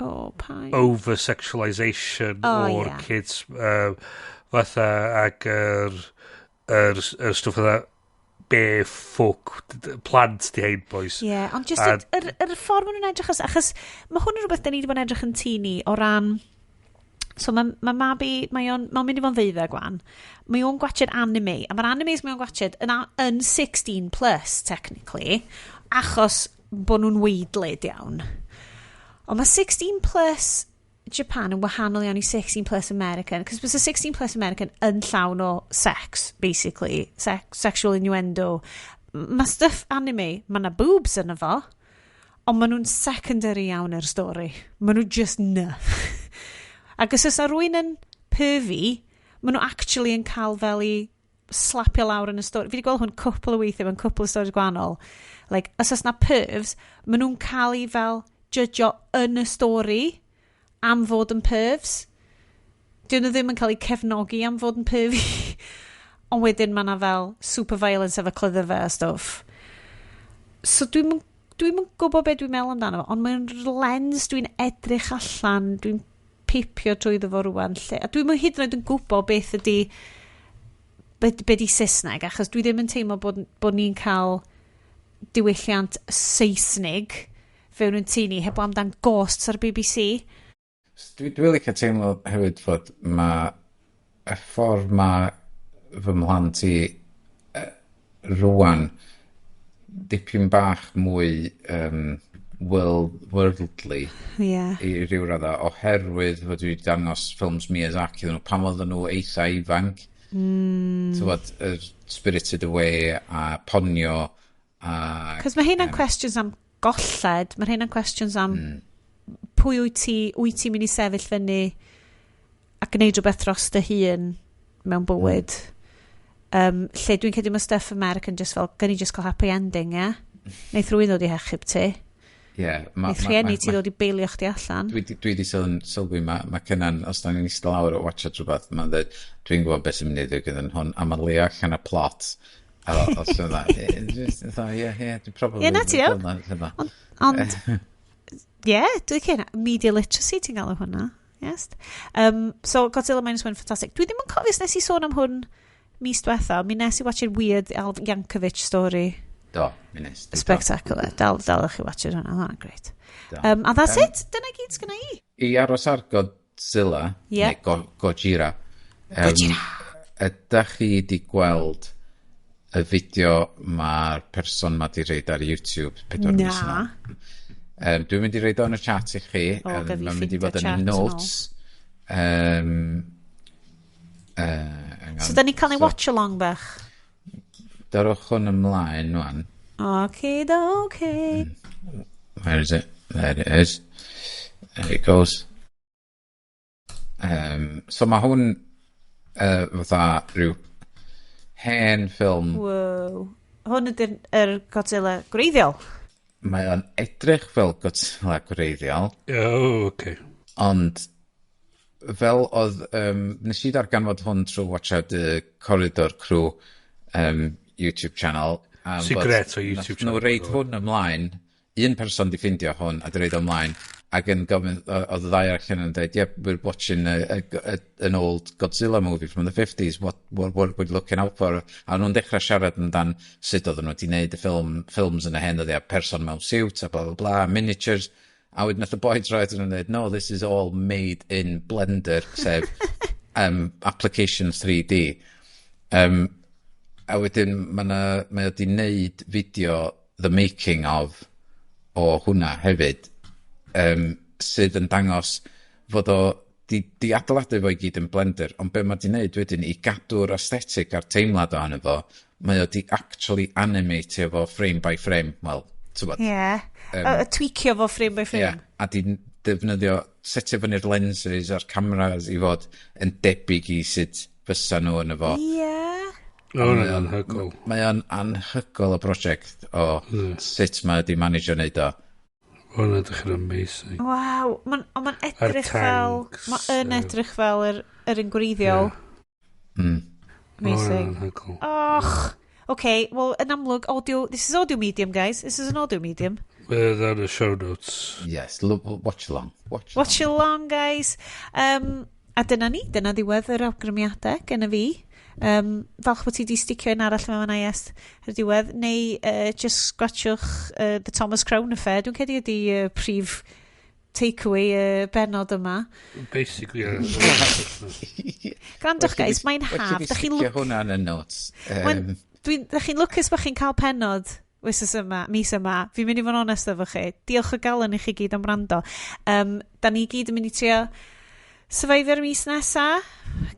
Oh, paid. over-sexualisation o'r kids fatha ac yr stwff fatha be ffwc plant di hein boys. Ie, yeah, ond just yr ffordd maen nhw'n edrych, achos mae hwn yn rhywbeth da ni wedi bod yn edrych yn tŷ ni o ran So mae Mabi, mae o'n mynd i fod yn 12 gwan. Mae o'n gwachod anime, a mae'r animes mae o'n gwachod yn 16 plus, technically, achos bod nhw'n weidlyd iawn. Ond mae 16 plus Japan yn wahanol iawn i 16 plus American, cos bysa 16 plus American yn llawn o sex, basically, sexual innuendo. Mae stuff anime, mae na boobs yna fo, ond maen nhw'n secondary iawn i'r stori. Maen nhw just na. Ac os oes 'na rywun yn pervy, maen nhw actually yn cael fel i slapio lawr yn y stori. Fi wedi gweld hwn cwpl o weithiau mewn cwpl o stories gwahanol. Like, os oes na pervs, maen nhw'n cael ei fel judgio yn y stori am fod yn pervs. Dyn nhw ddim yn cael eu cefnogi am fod yn pervy. Ond wedyn mae yna fel super violence efo clyddyfe a stwff. So dwi'n gwybod beth dwi'n meddwl amdano fo, ond mae'n lens dwi'n edrych allan, dwi'n pipio drwyddo fo rwan. Lle, a dwi'n hyd yn oed yn gwybod beth ydy be di Saesneg, achos dwi ddim yn teimlo bod ni'n cael diwylliant Saesnig fewn yn tŷ ni, heblaw amdan Ghosts ar BBC. Dwi licio teimlo hefyd fod mae y ffordd mae fy mhlant i rwan dipyn bach mwy worldly i ryw radda oherwydd fod dwi wedi dangos ffilms Miyazaki iddyn nhw pan oedden nhw eitha ifanc. Tywod, yr Spirited Away a Ponyo a Cos mae hynna'n questions am golled, mae hynna'n questions am pwy wyt ti'n mynd i sefyll fyny a gwneud rhywbeth dros dy hun mewn bywyd. Lle dwi'n credu mae stuff American just fel, gyn i just cael happy ending, ie? Yeah? Neith rhywun ddod i hachub ti. Yeah, Neith rhieni ti ddod i beilio chdi allan. Dwi di sylwi ma Cynan, os da ni'n eistedd lawr o watchad rhywbeth, mae'n dweud, "Dwi'n gwybod beth sy'n mynd i ddigwydd yn hwn," a mae'n leio allan y plot. A os yna, ie, dwi'n probably Ie, na ti, iawn. Ond, ie, dwi'n cyn, media literacy ti'n gael o hwnna. Yes. So, Godzilla Minus One, fantastic. Dwi ddim yn cofio os nes i sôn am hwn mis diwetha. Mi nes i watch Weird Al Yankovic story. Do, mi nes. Spectacular. Dal i chi watch it hwnna. Hwnna'n great. A that's it. Dyna gyd sgynna i. I aros ar Godzilla, neu Gojira, Gojira. Ydych chi di gweld y fideo mae'r person ma di reid ar YouTube 4 mis Na. yn ôl? Dwi'n mynd i reid o yn y chat i chi. O, gaf fi Mae'n mynd i ffeindio fod yn y chat yn ôl. notes. Hang So, on. da ni cael ei So, watch along bach. Darwch hwn ymlaen wan. Okay, okay. Where is it? There it is. There it goes. So mae hwn fatha rhyw hen ffilm. Wow. Hwn ydy'r er Godzilla gwreiddiol. Mae o'n edrych fel Godzilla gwreiddiol. Oh, okay. Ond fel oedd, nes i darganfod hwn trwy watchad y Corridor Crew YouTube channel. Sy'n bod grêt o YouTube nath channel, nhw reid by the way. hwn ymlaen, un person di ffindio hwn a di reid o ymlaen, ac yn gofyn, oedd y ddau arall yn dweud, "Yeah, we're watching an old Godzilla movie from the 50s, what we're looking out for?" A nhw'n dechrau siarad amdan sut oedden nhw wedi gwneud y ffilms yn y hen ddyddiau, person mewn suit a bla bla bla, miniatures. A wedyn nath y boi droi at nhw'n dweud, "No, this is all made in Blender," sef application 3D. A wedyn mae o di wneud fideo the making of o hwnna hefyd, sydd yn dangos fod o di adeiladu fo i gyd yn Blender, ond be mae di wneud wedyn i gadw'r aesthetic a'r teimlad ohono fo, mae o di actually animatio fo frame by frame, well, ti'n Ie. Yeah. A tweakio fo frame by frame. Ie, a di defnyddio, setio fyny'r lenses a'r cameras i fod yn debyg i sut fysa nhw yn efo. Ie. O, hwnna'n anhygoel. Mae o'n anhygoel o brosiect o sut mae wedi managio wneud o. Hwnna'n edrych yn amazing. Waw. Mae'n ma edrych fel tanks, Mae'n edrych fel yr un gwreiddiol. Amazing. Hwnna'n anhygoel. Och. Okay, well, yn amlwg, audio... This is audio medium, guys. This is an audio medium. Bydd ar y show notes. Yes, watch along. Watch, Watch along, guys. A dyna ni, dyna ddiwedd yr awgrymiadau gen i fi. Falch bod ti di sticio un arall mewn IS ar y diwedd. Neu just scratchwch The Thomas Crown Affair. Dwi'n credu ydi prif takeaway y benod yma. Basically, yeah. Grandwch, guys, mae'n haf. Dach chi'n sticio hwnna yn y notes. Dach chi'n lwcus bod chi'n cael penod wythnos yma, mis yma. Fi'n mynd i fod yn onest efo chi. Diolch o galon i chi gyd am wrando. Da ni gyd yn mynd i trio survivor mis nesa.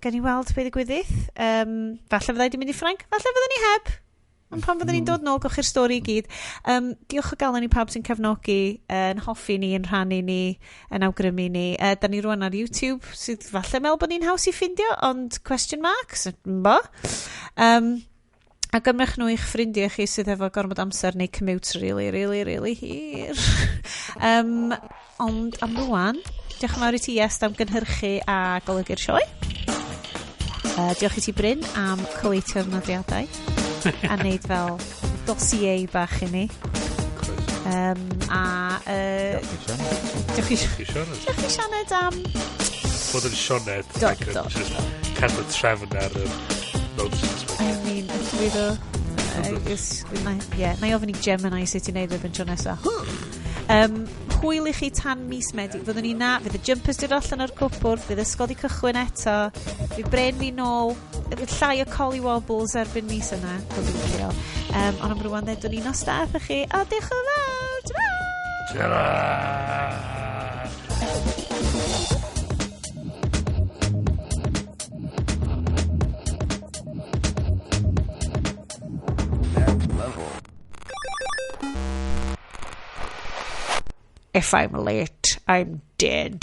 Gan i weld beth ddigwyddith. Falle fyddai di mynd i Ffrainc, falle fydden ni heb. Ond pan fyddwn ni'n dod nôl, gowch chi'r stori i gyd. Diolch o galon i pawb sy'n cefnogi, yn hoffi ni, yn rhannu ni, yn awgrymu ni. Da ni rwan ar YouTube, sydd falle meddwl bod ni'n haws i ffindio, ond question marks, bo. A gymrwch nhw i'ch ffrindiau chi sydd efo gormod amser neu commute really, really, really hir. Ond am rwan, diolch yn fawr i ti, Iest, am gynhyrchu a golygu'r sioe. Diolch i ti, Bryn, am coleitio'r nodiadau a wneud fel dossier bach i ni. Diolch i Sioned. Diolch i Sioned am bod yn Sioned ac yn just cadw trefn ar y nonsense. I mean, ydw i ddo. Na i ofyn i Gemini sut i wneud erbyn tro nesaf. Hwyl i chi tan mis Medi. Fyddwn ni na, fydd y jumpers dod allan o'r cwpwrdd, fydd ysgol di cychwyn eto, fydd bren fi nôl, fydd llai o collie wobbles erbyn mis yna. Gobeithio. Ond am rwan, ddedwn ni nos da i chi, a diolch yn fawr! Ta-ra! Ta-ra! If I'm late, I'm dead.